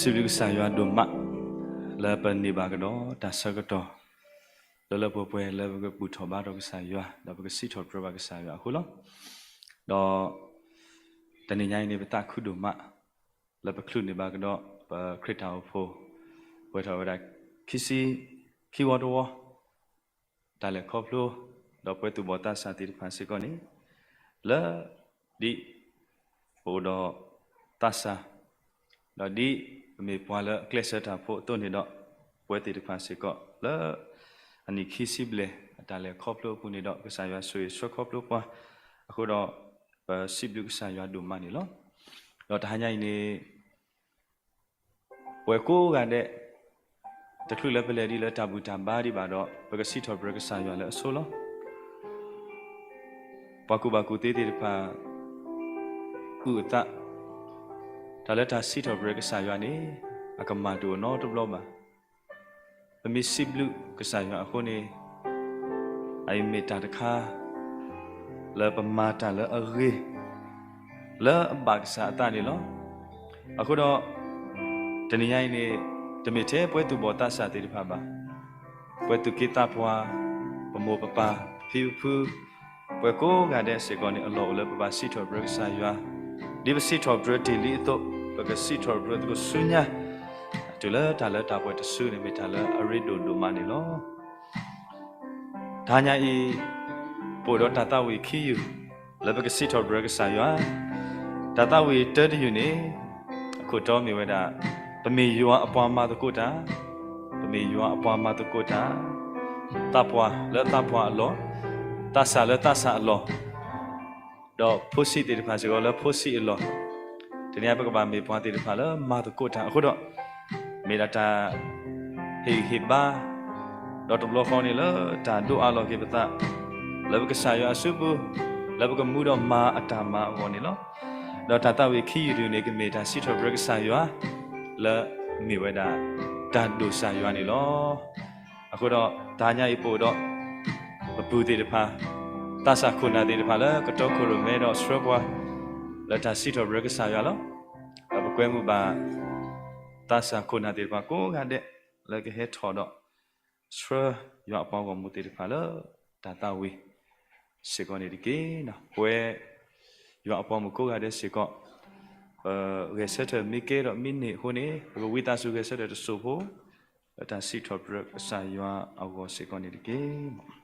စံးဘျုးကစၢ်ယွၤဒိၣ်မး လၢပန့ၢ်ဘၣ်ကဒီးတၢ်ဆၢကတီၢ် လၢလၢပှဲၤပှဲၤလၢပကဘူၣ်ထီၣ်ဘါထီၣ်ကစၢ်ယွၤ ဒီးပကစံးထီၣ်ပတြၢၤဘၣ်ကစၢ်ယွၤအဃိလီၤ. ဒီးတနံၤညါအံၤန့ၣ် ပသးခုဒိၣ်မး လၢပချုးန့ၢ်ဘၣ်ကဒီး ပခရံာ်တၢ်အိၣ်ဖှိၣ် ပှဲၤထီၣ်ဝဲဒၣ် ခံဆံခံဝီတဝီ တၢ်လဲၤခီဖျိ ဒီးပှဲၤသူၣ်ဘီၣ်သးစၢ်သ့ၣ်တဖၣ်စ့ၢ်ကီးန့ၣ် လၢ ဒ်ပအိၣ်ဒီးသးစၢ် ဒီးဒ်ပမ့ၢ်ပှၤလၢအကျဲးစၢးတၢ်ဖိအသိးန့ၣ်ဒီး ပဝဲသ့ၣ်တဖၣ်စ့ၢ်ကီး လၢ အနံၣ်ခံဆံဘျဲၣ် အတၢ်လဲၤခီဖျိအပူၤန့ၣ်ဒီး ကစၢ်ယွၤဆိၣ်ဂ့ၤဆှၢခီဖျိပှၤ အဃိဒီး ပစံးဘျုးကစၢ်ယွၤဒိၣ်မးန့ၣ်လီၤ. ဒီးတဟါညါအံၤန့ၣ် ပှဲၤကိးဂၤဒဲး တချုးလၢပလဲၤဒံးလၢတၢ်ဘူၣ်တၢ်ဘါဒံးဘၣ်ဒီး ပကစံးထီၣ်ပတြၢၤကစၢ်ယွၤလၢအဆိလီၤ. ပှၤကူၣ်ဘၣ်ကူၣ်သ့သ့ၣ်တဖၣ် အုၣ်အသး တၢ်လၢတၢ်စံးထီၣ်ပတြၢၤကစၢ်ယွၤန့ၣ် အကမၣ်တအိၣ်နီတဘျီဘၣ်. ပမ့ၢ်စံးဘျုးကစၢ်ယွၤအဃိန့ၣ် အအံၤမ့ၢ်တၢ်တခါ လၢပမၤတၢ်လၢအဂ့ၤ လၢအဘၣ်ကစၢ်အသးန့ၣ်လီၤ. အဃိဒီး တနံၤညါအံၤန့ၣ် တမ့ၢ်ထဲပှဲၤသူၣ်ဘီၣ်သးစၢ်သ့ၣ်တဖၣ်ဘၣ်, ပှဲၤသူၣ်က့သးပှၢ်, ပမိၢ်ပပၢ်, ပဖံပဖု, ပှဲၤကိးဂၤဒဲးစ့ၢ်ကီးန့ၣ် အလီၢ်အိၣ်လၢပဘၣ်စံးထီၣ်ပတြၢၤကစၢ်ယွၤ, ဒ်ပစံးထီၣ်ပတြၢၤတ့ၢ်လံအသိး ပကစံးထီၣ်ပတြၢၤသကိးဆူညါ, တုၤလၢတၢ်လၢတၢ်ပှဲၤတစုန့ၣ် မ့ၢ်တၢ်လၢအရ့ဒိၣ်ဒိၣ်မးန့ၣ်လီၤ. တဟါညါအံၤ ပအိၣ်ဒီးတၢ်သးဝံၣ်ခံယုၢ် လၢပကစံးထီၣ်ပတြၢၤကစၢ်ယွၤ, တၢ်သးဝံၣ်တၢတယုၢ်န့ၣ် အခိၣ်တီမ့ၢ်ဝဲဒၣ် ပမ့ၢ်ယွၤအပှၤမၤသကိးတၢ်, ပမ့ၢ်ယွၤအပှၤမၤသကိးတၢ်, သးပှၢ်လၢသးပှၢ်အလီၢ်, သးစၢ်လၢသးစၢ်အလီၢ် ဒီးဖိဆံးသ့ၣ်တဖၣ်စ့ၢ်ကီးလၢဖိဆံးအလီၢ်, တနံၤအံၤပကဘၣ်မ့ၢ်ပှၤသ့ၣ်တဖၣ်လၢမၤသကိးတၢ်အဃိဒီး, မ့ၢ်ဒၣ်တၢ်ဟ့ၣ်ဂံၢ်ဟ့ၣ်ဘါ, ဒီးတဘျီဃီန့ၣ်လၢတၢ်ဒိးအါလီၤက့ၤပသး လၢပကစၢ်ယွၤအစုပူၤ, လၢပကမူဒီးမၤအတၢ်မၤအဂီၢ်န့ၣ်လီၤ. ဒီးတၢ်သးဝံၣ်ခံယုၢ်တယုၢ်န့ၣ် ကမ့ၢ်တၢ်စံးထီၣ်ပတြၢၤကစၢ်ယွၤ လၢမ့ၢ်ဝဲဒၣ် တၢ်ဒိၣ်ကစၢ်ယွၤန့ၣ်လီၤ. အဃိဒီး တဟါညါအံၤပအိၣ်ဒီး ပပုၢ်သ့ၣ်တဖၣ်, သးစၢ်ခိၣ်နၢ်သ့ၣ်တဖၣ်လၢကတီခိၣ်ရိၣ်မဲဒီးဆှၢပှၤ လၢတၢ်စံးထီၣ်ပတြၢၤကစၢ်ယွၤလီၤ. ဒီးပကွဲမုာ်ဘၣ် သးစၢ်ခိၣ်နၢ်သ့ၣ်တဖၣ်ကိးဂၤဒဲး လၢကဟဲထီၣ်ဒီး ဆှၢယွၤအပှၤဂီၢ်မုၢ်သ့ၣ်တဖၣ်လၢ တၢ်သးဝံၣ်စ့ၢ်ကီးန့ၣ်တက့ၢ်. ပဝဲ ယွၤအပှၤမုၣ်ကိးဂၤဒဲးစ့ၢ်ကီး ဂဲၤဆၢထၢၣ်မ့ၢ်ကဲဒီးမ့ၢ်န့ၢ်အဃိန့ၣ် ပကဝံသးစူၤဂဲၤဆၢထၢၣ်တစိၢ်ဖိ လၢတၢ်စံးထီၣ်ပတြၢၤကစၢ်ယွၤအဂီၢ်စ့ၢ်ကီးန့ၣ်တက့ၢ်.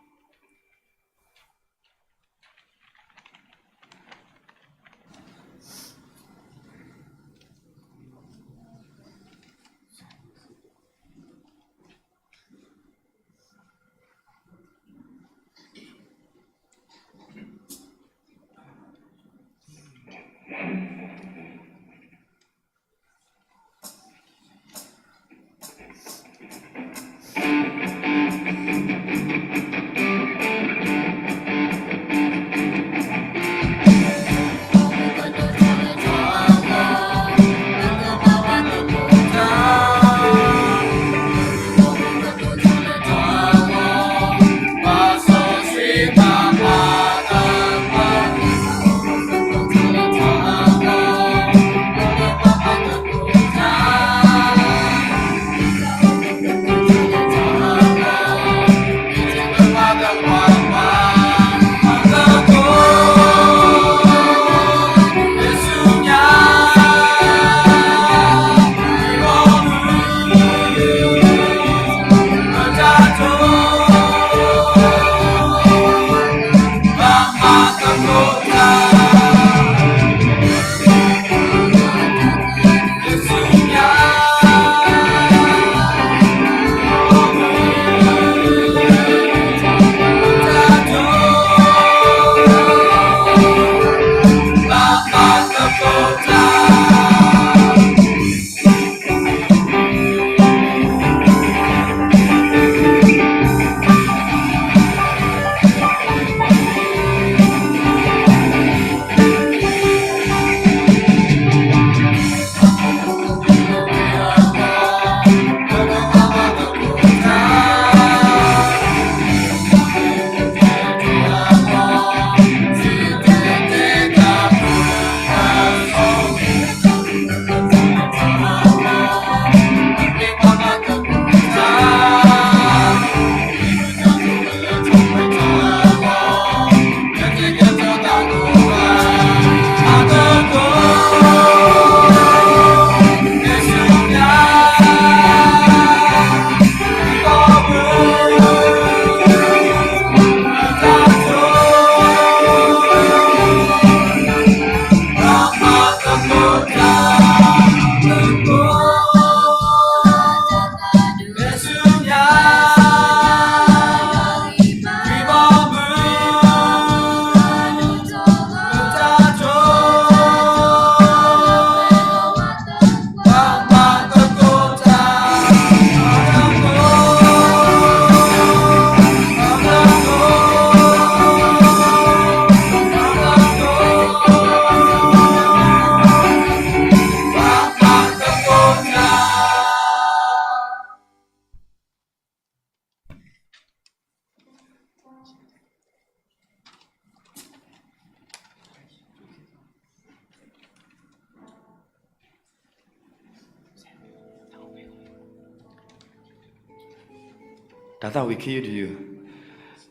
တၢ်သးဝံၣ်ခံယုၢ်တယုၢ်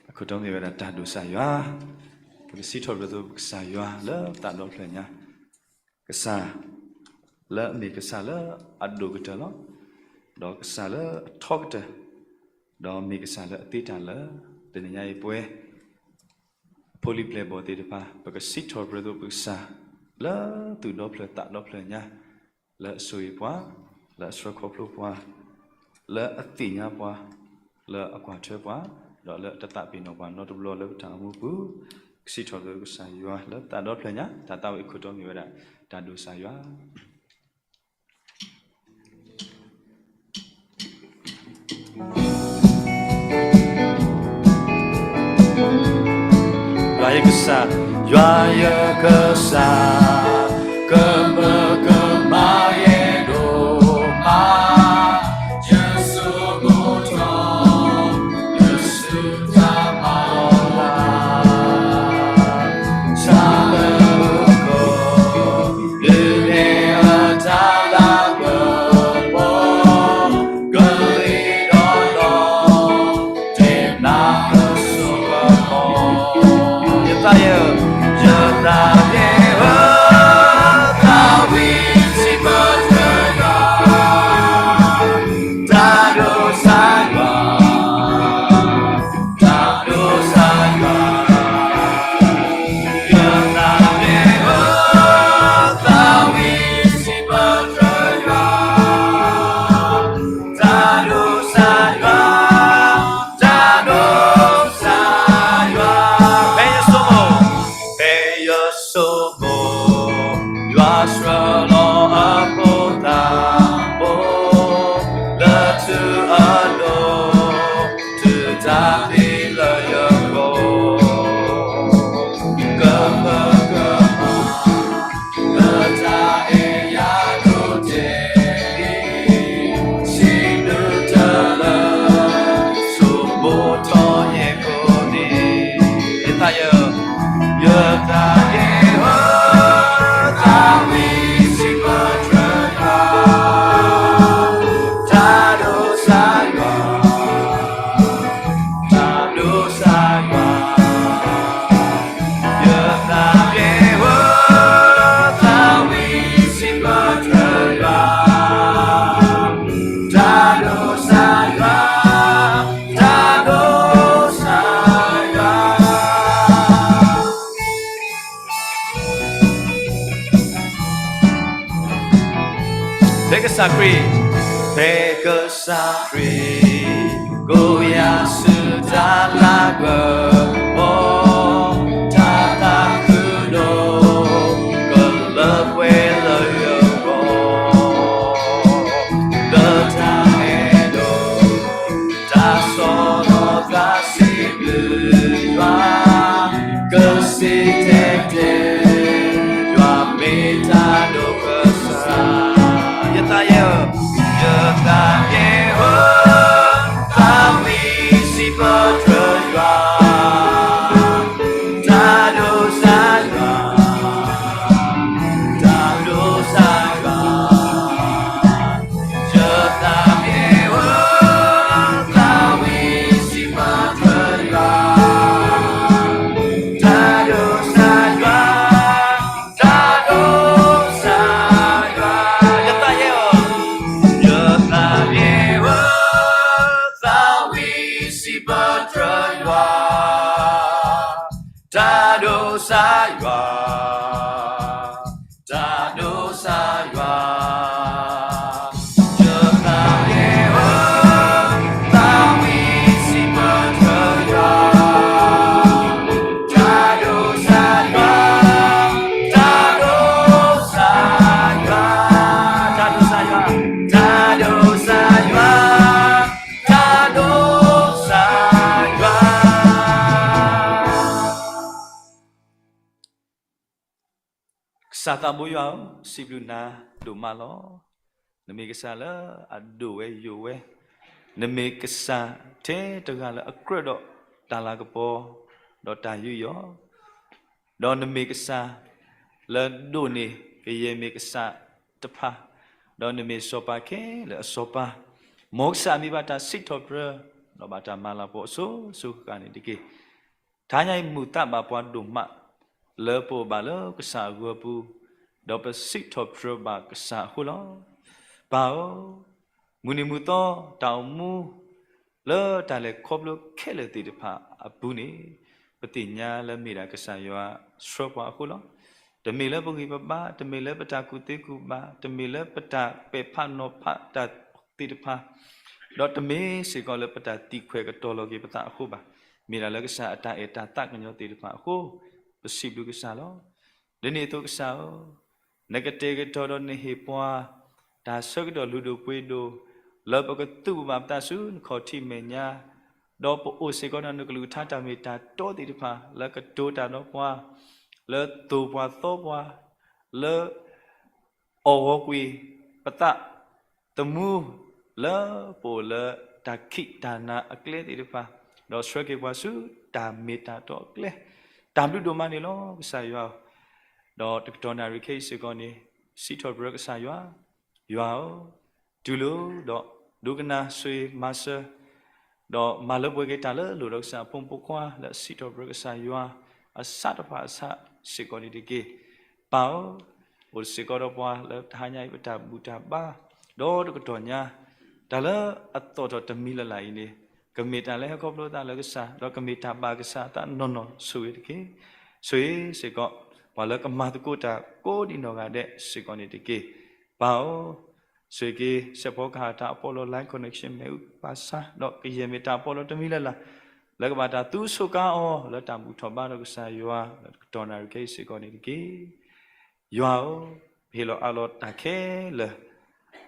အခိၣ်တီမ့ၢ်ဝဲဒၣ်တၢ်ဒိၣ်ကစၢ်ယွၤ, ပကစံးထီၣ်ပတြၢၤပကစၢ်ယွၤလၢသးဒီဖျၢၣ်ညါ, ကစၢ်လၢအမ့ၢ်ကစၢ်လၢအဒိၣ်ကတၢၢ်လီၤ. ဒီးကစၢ်လၢအထီကတၢၢ်, ဒီးမ့ၢ်ကစၢ်လၢအသ့တၢ်လၢ တနံၤညါအံၤပဝဲ ဖိလံၤပျဲၢ်ဘီၣ်သ့ၣ်တဖၣ် ပကစံးထီၣ်ပတြၢၤပကစၢ် လၢသူၣ်ဒီဖျၢၣ်သးဒီဖျၢၣ်ညါ, လၢအဆိၣ်ဂ့ၤပှၤ, လၢအဆှၢခီဖျိပှၤ, လၢအသ့ၣ်ညါပှၤ, လၢအကွၢ်ထွဲပှၤ, ဒီးလၢအတသးပ့ၤနီၣ်ပှၤနီတဘျီလၢပတၢ်အိၣ်မူပူၤ, ကစံးထီၣ်ပတြၢၤကစၢ်ယွၤလၢသးဒီဖျၢၣ်ညါ. တၢ်သးဝံၣ်အခိၣ်တီမ့ၢ်ဝဲဒၣ် တၢ်ဒိၣ်ကစၢ်ယွၤ ယွၤယကစၢ်, ယွၤယကစၢ်, ကမၢကမၣ်ယဲဒိၣ်မး, ယဆိကမိၣ်ထီၣ် ယစုတၢ်မၤလီၤလး, ဆၣ်လၢမုၢ်ခိၣ် ဒုးနဲၣ်အတၢ်လၤကပီၤ, ကရ့ဒီးလီၤ တ့ၢ်နၤအစိကမီၤ, ယသးယဲ, ယသးယဲဧၢ, သးဝ ဖဲကစၢ်ခရံာ်, ဖဲကစၢ်ခရံာ် ကိးယၤဆူတၢ်လၤကပီၤ, တၢ်သးခုဒိၣ် ကလၢပှဲၤလၢယဂီၢ်, လၢတၢ်အဲၣ်ဒိး တၢ်ဆီၣ်လီၤသးစံးဘျုးယွၤ, ကစံးတဲာ်တဲာ်, ယွၤမ့ၢ်တၢ်ဒိၣ်ကစၢ်, ယသးယဲၢ်ဧၢ, ယသးယဲၢ်ဧၢ, သးဝံၣ်စံးပတြၢၤယွၤ, တၢ်ဒိၣ်ကစၢ်ယွၤ, တၢ်ဒိၣ်ကစၢ်ယွၤ, ယသးယဲၢ်ဧၢ, သးဝံၣ်စံးပတြၢၤယွၤ, တၢ်ဒိၣ်ကစၢ်ယွၤ, တၢ်ဒိၣ်ကစၢ်ယွၤ, ယသးယဲၢ်ဧၢ, ယသးယဲၢ်ဧၢ, သးဝံၣ်စံးပတြၢၤယွၤ, တၢ်ဒိၣ်ကစၢ်ယွၤ, တၢ်ဒိၣ်ကစၢ်ယွၤ, ယသးယဲၢ်ဧၢ, သးဝံၣ်စံးပတြၢၤယွၤ, တၢ်ဒိၣ်ကစၢ်ယွၤ, တၢ်ဒိၣ်ကစၢ်ယွၤ, တၢ်ဒိၣ်ကစၢ်ယွၤ, တၢ်ဒိၣ်ကစၢ်ယွၤ, တၢ်ဒိၣ်ကစၢ်ယွၤ. ကစၢ်သးဘိယွၤဧၢ, စံးဘျုးနၤဒိၣ်မးလီၤ. နမ့ၢ်ကစၢ်လၢအဒိၣ်ဝဲယိာ်ဝဲ, နမ့ၢ်ကစၢ်ထဲတဂၤလၢအကြၢးဒီးတၢ်လၤကပီၤ, ဒီးတၢ်ယူးယီၣ်, ဒီးနမ့ၢ်ကစၢ်လၢဒိၣ်န့ၢ်ကယဲၢ်မ့ၢ်ကစၢ်တဖၣ်, ဒီးနမ့ၢ်စီၤပၤခဲလၢာ်အစီၤပၤ, မ်ကစၢ်မ့ၢ်ဘၣ်တၢ်စံးထီၣ်ပတြၢၤ, ဒီးဘၣ်တၢ်မၤလၤကပီၤအစိၤစိၤဃၣ်ဃၣ်န့ၣ်တက့ၢ်. တဟါညါအံၤမုာ်သးဘၣ်ပှၤဒိၣ်မး, လၢပအိၣ်ဘၣ်လၢကစၢ်အဂီၢ်အပူၤ, ဒီးပစံးထီၣ်ပတြၢၤဘၣ်ကစၢ်အဃိလီၤ. ပၢ်ဧၢ, မုၢ်နံၤမုၢ်သီတၢ်အိၣ်မူ လၢတၢ်လဲၤခီဖျိခဲလၢာ်သ့ၣ်တဖၣ်အပူၤန့ၣ်, ပသ့ၣ်ညါလၢမ့ၢ်ဒၣ်ကစၢ်ယွၤဆှၢပှၤအဃိလီၤ. တမ့ၢ်လၢပဂံၢ်ပဘါ, တမ့ၢ်လၢပတၢ်ကူၣ်သ့ကူၣ်ဘၣ်, တမ့ၢ်လၢပတၢ်ပဲာ်ဖးနီၤဖးတၢ်သ့ၣ်တဖၣ်, ဒီးတမ့ၢ်စ့ၢ်ကီးလၢပတၢ်သံခွဲးကတီၤလီၤက့ၤပသးအဃိဘၣ်. မ့ၢ်ဒၣ်လၢကစၢ်အတၢ်အဲၣ်တၢ်သးကညီၤသ့ၣ်တဖၣ်အဃိ, ပစံးဘျုးကစၢ်လီၤ. ဒ်န့ၣ်အသိးကစၢ်ဧၢ, နကတဲာ်ကတီၤဒီးနဟ့ၣ်ပှၤ တၢ်ဆၢကတီၢ်လုၢ်ဒိၣ်ပှ့ၤဒိၣ်, လၢပကသူၣ်ဘၣ်ပသးဆူနခီၣ်ထံးမဲာ်ညါ, ဒီးပအိၣ်စ့ၢ်ကီးဒီးနကလုၢ်ကထါတၢ်မ့ၢ်တၢ်တီသ့ၣ်တဖၣ်, လၢကတိၤတၢ်ဒီးပှၤ, လၢသိၣ်ပှၤသီပှၤ, လၢ အီၣ်ဂီၤကွံာ်ပသးသမူ လၢပအိၣ်လၢတၢ်ခံးတၢ်နၤအကျဲသ့ၣ်တဖၣ်, ဒီးဆှၢက့ၤပှၤဆူတၢ်မ့ၢ်တၢ်တီအကျဲ, တၢ်ဘျုးဒိၣ်မးန့ၣ်လီၤ. ကစၢ်ယွၤဧၢ, ဒီးတကတီၢ်နၣ်ရံၣ်ခဲအံၤစ့ၢ်ကီးန့ၣ်, စံးထီၣ်ပတြၢၤကစၢ်ယွၤ, ယွၤဧၢ, တူၢ်လိာ်ဒီးဒိကနၣ်ဆိၣ်ဂ့ၤမၤစၢၤ ဒီးမၤလၢပှဲၤက့ၤတၢ်လၢလိၣ်ဒီးကစၢ်အဖိမုၣ်ဖိခွါလၢအစံးထီၣ်ပတြၢၤကစၢ်ယွၤအစးတဖၣ်အစးစ့ၢ်ကီးန့ၣ်တက့ၢ်. ပၢ်ဧၢ, အိၣ်စ့ၢ်ကီးဒီးပှၤလၢတဟါညါအံၤပတၢ်ဘူၣ်တၢ်ဘါ, ဒီးတကတီၢ်ညါ တၢ်လၢအသီၣ်ထီၣ်တမံၤလၢ်လၢ်အံၤန့ၣ်, ကမ့ၢ်တၢ်လၢဟဲခီဖျိသးလၢကစၢ်, ဒီးကမ့ၢ်တၢ်ဘၣ်ကစၢ်အသးနီၢ်နီၢ်ဆိၣ်ဂ့ၤတက့ၢ်. ဆိၣ်ဂ့ၤစ့ၢ်ကီး ပှၤလၢကမၤသကိးတၢ်ကိးဒံနီၢ်ဂၤဒဲးစ့ၢ်ကီးန့ၣ်တက့ၢ်. ပၢ်ဧၢ, ဆိၣ်ဂ့ၤက့ၤ စဲးဖီကဟၣ်တၢ်အပီးလီၤ line connection မ့ၣ်အူကပၤစါ, ဒီးကယဲၢ်မ့ၢ်တၢ်အပီးလီၤတမံၤလၢ်လၢ် လၢကဘၣ်တၢ်သူဆိးကါအီၤ လၢတၢ်ဘူၣ်ထီၣ်ဘါဒီးကစၢ်ယွၤ လၢတကတီၢ်နၣ်ရံၣ်ခဲအံၤစ့ၢ်ကီးန့ၣ်တက့ၢ်. ယွၤဧၢ, ပဟ့ၣ်လီၤအးလီၤတၢ်ခဲလၢာ်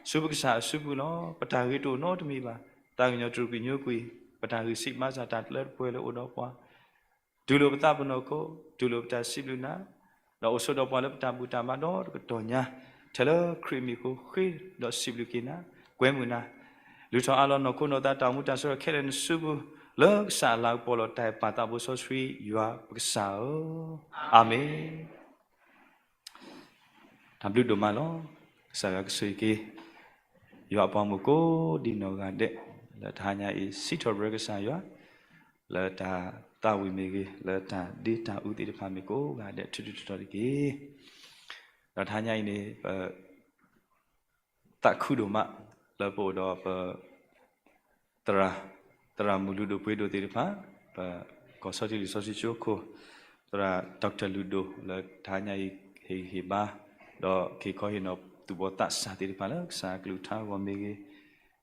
ဆူပကစၢ်အစုပူၤလီၤ. ပတၢ်ဂ့ၤတအိၣ်နီတမံၤဘၣ်. သးကညီၤတရူးကွံာ်ညိကွံာ် ပတၢ်ဂံၢ်စၢ်ဘါစၢ်တၢ်လၢတပှဲၤလၢအိၣ်ဒီးပှၤ တူၢ်လိာ်ပသးပနီၢ်ခိ, တူၢ်လိာ်ပတၢ်စံးဘျုးနၤ, ဒီးအိၣ်ဆိးဒီးပှၤလၢပတၢ်ဘူၣ်တၢ်ဘါဒီတကတီၢ်ညါ, ထဲလၢခရံာ်အမံၤအဃိ ဃ့ဒီးစံးဘျုးက့ၤနၤ, ကွဲမုာ်နၤ, လုၢ်ထီၣ်အးလီၤနီၢ်ခိနီၢ်သးတၢ်အိၣ်မူတၢ်ဆၢထၢၣ်ခဲလၢာ်နစုပူၤ, လၢကစၢ်အလၤကပီၤလီၤတၢ်အဲၣ်ပၢ်သးဘိစီဆှံယွၤပကစၢ်ဧၢ, အၤမ့ၣ်. တၢ်ဘျုးဒိၣ်မးလီၤ. ကစၢ်ယွၤကဆိၣ်ဂ့ၤက့ၤ ယွၤအပှၤမုၣ်ကိးဒံနီၢ်ဂၤဒဲး လၢတဟါညါအံၤ စံးထီၣ်ပတြၢၤကစၢ်ယွၤ လၢတၢ်သးဝံၣ်မ့ၢ်ဂ့ၤ, လၢတၢ်ဒ့တၢ်အူသ့ၣ်တဖၣ်မ့ၢ်ကိးဂၤဒဲး ထူးထူးတီၤတီၤတက့ၢ်. ဒီးတဟါညါအံၤန့ၣ် ပ သးခုဒိၣ်မး လၢပအိၣ်ဒီးပ သရၣ်, သရၣ်မုၣ်လုၢ်ဒိၣ်ပှ့ၤဒိၣ်သ့ၣ်တဖၣ်, ပကီၢ်ဆီတလဲၤစီဆှံကၠိခိၣ် သရၣ် Doctor လုၢ်ဒိၣ် လၢတဟါညါအံၤ ဟ့ၣ်ဂံၢ်ဟ့ၣ်ဘါ ဒီးက့ၤခီဟ့ၣ်နီၤ သူၣ်ဘီၣ်သးစၢ်သ့ၣ်တဖၣ်လၢကစၢ်ကလုၢ်ကထါအဂီၢ်မ့ၢ်ဂ့ၤ,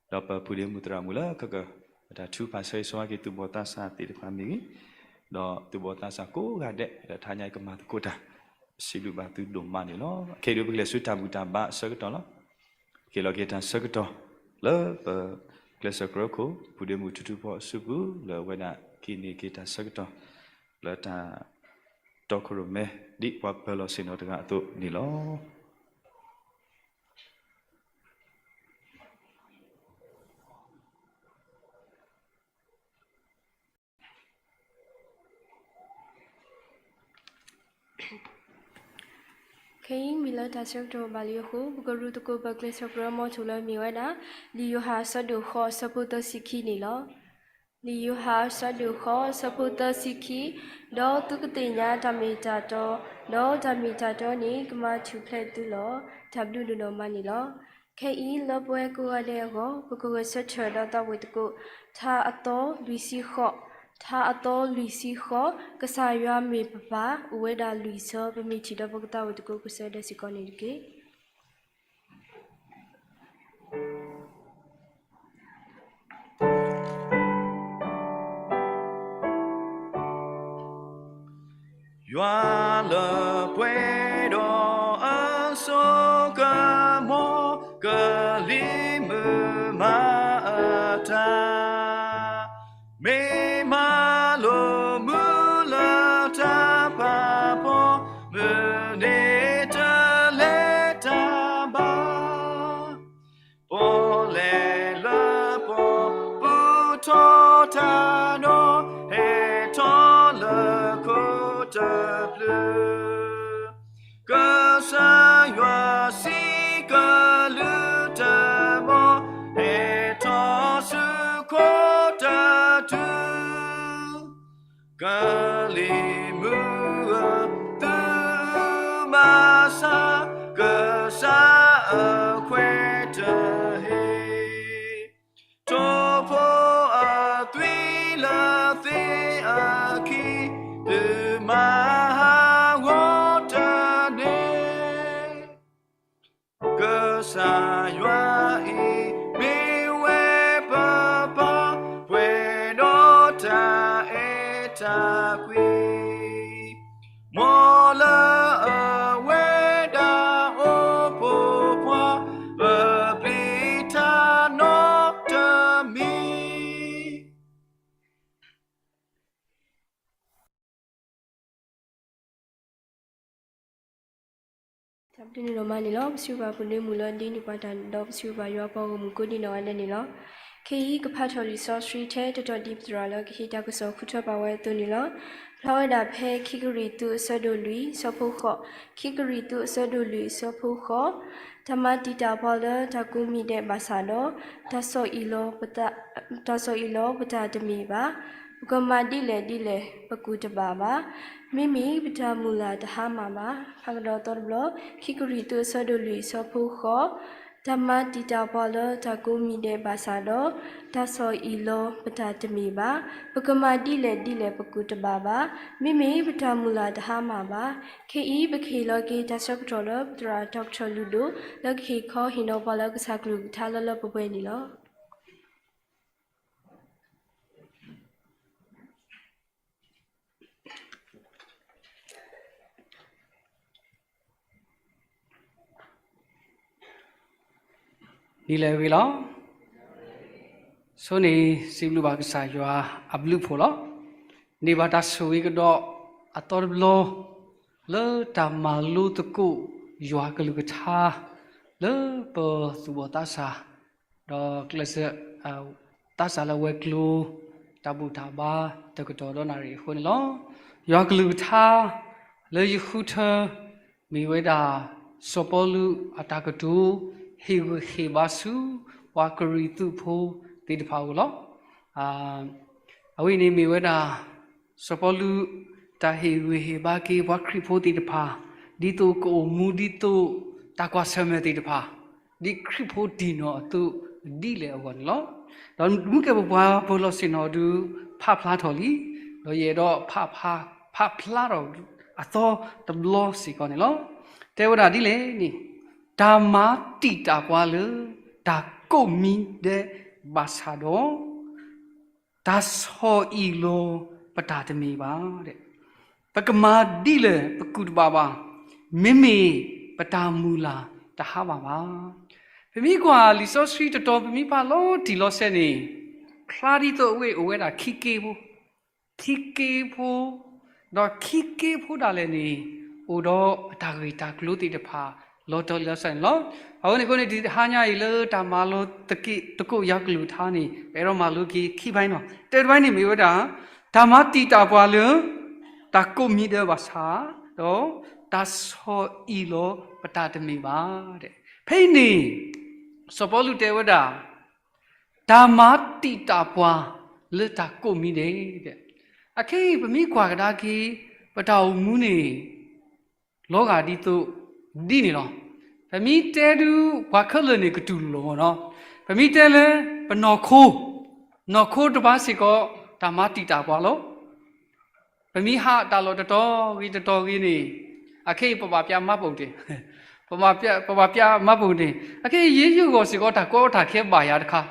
ဒီးပပုၢ်ဒ့မုၣ်သရၣ်မုၣ်လၢခဲကၢၢ် ပတၢ်ထုကဖၣ်ဆၢဂ့ၤဆၢဝါက့ၤသူၣ်ဘီၣ်သးစၢ်သ့ၣ်တဖၣ်မ့ၢ်ဂ့ၤ, ဒီးသူၣ်ဘီၣ်သးစၢ်ကိးဂၤဒဲး လၢတဟါညါအံၤကမၤသကိးတၢ်, ပစံးဘျုးဘၣ်သုဒိၣ်မးန့ၣ်လီၤ. ခဲအံၤဒုးပကလဲၤဆူတၢ်ဘူၣ်တၢ်ဘါအဆၢကတီၢ်လီၤ. ပကဟ့ၣ်လီၤက့ၤတၢ်ဆၢကတီၢ် လၢပကျဲးစၢးကရၢခိၣ် ပုၢ်ဒ့မုၣ်ထူထူဖီအစုပူၤ လၢအဝဲဒၣ်ကဟံးန့ၢ်က့ၤတၢ်ဆၢကတီၢ် လၢတၢ်တီခိၣ်ရိၣ်မဲ ဒ်ပှၤပၢၤလီၢ်ဆ့ၣ်နီၤတဂၤအသိးန့ၣ်လီၤ. ခဲအံၤမ့ၢ်လၢတၢ်ဆၢကတီၢ်ဘၣ်လံအဃိ ပကရူၢ်သကိးပကျဲးစၢးကရၢမီထိၣ်လၢမ့ၢ်ဝဲဒၣ် လံာ်ယိၤဟၣ်အဆၢဒိၣ်ဃိးအဆၢဖိသၢဆံခံန့ၣ်လီၤ. လံာ်ယိၤဟၣ်အဆၢဒိၣ်ဃိးအဆၢဖိသၢဆံခံ, ဒီးသုကသ့ၣ်ညါတၢ်မ့ၢ်တၢ်တီ, ဒီးတၢ်မ့ၢ်တၢ်တီန့ၣ် ကမၤထူၣ်ဖျဲးသုလီၤ. တၢ်ဘျုးဒိၣ်ဒိၣ်မးန့ၣ်လီၤ. ခဲအံၤလၢပဝဲကိးဂၤဒဲးအဂီၢ် ပကဂဲၤဆၢထၢၣ်ဒီးသးဝံၣ်သကိး ထါအသီလွံၢ်ဆံဃိး, ထါအသီလွံၢ်ဆံဃိး, ကစၢ်ယွၤမ့ၢ်ပပၢ် အိၣ်ဝဲဒၣ်လွံၢ်ဆၢ, ပမ့ၢ်ထံၣ်ဒီးပကသးဝံၣ်သကိးကစၢ်ယွၤစ့ၢ်ကီးန့ၣ်တက့ၢ်. ယွၤလၢပှဲၤဒီးအစိကမီၤ ကလံၤမုၢ်မၤအတၢ် မ့ၢ်မၤလိာ်မုာ်လၢတၢ်ဖးဖီ, မုၢ်န့ၣ်တလဲၤတၢ်ဘၣ်. ပီၣ်လဲၣ်လၢပီၣ်ပူၤထီၣ်တၢ်ဒီး ဟဲထီၣ်လၢခိတဖျၢၣ်, ကစၢ်ယွၤစံးကလုၢ်တမီၤ, ဟဲထီၣ်ဆူခိတတုၤ ကလံၤမုၢ်ဧၢ, သုမၤဆါ, ကစၢ်အခွဲးတဟ့ၣ်, ထိၣ်ဖိအသွံၣ်လၢသ့ၣ်အခံ, သုမၤဟးဂီၤတန့ၢ် ကစၢ်ယွၤအံၤ မ့ၢ်ဝဲပပၢ်, ပှဲၤဒီးတၢ်အဲၣ်တၢ်ကွံ, မ်လၢအဝဲဒၣ်အိၣ်ဖှိၣ်ပှၤ, ပပျံၤတၢ်နီတမံၤ. တၢ်ဘျုးဒိၣ်မးန့ၣ်လီၤ. ပစံးဘျုးဘၣ်ပုၢ်ဒ့မုၣ်လၢဒ်န့ၣ်ပှၤတၢ်ဒီး ပစံးဘျုးဘၣ်ယွၤပှၤဂီၢ်မုၢ်ကိးဒံနီၢ်ဂၤဒဲးန့ၣ်လီၤ. ခဲအံၤကဖးထီၣ်လံာ်စီဆှံထဲတတီၢ်ဒ်ပသရၣ်လၢကဟ့ၣ်တၢ်ကစီၣ်ဃုထၢပာ်ဝဲအသိးန့ၣ်လီၤ. ဖျါဝဲဒၣ်ဖဲခံကရံၣ်သူးအဆၢဒိၣ်လွံၢ်အဆၢဖိဃိး, ခံကရံၣ်သူးအဆၢဒိၣ်လွံၢ်အဆၢဖိဃိး, တၢ်မၤတံာ်တာ်ပှၤလၢတၢ်ကိးမံၤဒဲးဘၣ်ဆၣ်ဒီး တၢ်ဆီၣ်အံၣ်လီၤ တၢ်ဆီၣ်အံၣ်လီၤပတၢ်တမ့ၢ်ဘၣ်. ပကမၤဒ်လဲၣ်ဒ်လဲၣ်ပကူၣ်တဘၣ်ဘၣ်. မ့မ့ၢ်ပတၢ်မုၢ်လၢ်တဟါမၢ်ဘၣ်. ဖးကဒီးသီတဘျီ, ခံကရံၣ်သူးအဆၢဒိၣ်လွံၢ်အဆၢဖိဃိး, တၢ်မၤတံာ်တာ်ပှၤလၢတၢ်ကိးမံၤဒဲးဘၣ်ဆၣ်ဒီး တၢ်ဆီၣ်အံၣ်လီၤပတၢ်တမ့ၢ်ဘၣ်. ပကမၤဒ်လဲၣ်ဒ်လဲၣ်ပကူၣ်တဘၣ်ဘၣ်. မ့မ့ၢ်ပတၢ်မုၢ်လၢ်တဟါမၢ်ဘၣ်. ခဲအံၤပကဟ့ၣ်လီၤက့ၤတၢ်ဆၢကတီၢ်လၢပသရၣ်တီၤကထၢၣ်လုၢ်ဒိၣ် လၢကဟ့ၣ်ခီဟ့ၣ်နီၤပှၤလၢကစၢ်ကလုၢ်ကထါလၢလၢပှဲၤပှဲၤန့ၣ်လီၤ. နံၤလၢအဂ့ၤလီၤ. ဆိန့ၣ် စံးဘျုးဘၣ်ကစၢ်ယွၤအဘျုးအဖှိၣ်လီၤ. န့ၢ်ဘၣ်တၢ်ဆိၣ်ဂ့ၤကဒီးအသီတဘျီ လၢတၢ်မၤလိသကိးယွၤကလုၢ်ကထါ လၢပသူၣ်ဘီၣ်သးစၢ် ဒီးကျဲးစၢး သးစၢ်လၢဝဲၤကျိၤ တၢ်ဘူၣ်တၢ်ဘါတကတီၢ်ဒီးနၣ်ရံၣ်အဃိန့ၣ်လီၤ. ယွၤကလုၢ်ကထါ လၢယဃုထၢ မ့ၢ်ဝဲဒၣ် စီၤပီလူးအတၢ်ကတိၤ ဟ့ၣ်ဂံၢ်ဟ့ၣ်ဘါဆူ ပှၤကရံၣ်သူးဖိသ့ၣ်တဖၣ်အဂီၢ်လီၤ. အဝဲန့ၣ်မ့ၢ်ဝဲဒၣ် စီၤပီလူး တၢ်ဟ့ၣ်ဂံၢ်ဟ့ၣ်ဘါက့ၤပှၤခရံာ်ဖိသ့ၣ်တဖၣ် ဒ်သိးကအိၣ်မူဒ်သိးတၢ်ကွၢ်ဆၢၣ်မဲာ်သ့ၣ်တဖၣ် ဒ်ခရံာ်ဖိတံၢ်နီၢ်အသိးဒ်လဲၣ်အဂီၢ်န့ၣ်လီၤ. ဒီးမူကဲၣ်ပပှၤပၢၤလီၢ်ဆ့ၣ်နီၤဒုး ဖးဖျါထီၣ်လံ, ဒီးယအဲၣ်ဒိးဖးဖျါထီၣ်အသီတဘျီစ့ၢ်ကီးန့ၣ်လီၤ. တဲဝဲဒၣ်ဒ်လဲၣ်န့ၣ် တၢ်မၤတံာ်တာ်ပှၤလၢတၢ်ကိးမံၤဒဲးဘၣ်ဆၣ်ဒီး တၢ်ဆီၣ်အံၣ်လီၤပတၢ်တမ့ၢ်ဘၣ်. ပကမၤဒ်လဲၣ်ပကူၣ်တဘၣ်ဘၣ်, မ့မ့ၢ်ပတၢ်မုၢ်လၢ်တဟးဘၣ်ဘၣ်. ပမ့ၢ်ကွၢ်လံာ်စီဆှံတတီၤ ပမ့ၢ်ဖးလီၤတံၢ်လီၤဆဲးန့ၣ်, ဖျါဒ်သိးအဝဲအိၣ်ဝဲဒၣ်ခံက့ဖိ ခံက့ဖိ, ဒီးခံက့ဖိဒၣ်လဲာ်န့ၣ် အိၣ်ဒီးအတၢ်ဂ့ၢ်တၢ်ကျိၤသ့ၣ်တဖၣ် လီၤတံၢ်လီၤဆဲးန့ၣ်လီၤ. အဝဲန့ၣ်အဃိန့ၣ် တဟါညါအံၤလၢတၢ်မၤလိသကိးယၤကလုၢ်ကထါန့ၣ် ပအဲၣ်ဒိးမၤလိက့ၤခံဘၣ်နီၤ. တၢတဘၣ်န့ၣ်မ့ၢ်ဝဲဒၣ် တၢ်မၤတံာ်တာ်ပှၤလၢ တၢ်ကိးမံၤဒဲးဘၣ်ဆၣ်, ဒီးတၢ်ဆီၣ်အံၣ်လီၤပတၢ်တမ့ၢ်ဘၣ်. ဖဲအံၤန့ၣ် စီၤပီလူးတဲဝဲဒၣ် တၢ်မၤတံာ်တာ်ပှၤလၢတၢ်ကိးမံၤဒဲး. အခဲအံၤပမ့ၢ်ကွၢ်ကဒါက့ၤ ပတၢ်အိၣ်မူန့ၣ် လီၤဂာ်ဒ်သိးဒ်န့ၣ်လီၤ. ပမ့ၢ်တဲဒုး ပှၤခဲလၢာ်န့ၣ်ကတူၢ်လိာ်လီၤမ့ၢ်နီၤ. ပမ့ၢ်တဲလၢ ပနီၢ်ခိ, နီၢ်ခိတဘၣ်စ့ၢ်ကီး တၢ်မၤတံာ်တာ်ပှၤလီၤ. ပမ့ၢ်ဟးတၢ်လီၢ်တတီၤဂ့ၤတတီၤဂ့ၤန့ၣ်, အခဲအံၤပဘၣ်ပျၢ်မှတ်ပုံတင်, ပဘၣ်ပျၢ်မှတ်ပုံတင်. အခဲအံၤ ယဲယဂီၢ်စ့ၢ်ကီး တၢ်ကီတၢ်ခဲဘၣ်ယၤတခါ,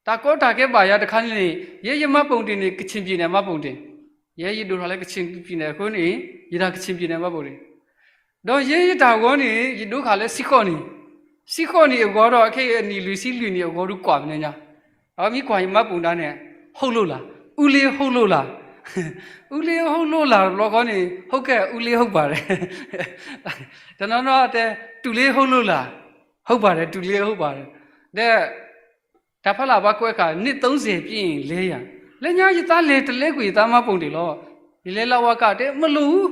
တၢ်ကီတၢ်ခဲဘၣ်ယၤတခါန့ၣ် ယဲယမှတ်ပုံတင်န့ၣ် ကချင်ပြည်နယ်မှတ်ပုံတင်, ယဲယဒိၣ်ထီၣ်လၢကချင်ပြည်နယ်အဃိန့ၣ် ယတၢ်ကချင်ပြည်နယ်မှတ်ပုံတင်, ဒီးယဲယတၢ်ဂီၤန့ၣ် ယဒိးဃာ်လၢစံၣ်ဃီၣ်နံၣ်, စံၣ်ဃီၣ်နံၣ်အဂီၤဒီး အခဲအံၤအနံၣ်လွံၢ်ဆံလွံၢ်နံၣ်အဂီၤဒုးကွၢ်မနုၤညါ, အမ့ၢ်ကွၢ်ယမှတ်ပုံတင်န့ၣ် ဟုတ်လို့လား, ဦးလေး ဟုတ်လို့လား, ဦးလေး ဟုတ်လို့လား တဘျီဃီန့ၣ် ဟုတ်ကဲ့ ဦးလေး ဟုတ်ပါတယ်, တနီၤနီၤတဲ တူလေး ဟုတ်လို့လား, ဟုတ်ပါတယ် တူလေး ဟုတ်ပါတယ်, ဒီး တၢ်ဖီလာ်ဘၣ်ကွဲးဃာ် နှစ်သုံးဆယ်ပြည့်ရင်လဲရ, လၢညါယသးလဲၤတလဲကွံာ်ယသးမှတ်ပုံတင်လီၤ. ယလဲၤလၢဝၤကၢ်တဲ မလိုဘူး,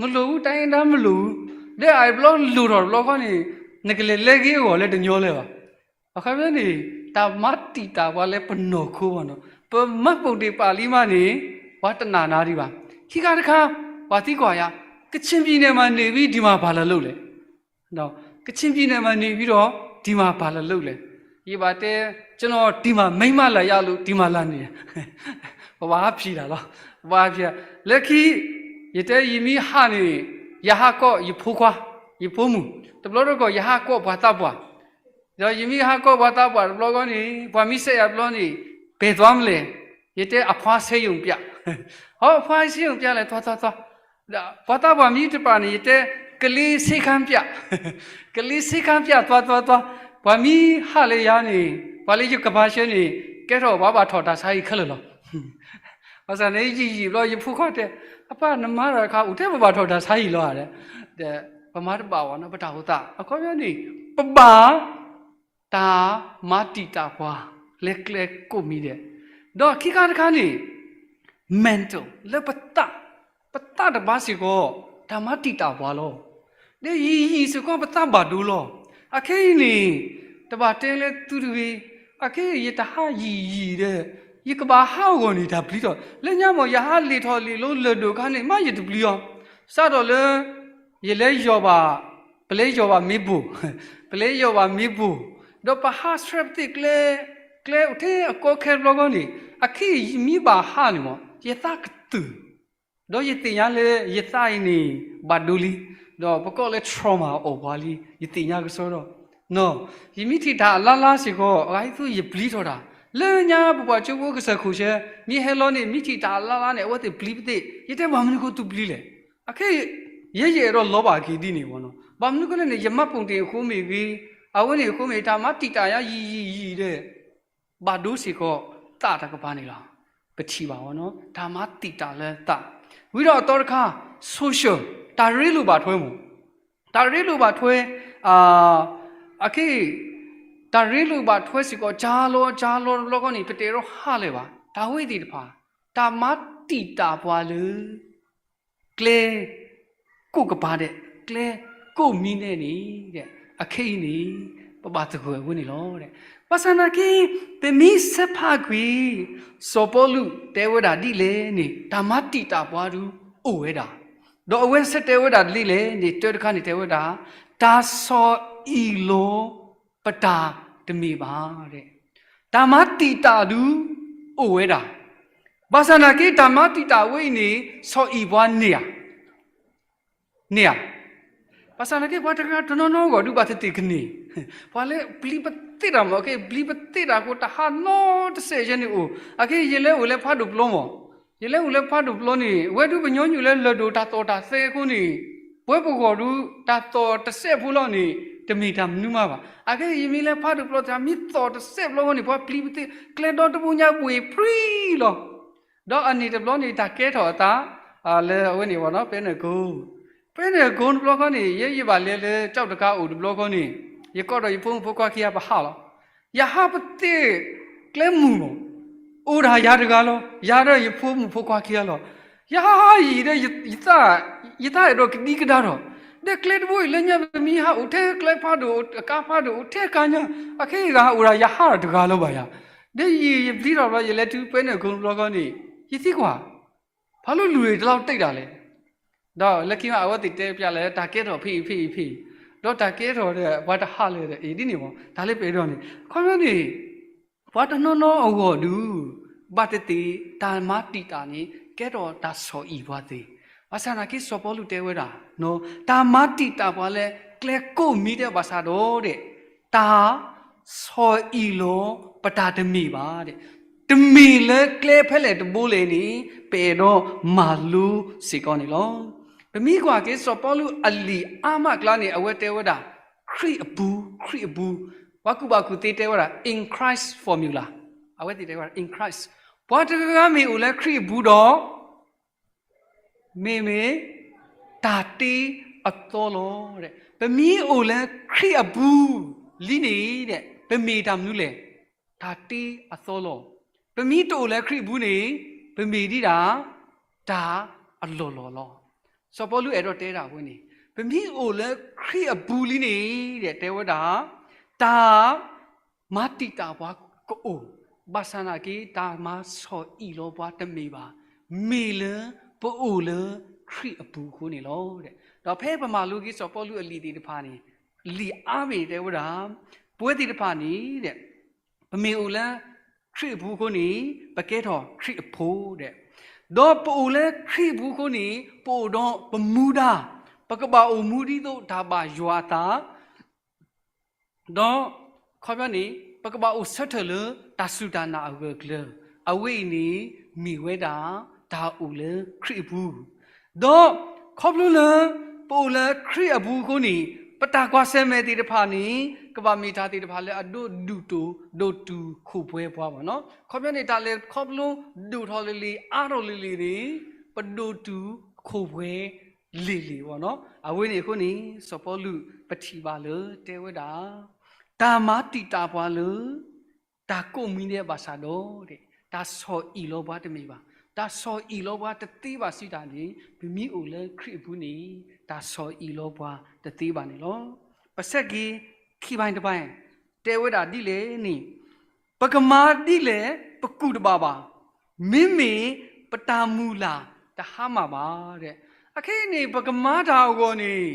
မလိုဘူး, တိုင်းရင်းသား မလိုဘူး, ဒီးအဘျီလိၣ်ထီၣ်တဘျီဃီန့ၣ် နကလဲၤလဲက့ၤအဂီၢ်လၢတညီလၢၤဘၣ်. အခီပညီန့ၣ် တၢ်မၤတံာ်တာ်ပှၤလၢပနီၢ်ခိဘၣ်နီၤ, ပမှတ်ပုံတင်ပာ်လံမးန့ၣ် ပှၤတနာ်နၤဒံးဘၣ်. ခံခါတခါ ပှၤသံကွၢ်ယၤ ကချင်ပြည်နယ်မှာနေပြီး ဒီမှာဘာလာလုပ်လဲ ကချင်ပြည်နယ်မှာနေပြီးတော့ ဒီမှာဘာလာလုပ်လဲ, ယဘၣ်တဲ ကျွန်တော် ဒီမှာ မိန်းမလာရလို့ ဒီမှာလာနေတယ်, ပဘၣ်ဟးဖံးတၢ်လီၤ, ပဘၣ်ဟးဖံးတၢ်, လၢခံ ယတဲယမ့ၢ်ဟးန့ၣ် ယဟးကွၢ်ယဖိခွါ, ယဖိမုၣ်, တဘျီတခီၣ် ယဟးကွၢ်ပှၤသးပှၢ်, ဒီးယမ့ၢ်ဟးကွၢ်ပှၤသးပှၢ်တဘျီဃီန့ၣ် ပှၤမ့ၢ်စဲးယၤတဘျီန့ၣ် ဘယ်သွားမလဲ, ယတဲ အဖွားဆေးရုံပြ, ဟီ အဖွားဆေးရုံပြလဲၣ် သွား သွား သွား, ဒီးပှၤသးပှၢ်မ့ၢ်တပာ်န့ၣ် ယတဲ ကလေးဆေးခန်းပြ, ကလေးဆေးခန်းပြ သွား သွား သွား, ပှၤမ့ၢ်ဟးလၢယၤန့ၣ် ပှၤလၢယကမၤရှဲန့ၣ် ကဲထီၣ်ပှၤဘၣ်ထီၣ်တၢ်ဆါဟံၣ်ခဲလၢာ်လီၤ. ဘၣ်ဆၣ်န့ၣ် ယံာ်ယံာ်ဘျီ ယဖိခွါတဲ အပၢ်နမၤတၢ်တခါ အိၣ်ထဲပဘၣ်ထီၣ်တၢ်ဆါဟံၣ်လီၤဧါ, ဒီးပမၤတဘၣ်ဘၣ်နီၤ ပတၢ်အိၣ်သး အခီပညီန့ၣ် ပဘၣ် တၢ်မၤတံာ်တာ်ပှၤ လၢကျဲကိးမံၤဒဲး, ဒီးခံခါတခါန့ၣ် mental လၢပသး, ပသးတဘၣ်စ့ၢ်ကီး တၢ်မၤတံာ်တာ်ပှၤလီၤ. ဒီးယံာ်ယံာ်စ့ၢ်ကီး ပသးဘၣ်ဒိလီၤ. အခဲအံၤန့ၣ် တဘၣ်တဲလၢသုတဂ့ၤ, အခဲအံၤယတဟးယံာ်ယံာ်ဒီး ယကဘၣ်ဟးဂီၢ်န့ၣ် တၢ်ပျံၤထီၣ်, လၢညါမ့ၢ် ယဟးလ့ၣ်ထီၣ်လ့ၣ်လီၤလၢၢ်ဒိၣ်ခါန့ၣ် မ့ၢ်ယတပျံၤအီၤ, စးထီၣ်လၢ ယလဲၤယီၢ်ဘၣ်, ပလဲၤယီၢ်ဘၣ်မ့ၣ်ပိၢ်, ပလဲၤယီၢ်ဘၣ်မ့ၣ်ပိၢ်, ဒီးပဟးဆှဲပသ့ၣ်ကျဲ, ကျဲအိၣ်ထဲအကီခဲတဘျီဃီန့ၣ် အခဲအံၤယမ့ၢ်ဘၣ်ဟးန့ၣ်မ့ၢ် ယသးကတုၤ, ဒီးယသ့ၣ်ညါလၢယသးအံၤန့ၣ် ဘၣ်ဒိလံ, ဒီးပကိးလၢ trauma အိၣ်ပှၤလံ, ယသ့ၣ်ညါကစီဒီး ယမ့ၢ်ထံၣ်တၢ်အလါလါစ့ၢ်ကီး အဂၤဒ်သိးယပျံၤထီၣ်တၢ်, လၢညါပပှၤကၠိဖိကစၢၢ်ခိၣ်ဆၢ မ့ၢ်ဟဲလီၤန့ၣ် မ့ၢ်ထံၣ်တၢ်အလါလါန့ၣ် အဝဲသ့ၣ်ပျံၤပသ့ၣ်, ယတဲပှၤမနုၤအဃိသုပျံၤလဲၣ်. အခဲအံၤ ယဲယအဲၣ်ဒိးလီၤဘၣ်က့ၤဒ်န့ၣ်မ့ၢ်နီၤ, ဘၣ်မနုၤအဃိလဲၣ်န့ၣ် ယမှတ်ပုံတင် အဃိမ့ၢ်ဂ့ၤ, အဝဲန့ၣ်အဃိမ့ၢ် တၢ်မၤတံာ်တာ်ယၤယံာ်ယံာ်ယံာ်ဒီး ဘၣ်ဒိစ့ၢ်ကီးသးတကပၤန့ၣ်လီၤ. ပထံၣ်ဘၣ်ဝဲနီၤ တၢ်မၤတံာ်တာ်လၢသး, ဝံၤဒီးအသီတခါ social တၢ်ရ့လိာ်ဘၣ်ထွဲမ့ၢ်, တၢ်ရ့လိာ်ဘၣ်ထွဲ, အခဲအံၤ တၢ်ရ့လိာ်ဘၣ်ထွဲစ့ၢ်ကီး ကၢလီၤကၢလီၤတဘျီဃီန့ၣ် ပတအဲၣ်ဒိးဟးလၢၤဘၣ်. တၢ်ဝဲသ့ၣ်တဖၣ် တၢ်မၤတံာ်တာ်ပှၤလၢ ကျဲကိးကပၤဒဲး, ကျဲကိးမံၤဒဲးန့ၣ်, အခဲအံၤန့ၣ် ပဘၣ်သဂၢၢ်အဝဲန့ၣ်လီၤ. ဘၣ်ဆၣ်နာ်က့ ပမ့ၢ်ဆၢဖးကွံာ် စီၤပီလူးတဲဝဲဒၣ်ဒ်လဲၣ်န့ၣ် တၢ်မၤတံာ်တာ်ပှၤဒုးအိၣ်ဝဲဒၣ်, ဒီးအဝဲဆၢတဲဝဲဒၣ်ဒ်လဲၣ်န့ၣ် တၢတခါန့ၣ်တဲဝဲဒၣ် တၢ်ဆီၣ်အံၣ်လီၤပတၢ်တမ့ၢ်ဘၣ်. တၢ်မၤတံာ်တာ်ဒုးအိၣ်ဝဲဒၣ်, ဘၣ်ဆၣ်နာ်က့ တၢ်မၤတံာ်တာ်ဝဲအံၤန့ၣ် ဆီၣ်အံၣ်ပှၤန့ၢ်ဧါ, န့ၢ်ဧါ, ဘၣ်ဆၣ်သနာ်က့ ပှၤတဂၤတနီၤနီၤအဂီၢ်ဒုးဘၣ်သ့ၣ်သ့ၣ်ကန့ၢ်, ပှၤလၢပျံၤပသ့ၣ်တၢ်မး, အခဲအံၤပျံၤပသ့ၣ်တၢ်အဃိ တၢ်ဟးနီတစဲးယဲန့ၣ်အိၣ်, အခဲအံၤယလဲၤအိၣ်လၢဖးဒိၣ်ပျီမး, ယလဲၤအိၣ်လၢဖးဒိၣ်ပျီန့ၣ် ဝဲဒုးပညီနုၢ်လၢလၢၢ်ဒိၣ်တၢ်သီၣ်တၢ်သဲအဃိန့ၣ်, ပဝဲပဂီၢ်ဒုး တၢ်သီၣ်တစဲးဖိလီၤန့ၣ် တမ့ၢ်တၢ်မနုၤမးဘၣ်. အခဲအံၤယမ့ၢ်လဲၤဖးဒိၣ်ပျီ တၢ်မ့ၢ်သီၣ်တစဲးပျီအဃိန့ၣ် ပှၤပျံၤပသ့ၣ် ကျဲဒီတဘိညါဘှ့ၣ်ဖြံလီၤ. ဒီးအနံၣ်တဘျီန့ၣ် တၢ်ကဲထီၣ်အသး လၢအဝဲန့ၣ်ဝဲနီၤ ပဲနကုန်း, ပဲနကုန်းတဘျီဃီန့ၣ် ယဲယဘၣ်လဲၤလၢကၠီၣ်တကါအိၣ်တဘျီဃီန့ၣ် ယကိးဒီးယဖိမုၣ်ဖိခွါခံဂၤပဟးလီၤ. ယဟးပသ့ၣ်ကျဲမုၢ်မး, အိၣ်ဒၣ်ယၤတဂၤလီၤ. ယၤဒီးယဖိမုၣ်ဖိခွါခံဂၤလီၤ. ယဟးယံာ်ဒီး ယသးအဲၣ်ဒိးကဒံကဒါထီၣ်, ဒီးကျဲတဘိအံၤလၢညါ ပမ့ၢ်ဟးအိၣ်ထဲကျဲဖးဒိၣ် အကါဖးဒိၣ် အိၣ်ထဲကါညါ, အခဲအံၤဂၤအိၣ်ဒၣ်ယၤဟးဒီးတဂၤလီၤဘၣ်ယၤ. ဒီးယံာ်ယဘျံးထီၣ်ဘျီ ယလဲၤတုၤပဲနကုန်းတဘျီဃီန့ၣ် ယသံကွၢ် ဖးလိလူၤတလီၤတံၢ်ဒၣ်လဲာ်. ဒီးလၢခံမး အဝဲသ့ၣ်တဲပျးလၢ တၢ်ကဲထီၣ်ဖဲအံၤဖဲအံၤဖဲအံၤ, ဒီးတၢ်ကဲထီၣ်ဒီး ပှၤတဟးလၢၤဒီး အံၤဒ်န့ၣ်မး တၢ်လၢပအဲၣ်ဒိးန့ၣ် အခီပညီန့ၣ် ပှၤတနီၤနီၤအဂီၢ်ဒုး ဘၣ်သ့ၣ်သ့ၣ် တၢ်မၤတံာ်တာ်န့ၣ် ကဲထီၣ်တၢ်ဆီၣ်အံၣ်ပှၤသ့. ဘၣ်ဆၣ်သနာ်က့ စီၤပီလူးတဲဝဲဒၣ် တၢ်မၤတံာ်တာ်ပှၤလၢကျဲကိးမံၤဒဲးဘၣ်ဆၣ်ဒီး တၢ်ဆီၣ်အံၣ်လီၤပတၢ်တမ့ၢ်ဘၣ်. တမ့ၢ်လၢကျဲဖဲလဲၣ်တဘိလဲၣ်န့ၣ် ပအဲၣ်ဒိးမၤလိစ့ၢ်ကီးန့ၣ်လီၤ. ပမ့ၢ်ကွၢ်က့ၤ စီၤပီလူးအလံာ်အါမးအကျါန့ၣ် အဝဲတဲဝဲဒၣ် ခရံာ်အပူၤ, ခရံာ်အပူၤ, ပှၤကူၣ်ဘၣ်ကူၣ်သ့တဲဝဲဒၣ် in Christ formula, အဝဲသ့ၣ်တဲဝဲဒၣ် in Christ, ပှၤတဂၤမ့ၢ်အိၣ်လၢခရံာ်အပူၤဒီး မ့မ့ၢ်တၢ်တ့အသီလီၤ. ပမ့ၢ်အိၣ်လၢခရံာ်အပူၤလံန့ၣ် ပမ့ၢ်တၢ်မနုၤလဲၣ်, တၢ်တ့အသီလီၤ. ပမ့ၢ်တအိၣ်လၢခရံာ်အပူၤန့ၣ် ပမ့ၢ်ဒ်တၢ် တၢ်အလီၢ်လီၢ်လီၤ. စီၤပီလူးအဲၣ်ဒိးတဲဒၣ်အဝဲန့ၣ် ပမ့ၢ်အိၣ်လၢခရံာ်အပူၤလံန့ၣ် တဲဝဲဒၣ် တၢ် မၤတံာ်တာ်ပှၤကအိၣ်, ဘၣ်ဆၣ်သနာ်က့ တၢ်မၤဆီၣ်အံၣ်လီၤပှၤတမ့ၢ်ဘၣ်, မ့ၢ်လၢပအိၣ်လၢခရံာ်အပူၤအဃိန့ၣ်လီၤ. ဒီးဖဲပမၤလိက့ၤစီၤပီလူးအလံာ်သ့ၣ်တဖၣ်န့ၣ် လံာ်အါဘ့ၣ်န့ၣ်တဲဝဲဒၣ် ပဝဲသ့ၣ်တဖၣ်န့ၣ် ပမ့ၢ်အိၣ်လၢခရံာ်အပူၤအဃိန့ၣ် ပကဲထီၣ်ခရံာ်အဖိဒဲး, ဒီးပအိၣ်လၢခရံာ်အပူၤအဃိန့ၣ် ပအိၣ်ဒီးပမူဒါ, ပကဘၣ်အိၣ်မူဒ်သိးတၢ်ဘၣ်ယွၤအသး ဒီးခီပညီန့ၣ် ပကဘၣ်အိၣ်ဆၢထၢၣ်လၢတၢ်စူၢ်တၢ်နာ်အဂၢၢ်အကျၢၤ, အဝဲအံၤန့ၣ် မ့ၢ်ဝဲဒၣ် တၢ်အိၣ်လၢခရံာ်အပူၤ, ဒီးခီဖျိလၢ ပအိၣ်လၢခရံာ်အပူၤအဃိန့ၣ် ပတၢ်ကွၢ်ဆၢၣ်မဲာ်သ့ၣ်တဖၣ်န့ၣ် ကဘၣ်မ့ၢ်တၢ်သ့ၣ်တဖၣ်လၢအဒိၣ်ဒိၣ်တိၢ်ဒိၣ်တုာ်ခိၣ်ပှဲၤပှၤဘၣ်နီၤ. ခီပညီန့ၣ် တၢ်လဲၤခီဖျိဒိၣ်ထီၣ်လံၤလံၤ အါထီၣ်လံၤလံၤန့ၣ် ပဒိၣ်တုာ်ခိၣ်ပှဲၤ လ့ၢ်လ့ၢ်ဝဲနီၤ. အဝဲန့ၣ်အဃိန့ၣ် စီၤပီလူးပထံၣ်ဘၣ်လၢတဲဝဲဒၣ် တၢ်မၤတံာ်တာ်ပှၤလၢ တၢ်ကိးမံၤဒဲးဘၣ်ဆၣ်ဒီး တၢ်ဆီၣ်အံၣ်လီၤပှၤတမ့ၢ်ဘၣ်. တၢ်ဆီၣ်အံၣ်လီၤပှၤတသ့ဘၣ်စံးတၢ်န့ၣ် ပမ့ၢ်အိၣ်လၢခရံာ်အပူၤန့ၣ် တၢ်ဆီၣ်အံၣ်လီၤပှၤတသ့ဘၣ်န့ၣ်လီၤ. ပဆဲးက့ၤခံဘၣ်တဘၣ် တဲဝဲဒၣ်ဒ်လဲၣ်န့ၣ် ပကမၤဒ်လဲၣ် ပကူၣ်တဘၣ်ဘၣ်. မ့မ့ၢ်ပတၢ်မုၢ်လၢ်တဟါမၢ်ဘၣ်. အခဲအံၤန့ၣ် ပကမၤတၢ်အဂီၢ်န့ၣ်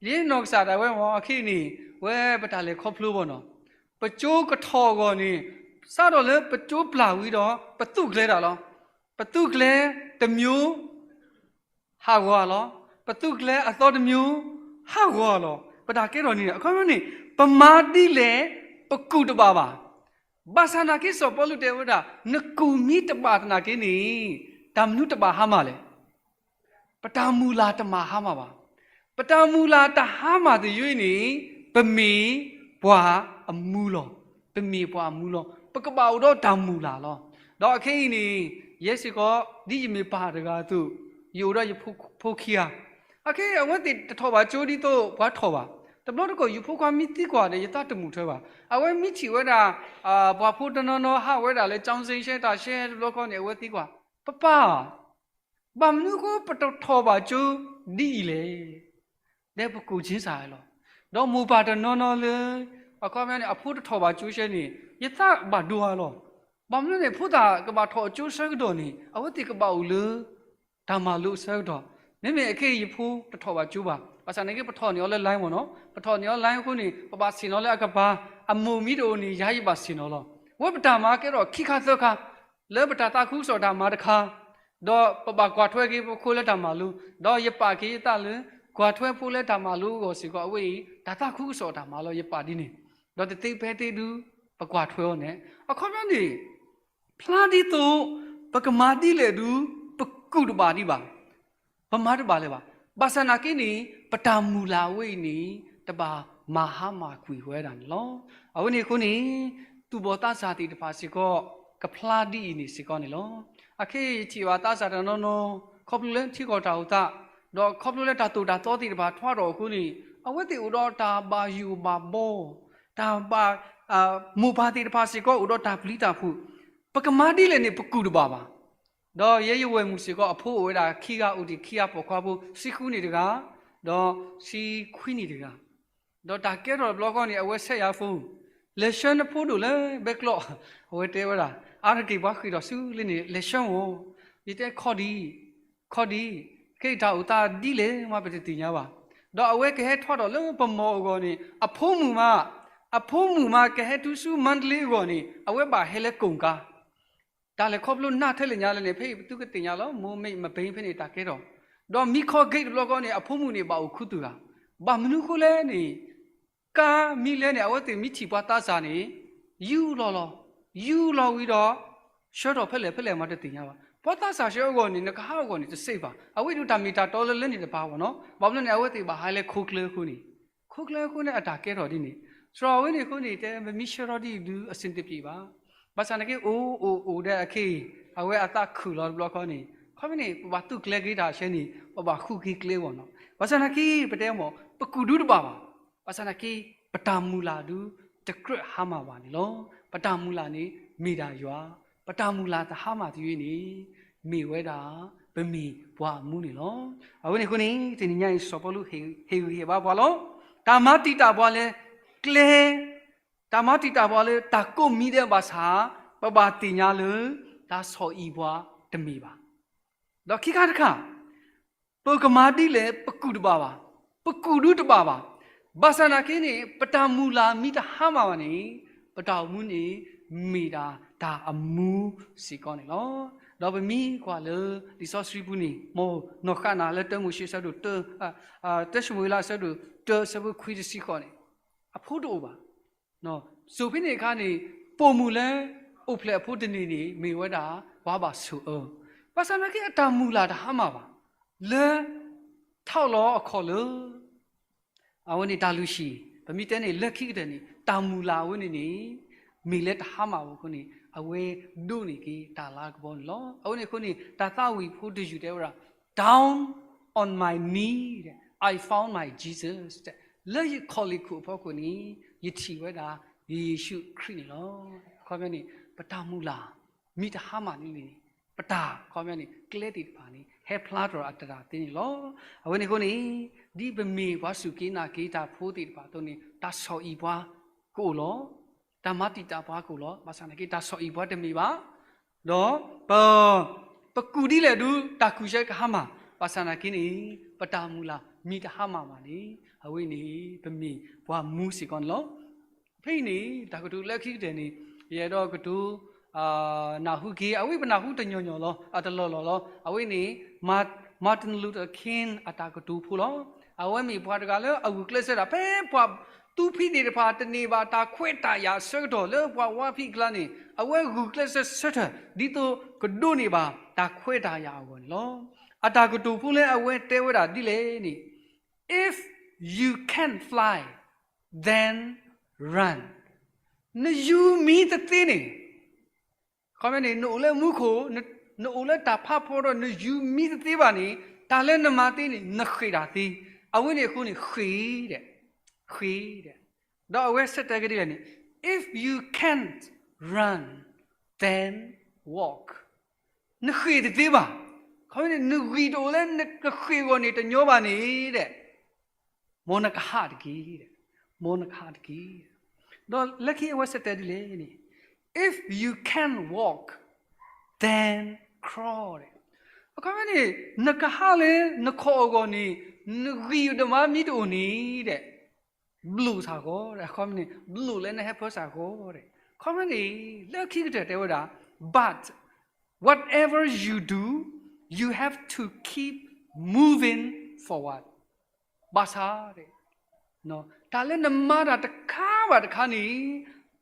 ယနီၢ်ကစၢ်ဒၣ်ဝဲမ့ၢ် အခဲအံၤန့ၣ် ဝဲပတၢ်လဲၤခီဖျိဘၣ်နီၤ. ပကၠိကထီၣ်အဂီၢ်န့ၣ် စးထီၣ်လၢပကၠိပျၢ်ဝံၤဒီး ပသူၣ်ကျဲဒၣ်လီၤ. ပသူၣ်ကျဲတမျိုး ဟးဂီၤလီၤ. ပသူၣ်ကျဲအသီတမျိုး ဟးဂီၤလီၤ. ပတၢ်ကဲထီၣ်န့ၣ် အခီပညီန့ၣ် ပမၤဒ်လဲၣ် ပကူၣ်တဘၣ်ဘၣ်. ဘၣ်ဆၣ်သနာ်က့ စီၤပီလူးတဲဝဲဒၣ် နကူၣ်မ့ၢ်တဘၣ်သနာ်က့န့ၣ် တၢ်မနုၤတဘၣ်ဟါမၢ်လဲၣ်. ပတၢ်မုၢ်လၢ်တမၤဟါမၢ်ဘၣ်. ပတၢ်မုၢ်လၢ်တဟါမၢ်သယုၢ်အံၤန့ၣ် ပမ့ၢ်ပှၤအမူလီၤ. ပမ့ၢ်ပှၤအမူလီၤ. ပကဘၣ်အိၣ်ဒီးတၢ်မုၢ်လၢ်လီၤ. ဒီးအခဲအံၤန့ၣ် ယဲစ့ၢ်ကီး ဒ်ယမ့ၢ်ပၢ်တဂၤအသိး ယအိၣ်ဒီးယဖိခံဂၤ အခဲအံၤ အဝဲသ့ၣ်တထီၣ်ဘၣ်ကၠိဒ်သိးပှၤထီၣ်ဘၣ်. တဘျီတခီၣ် ယဖိခွါမ့ၢ်သံကွၢ်ဒီး ယသးတမုာ်ထွဲဘၣ်. အဝဲမ့ၢ်ထံၣ်ဝဲဒၣ် ပှၤဖိတနီၤနီၤဟးဝဲဒၣ်လၢ ကျောင်းဆင်း ရှဲတၢ်ရှဲတဘျီခီန့ၣ် အဝဲသံကွၢ် ပၢ်ပၢ် ဘၣ်မနုၤအဃိပတထီၣ်ဘၣ်ကၠိဒ်အံၤလဲၣ်. ဒီးပကူၣ်က့ၤစၢ်လီၤ. ဒီးမိၢ်ပၢ်တနီၤနီၤလၢ အခီပညီန့ၣ် အဖိတထီၣ်ဘၣ်ကၠိရှဲန့ၣ် ယသးဘၣ်ဒိဧါလီၤ. ဘၣ်မနုၤန့ၣ် ဖိသၣ်ကဘၣ်ထီၣ်ကၠိဆၢကတီၢ်န့ၣ် အဝဲသ့ၣ်ကဘၣ်အိၣ်လၢ တၢ်မၤလိအဆၢကတီၢ်. မ့မ့ၢ်အခဲအံၤယဖိတထီၣ်ဘၣ်ကၠိဘၣ်. ဘၣ်ဆၣ်သနာ်က့ ပထီၣ်န့ၢ်အီၤလၢ line မ့ၢ်နီၤ. ပထီၣ်န့ၢ်အီၤ line အဃိန့ၣ် ပဘၣ်ဆ့ၣ်နီၤလၢအကပၤ, အမိၢ်မ့ၢ်တအိၣ်န့ၣ် ယၤယဘၣ်ဆ့ၣ်နီၤလီၤ. ဝဲပတၢ်မၤကဲထီၣ်ခံခါသၢခါ လၢပတၢ်သးခုကစီၣ်တၢ်မၤတခါ, ဒီးပဘၣ်ကွၢ်ထွဲက့ၤပဖိလၢတၢ်မၤလိ, ဒီးယပာ်က့ၤယသးလၢ ကွၢ်ထွဲဖိလၢတၢ်မၤလိအဂီၢ်စ့ၢ်ကီး အဝဲအံၤ တၢ်သးခုကစီၣ်တၢ်မၤလီၤ ယပာ်ဒ်န့ၣ်, ဒီးတသ့ဖဲသ့ဒု ပကွၢ်ထွဲအီၤန့ၣ် အခီပညီန့ၣ် ဖျါဒ်သိး ပကမၤဒ်လဲၣ်ဒု ပကူၣ်တဘၣ်ဒံးဘၣ်, ပမၤတဘၣ်လၢၤဘၣ်. ဘၣ်ဆၣ်နာ်က့န့ၣ် ပတၢ်မုၢ်လၢ်အဝဲအံၤန့ၣ် တဘၣ်မၤဟါမၢ်ကွံာ်ဝဲဒၣ်န့ၣ်လီၤ. အဝဲန့ၣ်အဃိန့ၣ် သူၣ်ဘီၣ်သးစၢ်သ့ၣ်တဖၣ်စ့ၢ်ကီး ကဖျါဒ်အံၤန့ၣ်စ့ၢ်ကီးန့ၣ်လီၤ. အခဲအံၤယထံၣ်ဘၣ်သးစၢ်တနီၤနီၤ ခီဖျိလၢထံကီၢ်တၢ်အိၣ်သး ဒီးခီဖျိလၢတၢ်သိၣ်တၢ်သီသ့ၣ်တဖၣ်ထွါထီၣ်အဃိန့ၣ် အဝဲသ့ၣ်အိၣ်ဒီးတၢ်ဘၣ်ယိၣ်ဘၣ်ဘီ တၢ်ဘၣ် မိၢ်ပၢ်သ့ၣ်တဖၣ်စ့ၢ်ကီးအိၣ်ဒီးတၢ်ပျံၤတၢ်ဖုး, ပကမၤဒ်လဲၣ်န့ၣ် ပကူၣ်တဘၣ်ဘၣ်. ဒီးယဲယဝဲၢ်မုၣ်စ့ၢ်ကီး အဖိအိၣ်ဝဲဒၣ်ခံဂၤ အိၣ်တ့ၢ်ခံဂၤပိာ်ခွါဖိ ဆံဃုနံၣ်တဂၤ ဒီးဆံခွံနံၣ်တဂၤ, ဒီးတၢ်ကဲထီၣ်တဘျီဃီန့ၣ် အဝဲဆဲးယၤဖိ လဲၤဆှၢနဖိဒိၣ်လၢဘဲကျီၢ်, အဝဲတဲဝဲဒၣ် အါတက့ၢ်ပှၤဃ့ၢ်ထီၣ်ဆူလၢန့ၣ် လဲၤဆှၢမၢ်, ယတဲခီဒံး ခီဒံး ခဲအံၤတၢ်အိၣ်သးဒ်လဲၣ်မးပတသ့ၣ်ညါဘၣ်. ဒီးအဝဲကဟဲထွါထီၣ်လၢပမီၢ်အဂီၢ်န့ၣ် အဖိမုၣ်မး, အဖိမုၣ်မးကဟဲတုၤဆူမါတလ့အဂီၢ်န့ၣ် အဝဲဘၣ်ဟဲလၢကိၣ်ကါ တၢ်လဲၤခီဖျိနၢ်ထဲလဲၣ်ညါလဲၣ်န့ၣ် ဖဲအံၤပသုကသ့ၣ်ညါလီၤ. မိၢ်မ့ၢ်မပ့ဖဲန့ၣ်တၢ်ကဲထီၣ်, ဒီးမံခီဂ့ၢ်တဘျီဃီန့ၣ် အဖိမုၣ်န့ၣ်ဘၣ်အိၣ်ခူသူၣ်ဂၤ, ဘၣ်မနုၤဃိလဲၣ်န့ၣ် ကါမံလဲၣ်န့ၣ် အဝဲသ့ၣ်မံထံၣ်ပှၤသးစၢ်န့ၣ် ယူလီၤလီၤ, ယူလီၤဝံၤဒီး ဆှၢထီၣ်ဖဲလဲၣ်ဖဲလဲၣ်မးတသ့ၣ်ညါဘၣ်. ပှၤသးစၢ်ဆှၢအဂီၢ်န့ၣ် နကဟးအဂီၢ်န့ၣ် တစ့ဘၣ်. အဝဲဒုးတၢ်မ့ၢ်တၢ်တီလၢလၢန့ၣ်တပၤဘၣ်နီၤ. ဘၣ်မနုၤန့ၣ် အဝဲသ့ၣ်ဘၣ်ဟးလၢခိကျၢအဃိန့ၣ်, ခိကျၢအဃိန့ၣ် အတၢ်ကဲထီၣ်ဒ်န့ၣ်, စှၤအဝဲန့ၣ်အဃိန့ၣ် တဲမ့မ့ၢ်ဆှၢထီၣ်ဒ်အံၤဒုး အဆင်တပြေဘၣ်. ဘၣ်ဆၣ်နာ်က့ အိၣ်အိၣ်အိၣ်ဒီးအခဲအံၤ အဝဲအသးခုၣ်လီၤတဘျီဃီန့ၣ် ခီမ့ၢ်န့ၣ် ပဘၣ်သူၣ်ကျဲၤက့ၤတၢ်ဆှၢန့ၣ် ပဘၣ်ဃုက့ၤကျဲဝဲနီၤ. ဘၣ်ဆၣ်နာ်က့ ပတဲမ့ၢ် ပကူၣ်ဒုတဘၣ်ဘၣ်. ဘၣ်ဆၣ်နာ်က့ ပတၢ်မုၢ်လၢ်ဒု တကြၢးဟါမၢ်ဘၣ်န့ၣ်လီၤ. ပတၢ်မုၢ်လၢ်န့ၣ် မ့ၢ်ဒၣ်ယွၤ, ပတၢ်မုၢ်လၢ်တဟါမၢ်သယုၢ်န့ၣ် မ့ၢ်ဝဲဒၣ် ပမ့ၢ်ပှၤအမူန့ၣ်လီၤ. အဝဲန့ၣ်အဃိန့ၣ် တနံၤညါအံၤ စီၤပီလူးဟ့ၣ်ဂံၢ်ဟ့ၣ်ဘါပှၤလီၤ. တၢ်မၤတံာ်တာ်ပှၤလၢကျဲ, တၢ်မၤတံာ်တာ်ပှၤလၢတၢ်ကိးမံၤဒဲးဘၣ်ဆၣ် ပဘၣ်သ့ၣ်ညါလၢ တၢ်ဆီၣ်အံၤပှၤတမ့ၢ်ဘၣ်. ဒီးခံခါတခါ ပကမၤဒ်လဲၣ် ပကူၣ်တဘၣ်ဘၣ်, ပကူၣ်ဒုတဘၣ်ဘၣ်. ဘၣ်ဆၣ်နာ်က့န့ၣ် ပတၢ်မုၢ်လၢ်မ့ၢ်တဟါမၢ်ဘၣ်န့ၣ် ပတၢ်အိၣ်မူန့ၣ် မ့ၢ်ဒၣ်တၢ်အမူစ့ၢ်ကီးန့ၣ်လီၤ. ဒီးပမ့ၢ်ကွၢ်လၢလံာ်စီဆှံပူၤန့ၣ် မ်နီၢ်ဃၣ်နၤလၢတၢမိၤၡ့ဆၢဒိၣ်တၢ, တၢၡမူၤအ့လးဆၢဒိၣ်တၢ ဆၢဖိခွံတဆံဃိးန့ၣ် အဖိတအိၣ်ဘၣ်. စိၤဖဲန့ၣ်အခါန့ၣ် ပိာ်မုၣ်လၢအိၣ်ဖျဲၣ်အဖိတန့ၢ်န့ၣ် မ့ၢ်ဝဲဒၣ် ပှၤဘၣ်ဆိၣ်အၢ, ဘၣ်ဆၣ်နာ်က့အတၢ်မုၢ်လၢ်တဟါမၢ်ဘၣ်, လၢ ထီၣ်လီၤအခီၣ်လၢ အဝဲန့ၣ်တၢ်လုၢ်ဟံၣ်, ပမ့ၢ်တဲန့ၣ် လၢခံကတၢၢ်န့ၣ် တၢ်မုၢ်လၢ်အဝဲန့ၣ်န့ၣ် မ့ၢ်လၢတဟါမၢ်ဝဲအဃိန့ၣ် အဝဲဒိးန့ၢ်က့ၤတၢ်လၤကပီၤန့ၣ်လီၤ. အဝဲန့ၣ်အဃိန့ၣ် တၢ်သးဝံၣ်ဖိတယုၢ်တဲဝဲဒၣ် Down on my knee, I found my Jesus, လၢယခီၣ်လ့ၣ်ခိၣ်အဖီခိၣ်န့ၣ် ယထံၣ်ဝဲဒၣ် ယ့ၣ်ၡူးခရံာ်န့ၣ်လီၤ. အခီပညီန့ၣ် ပတၢ်မုၢ်လၢ် မ့ၢ်တဟါမၢ်န့ၣ်န့ၣ် ပတၢ်ခီပညီန့ၣ် ကျဲသ့ၣ်တဖၣ်န့ၣ် ဟဲဖျါထီၣ်အတရၢ်သ့န့ၣ်လီၤ. အဝဲန့ၣ်အဃိန့ၣ် ဒ်ပမ့ၢ်ပှၤစူၢ်က့ၤနာ်က့ၤတၢ်ဖိသ့ၣ်တဖၣ်အသိးန့ၣ် တၢ်ဆီၣ်အံၤပှၤကအိၣ်လီၤ. တၢ်မၤတံာ်တာ်ပှၤကအိၣ်လီၤ. ဘၣ်ဆၣ်နာ်က့ တၢ်ဆီၣ်အံၤပှၤတမ့ၢ်ဘၣ်. ဒီးပ ပကူၣ်ဒ်လဲၣ်ဒုး တၢ်ကူၣ်ဆၢကဟါမၢ်. ဘၣ်ဆၣ်နာ်က့န့ၣ် ပတၢ်မုၢ်လၢ်မ့ၢ်တဟါမၢ်ဘၣ်န့ၣ် အဝဲန့ၣ် ပမ့ၢ်ပှၤမူစ့ၢ်ကီးန့ၣ်လီၤ. ဖဲအံၤန့ၣ် တၢ်ကတိၤလၢခံကတၢၢ်န့ၣ် ယအဲၣ်ဒိးကတိၤ နၢ်ဟူက့ၤ အဝဲပနၢ်ဟူတညီညီလီၤ အတလီၢ်လီၢ်လီၤ. အဝဲန့ၣ် Martin Luther King အတၢ်ကတိၤဖိလီၤ. အဝဲမ့ၢ်ပှၤတဂၤလၢအဂုာ်ကျဲးစၢးတၢ် ဖဲပှၤသူဖံးသ့ၣ်တဖၣ် တန့ၢ်ဘၣ်တၢ်ခွဲးတၢ်ယာ်အဆၢကတီၢ်လၢပှၤဝါဖံးအကျါန့ၣ် အဝဲဂုာ်ကျဲးစၢးဆၢထၢၣ် ဒ်သိးကဒိးန့ၢ်ဘၣ်တၢ်ခွဲးတၢ်ယာ်အဂီၢ်န့ၣ်လီၤ. အတၢ်ကတိၤဖိလၢအဝဲတဲဝဲဒၣ်ဒ်လဲၣ်န့ၣ် If you can't fly, then run. နယူၤမံတသ့န့ၣ် ခီပညီန့ၣ် နအိၣ်လၢမူခိၣ်, နအိၣ်လၢတၢ်ဖးဖီဒီး နယူၤမံတသ့ဘၣ်န့ၣ် တၢ်လၢနမၤသ့န့ၣ် နဃ့ၢ်တၢ်သ့. အဝဲန့ၣ်အဃိန့ၣ် ဃ့ၢ်ဒီး, ဃ့ၢ်ဒီး, ဒီးအဝဲဆၢတဲာ်ကဒ်လဲၣ်န့ၣ် If you can't run, then walk. နဃ့ၢ်တသ့ဘၣ်. ခီပညီန့ၣ် နဂံၢ်တအိၣ်လၢနကဃ့ၢ်အဂီၢ်န့ၣ် တညီဘၣ်န့ၣ်ဒီး မ်နကဟးတက့ၢ်, မ်နကဟးတက့ၢ်. ဒီးလၢခံအဝဲဆၢတဲာ်ဒ်လဲၣ်န့ၣ် If you can't walk, then crawl. အခီပညီန့ၣ် နကဟးလၢနခီၣ်အဂီၢ်န့ၣ် နဂံၢ်တမါမ့ၢ်တအိၣ်န့ၣ်ဒီး ဘျိၣ်ဆၣ်ဃီ, အခီပညီန့ၣ် ဘျိၣ်လၢနဟဲဖၢဆၣ်ဃီ. အခီပညီန့ၣ် လၢခံကတၢၢ်တဲဝဲဒၣ် But whatever you do, you have to keep moving forward. ဘၣ်ဆၣ် တၢ်လၢနမၤတၢ်တခါဘၣ်တခါန့ၣ်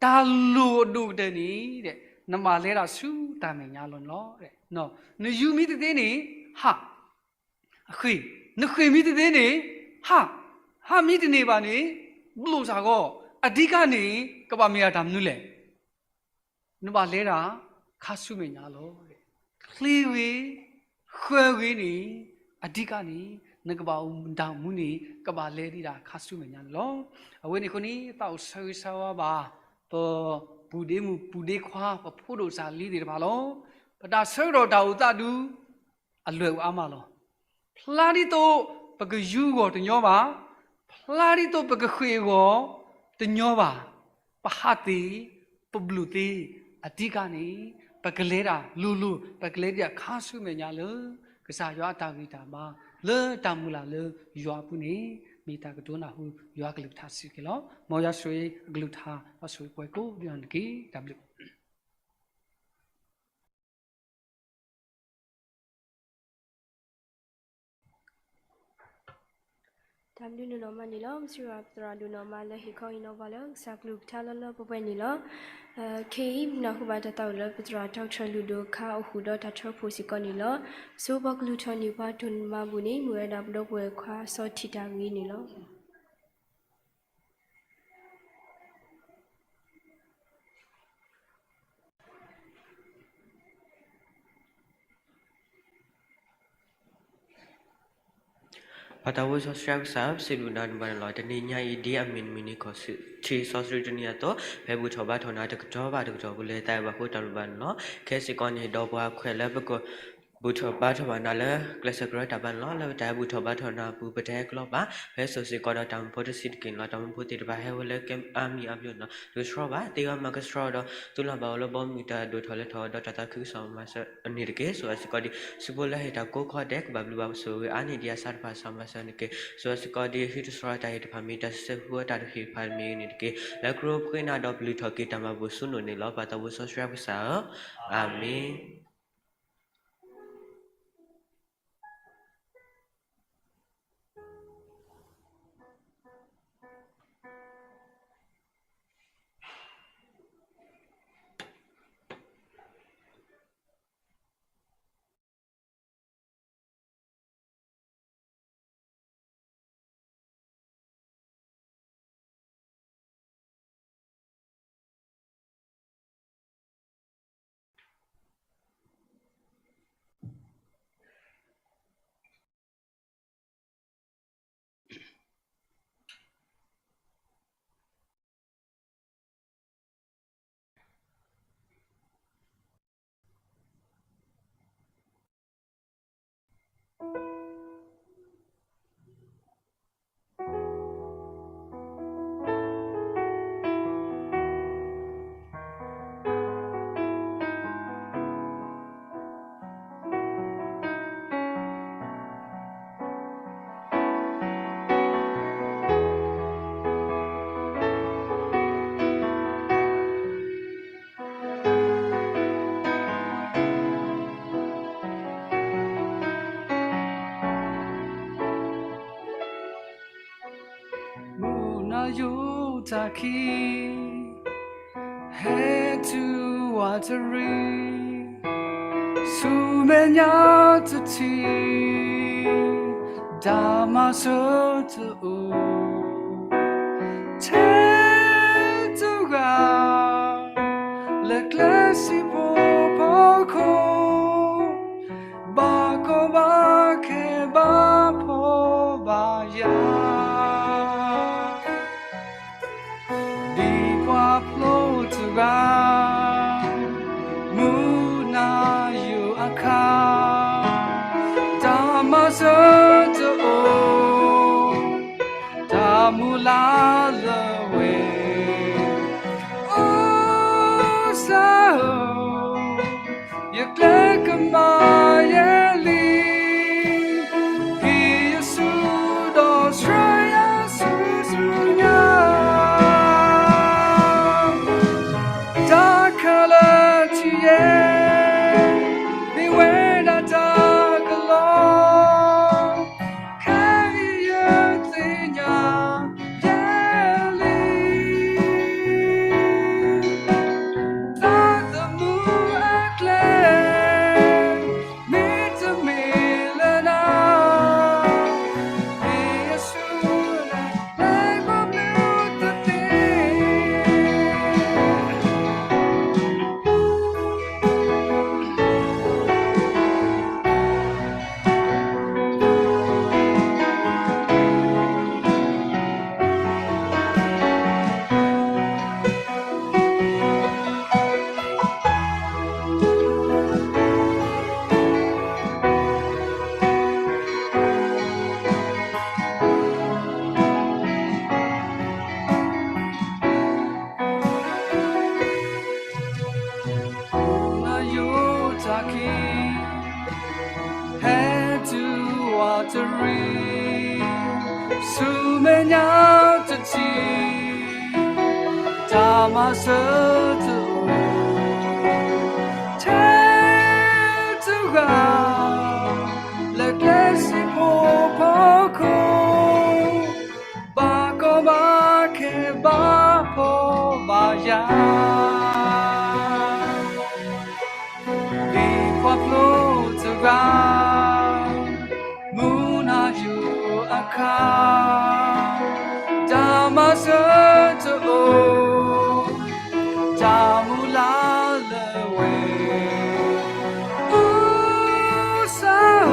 တၢ်လိၣ်အဒိၣ်ကတၢၢ်န့ၣ် နဘၣ်လဲၤတၢ်ဆူတၢ်မဲာ်ညါလီၤန့ၣ်လီၤ. နယူၤမ့ၢ်တသ့န့ၣ် ဟး, အဃ့ၢ်, နဃ့ၢ်မ့ၢ်တသ့န့ၣ် ဟး, ဟးမ့ၢ်တန့ၢ်ဘၣ်န့ၣ် ဘျိးစ့ၢ်ကီး, အဓိကန့ၣ် ကဘၣ်မ့ၢ်ဒၣ်တၢ်မနုၤလဲၣ်. နဘၣ်လဲၤတၢ်ခါဆူမဲာ်ညါလီၤ. ချ့ဂ့ၤ, ဃၢၤဂ့ၤန့ၣ် အဓိကန့ၣ် နကဘၣ်အိၣ်မူတၢ်အိၣ်မူန့ၣ် ကဘၣ်လဲၤဒံးဒၣ်ခါဆူမဲာ်ညါန့ၣ်လီၤ. အဝဲန့ၣ်အဃိန့ၣ် သးအိၣ်ဆၢဂ့ၤဆၢဝါဘၣ် ပပူၤဒ့မုၣ်ပူၤဒ့ခွါ ပဖိဒိၣ်စၢ်လံသ့ၣ်တဖၣ်လီၤ. ပတၢ်ဆၢကတီၢ်တၢ်အိၣ်သးဒုး အလွဲၢ်အိၣ်အါမးလီၤ. ဖျါဒ်သိးပကယူၤအဂီၢ်တညီဘၣ်, ဖျါဒ်သိးပကဃ့ၢ်အဂီၢ်တညီဘၣ်, ပဟးသ့, ပဘျုးသ့, အဓိကန့ၣ် ပကလဲၤတၢ်လိၤလိၤ, ပကလဲၤဒံးဒၣ်ခါဆူမဲာ်ညါလၢ ကစၢ်ယွၤအတၢ်ဂံၢ်တၢ်ဘါ လၢတၢ်မုၢ်လၢ်လၢယွၤအပူၤန့ၣ် မ့ၢ်တၢ်ကတိၤနၢ်ဟူယွၤကလုၢ်ကထါစ့ၢ်ကီးလီၤ. မ်ယွၤဆိၣ်ဂ့ၤအကလုၢ်ကထါ ဒီးဆိၣ်ဂ့ၤပှၤကိးဂၤဒဲးန့ၣ်တက့ၢ်. တၢ်ဘျုး တၢ်ဘျုးဒိၣ်နီၢ်မးန့ၣ်လီၤ. ပစံးဘျုးပသရၣ်ဒိၣ်နီၢ်မးလၢဟ့ၣ်ခီဟ့ၣ်နီၤပှၤလၢ ကစၢ်ကလုၢ်ကထါလၢလၢပှဲၤပှဲၤန့ၣ်လီၤ. ခဲအံၤ ပနၢ်ဟူဘၣ်တၢ်သးအိၣ်လၢပသရၣ် ဒီကထၢၣ်လုၢ်ဒိၣ်ခါ အိၣ်ဃုာ်ဒီးတၢ်ထၢဖှိၣ်စ့ၢ်ကီးန့ၣ်လီၤ. ဆိပှၤကလုၢ်ထီၣ်န့ၢ်ပှၤဒိၣ်နီၢ်မးအပူၤန့ၣ် မ့ၢ်ဝဲဒၣ်ပဒီပုၢ်ဝဲၢ်ခွါစီၤထံၣ်တၢ်ဂ့ၤန့ၣ်လီၤ. ပၢ်သးဘိစီဆှံကစၢ်ဧၢ, ပစံးဘျုးနၤဒိၣ်မးန့ၣ်လီၤ. တနံၤညါအံၤ ဒ်အမုၢ်နံၤမုၢ်နံၤခီၣ်ထံးစီဆှံတနံၤအသိး ပဟဲဘူၣ်ထီၣ်ဘါထီၣ်နၤတကတီၢ်ဘၣ်တကတီၢ် ပလဲၤသးဘၣ်ဃိတၢ်ဘျုးဘၣ်န့ၣ်လီၤ. ခဲစ့ၢ်ကီးန့ၣ် ဒီးပှၤခွဲးလၢပက ဘူၣ်ထီၣ်ဘါထီၣ်ဘၣ်နၤလၢကျဲးစၢးကရၢတၢ်ဘါန့ၣ်လီၤ. လၢပတၢ်ဟဲဘူၣ်ထီၣ်ဘါထီၣ်နၤအပူၤ ပတဟဲကျီဘၣ်, ပဟဲစိာ်စ့ၢ်ကီးဒီးတၢ်မၢဖိတဆံးတက့ၢ်န့ၣ်လီၤ. တၢ်မၢဖိသ့ၣ်တဖၣ်ဟဲဝဲလၢကဲအါမံၤအါဘျီန့ၣ်လီၤ. တကဆှီဘၣ်, သ့ဝဲမၤကဆှီဒီး သူလီၤဘၣ်အီၤလၢဘီမုၢ်တၢ်ဒိၣ်ထီၣ်လဲၤထီၣ်ဒီးတၢ်သးခုကစီၣ်မၤစၢၤန့ၣ်တက့ၢ်. ဆိပှၤလၢဟ့ၣ်တၢ်ကိးခီဒဲး ကဘၣ်ဘျုးဘၣ်ဆိၣ်ဂ့ၤအါန့ၢ်ဒံးအဆၣ်တဖၣ် စီၤမၤစၢၤန့ၣ်တက့ၢ်. ဆိစ့ၢ်ကီးဒ် ဟံးတဆှီတၢ်ဟ့ၣ်တဖၣ်မ့ၢ်တၢ်စုကဝဲၤတၢ်တဟ့ၣ်တဖၣ်မ့ၢ်ဂ့ၤန့ၣ်တက့ၢ်. လၢကရၢပဃ့နၤဒီးပလုၢ်ထီၣ်က့ၤတၢ်မၤဘူၣ်ဆူနိၣ်န့ၣ်လီၤ. ပၢ်သးဘိစီဆှံကစၢ်ဧၢ, အၤမ့ၣ်. မုၢ်နၤယိာ်တၢ်ခံး ဟဲတုၤဝးတရံး, ဆူမဲာ်ညါတထံၣ် တၢ်မၤစၢၤတအိၣ်, ထဲတဂၤ လၢကျဲစံာ်ဖိဖီခိၣ် ဘၣ်ကီဘၣ်ခဲဘၣ်ဖှီၣ်ဘၣ်ယာ်, ဒ်ပှၤဖျိတဂၤ မုၢ်နၤယိာ်အခါ, တၢ်မၤစၢၤတအိၣ်, တၢ်မုၢ်လၢ်လၢဝဲ, အိၣ်စၢ်ဧၢ, ယကျဲကမၤယဲလံ, ဟံးယဆူဒီးဆှၢယၤဆူဆူညါ, တၢ်ခဲလၢာ်ထံၣ်ယဲ, မ့ၢ်ဝဲဒၣ်တၢ်ကလီ, ခဲအံၤယသ့ ဆူမဲာ်ညါတထံၣ် တၢ်မၤစၢၤတအိၣ် ထဲတဂၤ လၢကျဲစံာ်ဖိဖီခိၣ် ဘၣ်ကီဘၣ်ခဲဘၣ်ဖှီၣ်ဘၣ်ယာ် ဒ်ပှၤဖျိတဂၤ မုၢ်နၤယိၤအခါ တၢ်မၤစၢၤတအိၣ် တၢ်မုၢ်လၢ်လၢဝဲ အိၣ်စၢ်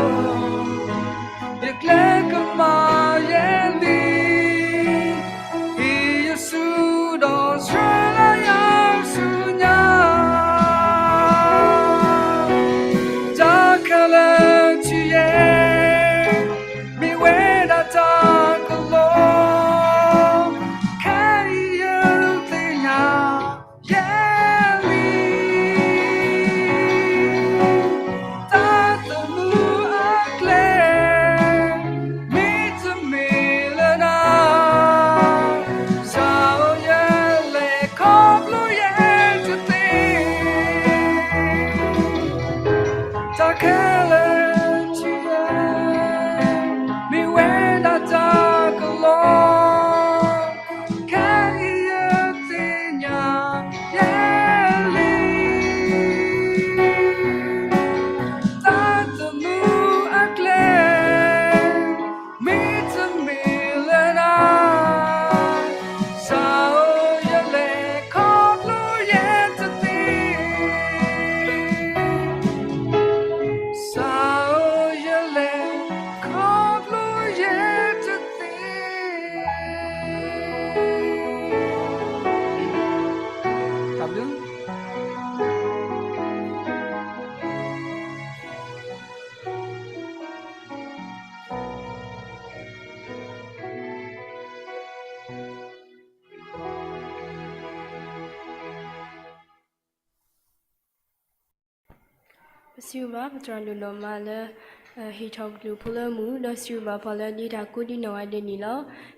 ဧၢ ယကျဲကမၤယဲလံ ဟ့ၣ်ယစုဒီးဆှၢလၢယၤဆူညါ တၢ်ခဲလၢာ်ထံၣ်ယဲ မ့ၢ်ဝဲဒၣ်တၢ်ကလီ ခဲအံၤယသ့ၣ်ညါ ယဲလံ တၢ်သမူအကျဲ မ့တမ့ၢ်လၢနၤ စၤဧၢ ယလဲၤခီဖျိယဲတသ့ တၢ်ခဲလၢာ်ထံၣ်ယဲ မ့ၢ်ဝဲဒၣ်တၢ်ကလီ ခဲအံၤယသ့ၣ်ညါယဲလံ တၢ်သမူအကျဲ မ့တမ့ၢ်လၢနၤ စၤဧၢ ယလဲၤခီဖျိယဲတသ့ စၤဧၢ ယလဲၤခီဖျိယဲတသ့ တၢ်ဘျုး ပစံးဘျုးဘၣ် ပသရၣ်ဒိၣ်နီၢ်မးလၢ ဟ့ၣ်ထီၣ်ကလုၢ်ဖိလၢမူ ဒီးစံးဘျုးဘၣ်ပှၤလၢဒ့တၢ်ကိးဒံးနီၢ်ဂၤဒဲးန့ၣ်လီၤ.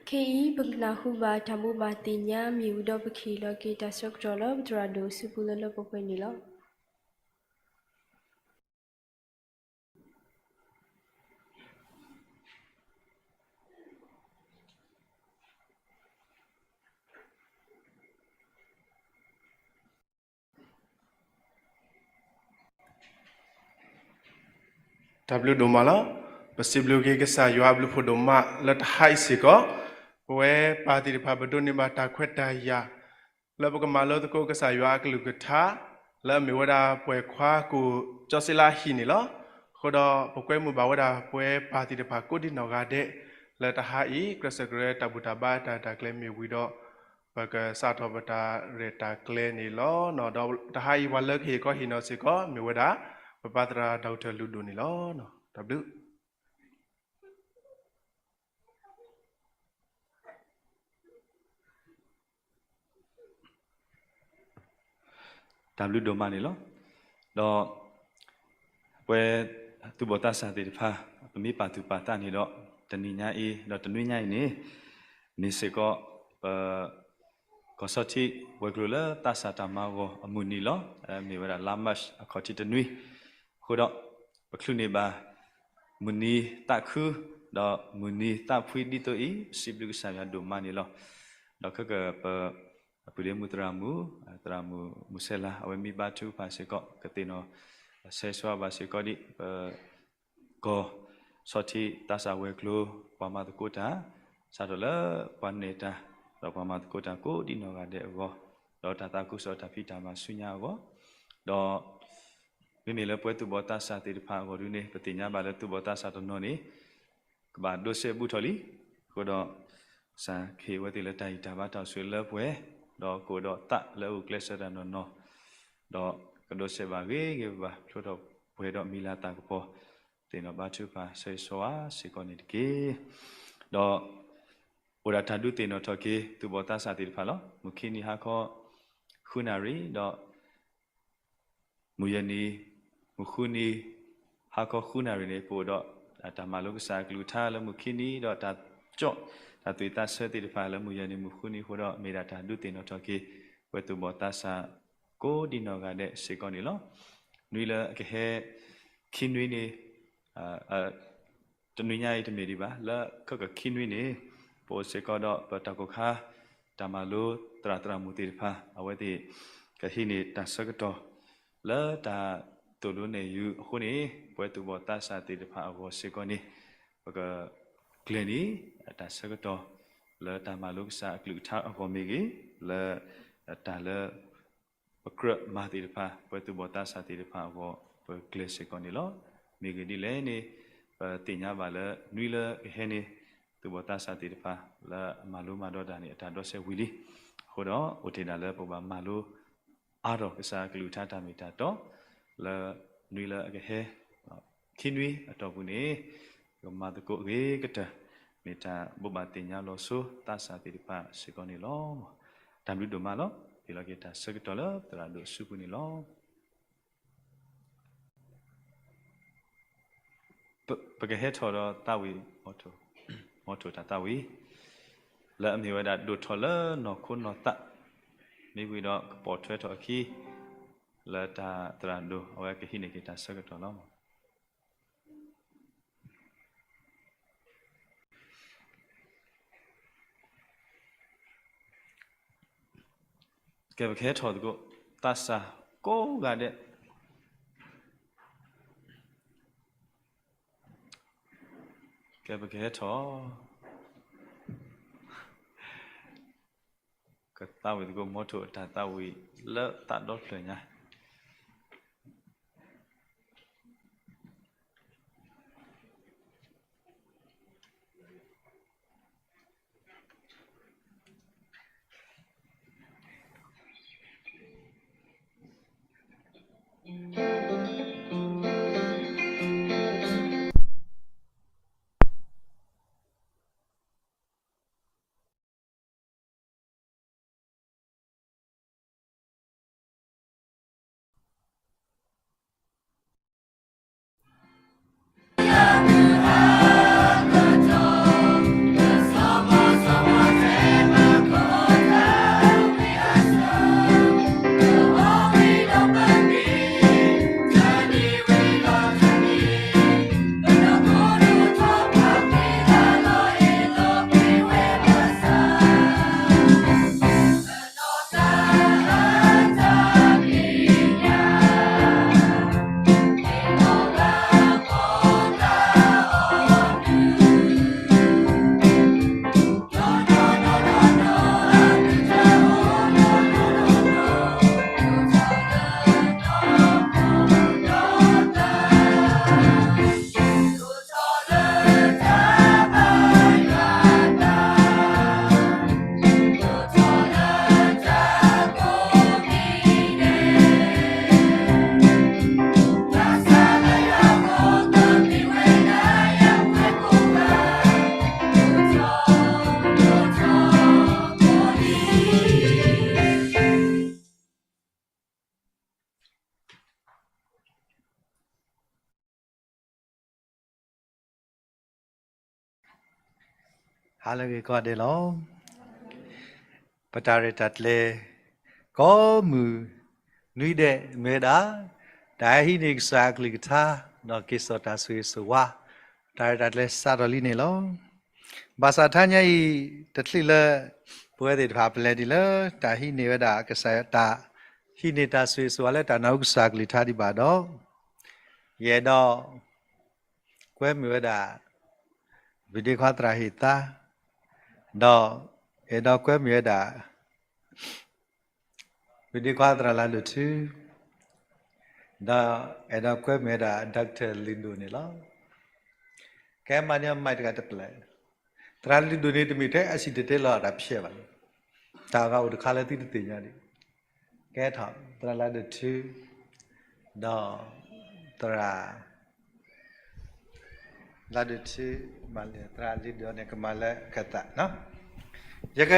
ခဲအံၤ ပကနၢ်ဟူဘၣ်တၢ်ဘိးဘၣ်သ့ၣ်ညါမ့ၢ်ဝံၤဒီး ပကဟ့ၣ်လီၤက့ၤတၢ်ဆၢကတီၢ်လၢပသရၣ်ဒိၣ်စုပူၤလၢလၢပှဲၤပှဲၤန့ၣ်လီၤ. တၢ်ဘျုးဒိၣ်မးလီၤ. ပစံးဘျုးက့ၤကစၢ်ယွၤအဘျုးဖးဒိၣ်မးလၢတဟါအံၤစ့ၢ်ကီး ပဝဲပၢ်သ့ၣ်တဖၣ်ပဒိးန့ၢ်ဘၣ်တၢ်ခွဲးတၢ်ယာ် လၢပကမၤလိသကိးကစၢ်ယွၤအကလုၢ်ကထါ လၢအမ့ၢ်ဝဲဒၣ်ပှဲၤခွါကိၣ်ကၠီစ့လါဟံၣ်န့ၣ်လီၤ. အဃိဒီးပကွဲမုာ်ဘၣ်ဝဲဒၣ်ပဝဲပၢ်သ့ၣ်တဖၣ်ကိးဒံးနီၢ်ဂၤဒဲး လၢတဟါအံၤ ကြၢးစၢးကရၢတၢ်ဘူၣ်တၢ်ဘါတၢ်ရဲၣ်တၢ်ကျဲၤမ့ၢ်ဝံၤဒီး ပကစးထီၣ်ပတၢ်ရဲၣ်တၢ်ကျဲၤန့ၣ်လီၤ. ဒီးတဟါအံၤပှၤလၢကဟ့ၣ်ခီဟ့ၣ်နီၤစ့ၢ်ကီး မ့ၢ်ဝဲဒၣ် ပပၢ်သရၣ်ဒီကထၢၣ်လုၢ်ဒိၣ်န့ၣ်လီၤ. တၢ်ဘျုး တၢ်ဘျုးဒိၣ်မးန့ၣ်လီၤ. ဒီးပဝဲသူၣ်ဘီၣ်သးစၢ်သ့ၣ်တဖၣ် ပမ့ၢ်ပာ်သူၣ်ပာ်သးန့ၣ်ဒီး တနံၤညါအံၤ ဒီးတနွံညါအံၤန့ၣ် မ့ၢ်စ့ၢ်ကီး ပ ကီၢ်ဆီထံးဝဲၤကျိၤလၢသးစၢ်တၢ်မၤဂီၤအမုၢ်နံၤလီၤ. မ့ၢ်ဝဲဒၣ်လါမၢ်ၡးအခီၣ်ထံးတနွံ အဃိဒီး ပချုးန့ၢ်ဘၣ် မုၢ်နံၤသးခု ဒီးမုၢ်နံၤသးဖှံဒ်သိးအံၤ ပစံးဘျုးကစၢ်ယွၤဒိၣ်မးန့ၣ်လီၤ. ဒီးခဲကပ အပုၢ်ဒ့မုၣ်သရၣ်မုၣ် သရၣ်မုၣ်မုၢ်ဆဲလါ အဝဲမ့ၢ်ဘါထုကဖၣ်စ့ၢ်ကီး ကသ့ၣ်နီၣ် ဆၢဂ့ၤဆၢဝါဘၣ်စ့ၢ်ကီးဒ် ပ ကီၢ်ဆီထံးသးစၢ်ဝဲၤကျိၤ ပှၤမၤသကိးတၢ် စးထီၣ်လၢပှၤနဲၣ်တၢ် ဒီးပှၤမၤသကိးတၢ်ကိးဒံးနီၢ်ဂၤဒဲးအဂီၢ်, ဒီးတၢ်သးခုကစီၣ်တၢ်ဖံးတၢ်မၤဆူညါအဂီၢ်, ဒီး မ့မ့ၢ်လၢပဝဲသူၣ်ဘီၣ်သးစၢ်သ့ၣ်တဖၣ်အဂီၢ်ဒုန့ၣ် ပသ့ၣ်ညါဘၣ်လၢသူၣ်ဘီၣ်သးစၢ်တနီၤန့ၣ် ကဘၣ်ဒိးစဲးဘူးထီၣ်လံ. အဃိဒီး ကစၢ်ခ့ဝဲသ့ၣ်လၢတၢ်အံၤတၢ်ဘါတၢ်အိၣ်ဆူၣ်လၢပှဲၤ, ဒီးကအိၣ်ဒီးသးလၢအဂုာ်ကျဲးစၢးတၢ်နီၢ်နီၢ်, ဒီးကဒိးစဲးဘၣ်ဂ့ၤဂ့ၤဘၣ်ဘၣ် ဖျိထီၣ်ပှဲၤဒီးမံၤလၤသၣ်ကပီၤ, သ့ၣ်နီၣ်ဘါထုကဖၣ်ဆၢဂ့ၤဆၢဝါစ့ၢ်ကီးန့ၣ်တက့ၢ်. ဒီး အိၣ်ဒၣ်တၢ်ဒုးသ့ၣ်နီၣ်ထီၣ်က့ၤ သူၣ်ဘီၣ်သးစၢ်သ့ၣ်တဖၣ်လီၤ. မုၢ်ခံနံၤဟါခီ ဃုနၣ်ရံၣ် ဒီး မုၢ်ယဲၢ်နံၤ မုၢ်ဃုနံၤ ဟါခီဃုနၣ်ရံၣ်န့ၣ် ပအိၣ်ဒီး တၢ်မၤလိကစၢ်အကလုၢ်ကထါလၢမုၢ်ခံနွံ ဒီးတၢ်ကၠီၣ်တၢ်သွံၣ်သးဆၢသ့ၣ်တဖၣ်လၢမုၢ်ယဲၢ်နံၤမုၢ်ဃုနံၤအဃိဒီး မ့ၢ်ဒၣ်တၢ်ဒုးသ့ၣ်နီၣ်ထီၣ်က့ၤ ပှၤသူၣ်ဘီၣ်သးစၢ်ကိးဒံနီၢ်ဂၤဒဲးစ့ၢ်ကီးန့ၣ်လီၤ. နွံလၢအကဟဲ ခံနွံန့ၣ် တနွံညါအံၤတမ့ၢ်ဒံးဘၣ် လၢခဲကိာ်ခံနွံန့ၣ် ပအိၣ်စ့ၢ်ကီးဒီးပတၢ်ကိၢ်ခါ တၢ်မၤလိသရၣ်သရၣ်မုၣ်သ့ၣ်တဖၣ် အဝဲသ့ၣ်ကဟံးန့ၢ်တၢ်ဆၢကတီၢ် လၢတၢ်သိၣ်လိနဲၣ်ယုၤအဃိန့ၣ် ပှၤသူၣ်ဘီၣ်သးစၢ်သ့ၣ်တဖၣ်အဂီၢ်စ့ၢ်ကီးန့ၣ် ပကကျဲၤန့ၣ် တၢ်ဆၢကတီၢ် လၢတၢ်မၤလိကစၢ်အကလုၢ်ကထါအဂီၢ်မ့ၢ်ဂ့ၤ လၢတၢ်လၢ ပကြၢးမၤသ့ၣ်တဖၣ် ပှၤသူၣ်ဘီၣ်သးစၢ်သ့ၣ်တဖၣ်အဂီၢ် ပကျဲၤစ့ၢ်ကီးန့ၣ်လီၤ. မ့ၢ်ဂ့ၢ်ဒ်လဲၣ်န့ၣ် ပသ့ၣ်ညါဘၣ်လၢနွံလၢကဟဲန့ၣ် သူၣ်ဘီၣ်သးစၢ်သ့ၣ်တဖၣ် လၢအမၤလိမၤဒိးတၢ်န့ၣ် အတၢ်ဒီးစဲးဝံၤလံ. အဃိဒီး အိၣ်တ့ၢ်ဒၣ်လၢပကဘၣ်မၤလိအါထီၣ်ကစၢ်အကလုၢ်ကထါတၢ်မ့ၢ်တၢ်တီ လၢနွံလၢအကဟဲ ခံနွံအတီၢ်ပူၤန့ၣ် ကမၤသကိးအဂ့ၤကတၢၢ် မ့ၢ်တၢ်ဘိးဘၣ်သ့ၣ်ညါလီၤဆိသးစၢ်သ့ၣ်တဖၣ်စ့ၢ်ကီးန့ၣ်လီၤ. တၢ်ဘျုးဒိၣ်မးလီၤ. ဟ့ၣ်လီၤက့ၤတၢ်ဆၢကတီၢ်လၢသရၣ်ဒိၣ်အစုပူၤန့ၣ်လီၤ. ပကဟဲထီၣ်ဒီးသးဝံၣ် မီထိၣ်တၢ်သးဝံၣ် လၢအမ့ၢ်ဝဲဒၣ်ဒိၣ်ထီၣ်လၢနီၢ်ခိနီၢ်သး မ့ၢ်ဝံၤဒီးကပိာ်ထွဲထီၣ်အခံ လၢတၢ်သရၣ်ဒိၣ် အဝဲကဟံးန့ၢ်က့ၤတၢ်ဆၢကတီၢ်လီၤ. ကဲ ပကဟဲထီၣ်သကိး သးစၢ်ကိးဂၤဒဲး ကဲ ပကဟဲထီၣ် ကသးဝံၣ်သကိး မီထိၣ်အတၢ်သးဝံၣ်လၢသးဒီဖျၢၣ်ညါဟါလၢအဂ့ၤကိးဂၤဒဲးလီၤ. ပတၢ်ရဲၣ်တၢ်ကျဲၤ ကိးမုၢ်နွံဒဲးမ့ၢ်ဝဲဒၣ် တၢ်ဟဲဟံးန့ၢ်ကစၢ်အကလုၢ်ကထါ ဒီးက့ၤစိာ်တၢ်ဆိၣ်ဂ့ၤဆိၣ်ဝါ တၢ်ရဲၣ်တၢ်ကျဲၤစးထီၣ်လံန့ၣ်လီၤ. ဘၣ်ဆၣ်တဟါညါအံၤ တချုးလၢ ပဝဲသ့ၣ်တဖၣ်ပလဲၤဒ်လၢ တၢ်ဟံးန့ၢ်ဝဲဒၣ်ကစၢ်ယွၤတၢ် ဟံးန့ၢ်တၢ်ဆိၣ်ဂ့ၤဆိၣ်ဝါလၢတၢ်နၢ်ဟူကစၢ်အကလုၢ်ကထါဒံးဘၣ်ဒီး ယအဲၣ်ဒိး ကွဲမုာ်ဝဲဒၣ် ဝ့ၢ်ဒ့ခွါသရၣ်ဟ့ၣ်သါ ဒီး အဲၣ်ဒိးကွဲမုာ်ဝဲဒၣ် ဝ့ၢ်ဒ့ခွါသရၣ်လါဒိၣ်ထူ ဒီးအဲၣ်ဒိးကွဲမုာ်ဝဲဒၣ် Doctor လုၢ်ဒိၣ်န့ၣ်လီၤ. ကဲမၤန့ၢ်မၤတဂၤတပျဲၢ် သရၣ်လုၢ်ဒိၣ်န့ၣ် တမ့ၢ်ထဲအစံၣ်တဲၤတဲလီၤတၢ်ဖျဲးဘၣ်. တၢ်ဂၤအိၣ်တခါလၢသုတသ့ၣ်ညါဒံး ကဲထီၣ် သရၣ်လါဒိၣ်ထူ ဒီး သရၣ် လါဒိၣ်ထူ မၤလၢသရၣ်လုၢ်ဒိၣ်န့ၣ် ကမၤလၢကသး ယက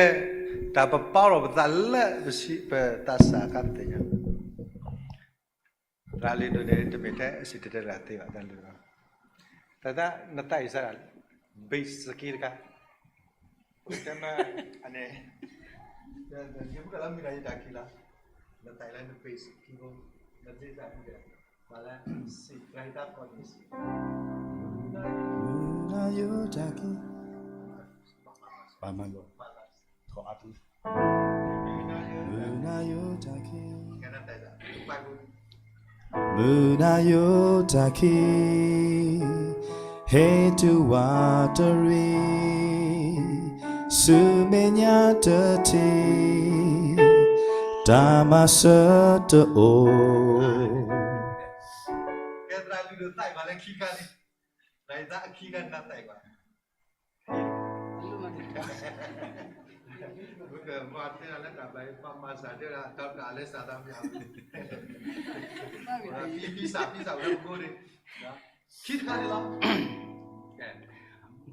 တၢ်ပပာ်ထီၣ်ပသးလၢပသးစၢ်အခါပသ့ၣ်ညါ သရၣ်လုၢ်ဒိၣ်န့ၣ် တမ့ၢ်ထဲအစံၣ်တဲၤတဲလီၤတၢ်သ့ဘၣ် သရၣ်လုၢ်ဒိၣ် တၢ်နသးအံၤစး bass စက့တခါ, တဲမ့ၢ်န့ၣ်, ယမုၢ်ကလီမုၢ်နၤယိၤတၢ်ခံလီၤ, နသးအံၤလၢန bass ခံဖိ, နသးအံၤမုၢ်ကလီ, ဘၣ်လၢ စံးတၢ်ဟ့ၣ်တၢ်ကီၢ်န့ၣ်စံး, မုၢ်နၤယိၤတၢ်ခံ, ဘၣ်မၤလီၤ ထီၣ်အါထူ, မုၢ်နၤယိၤတၢ်ခံ, မုၢ်နၤယိၤတၢ်ခံ, ဟဲတုၤဝးတရံး, ဆူမဲာ်ညါတထံၣ်, တၢ်မၤစၢၤတအိၣ်. ကဲသရၣ်လုၢ်ဒိၣ်သးအံၤဘၣ်လၢခံခါန့ၣ်, တၢ်အံၤသးအခံခါန့ၣ်နသးအံၤဘၣ် မ့ၢ်တဲလၢတၢ်ဘၣ်အံၤ ပှၤမၤစၢ်တဲဒၣ် ဒီးတၢ်လဲၤစၢ်သးမ့ၢ်ဧါ, ဖံဖံစၢ်ဖံစၢ်ဝဲပကိးန့ၣ်, ခံတခါန့ၣ်လီၤ.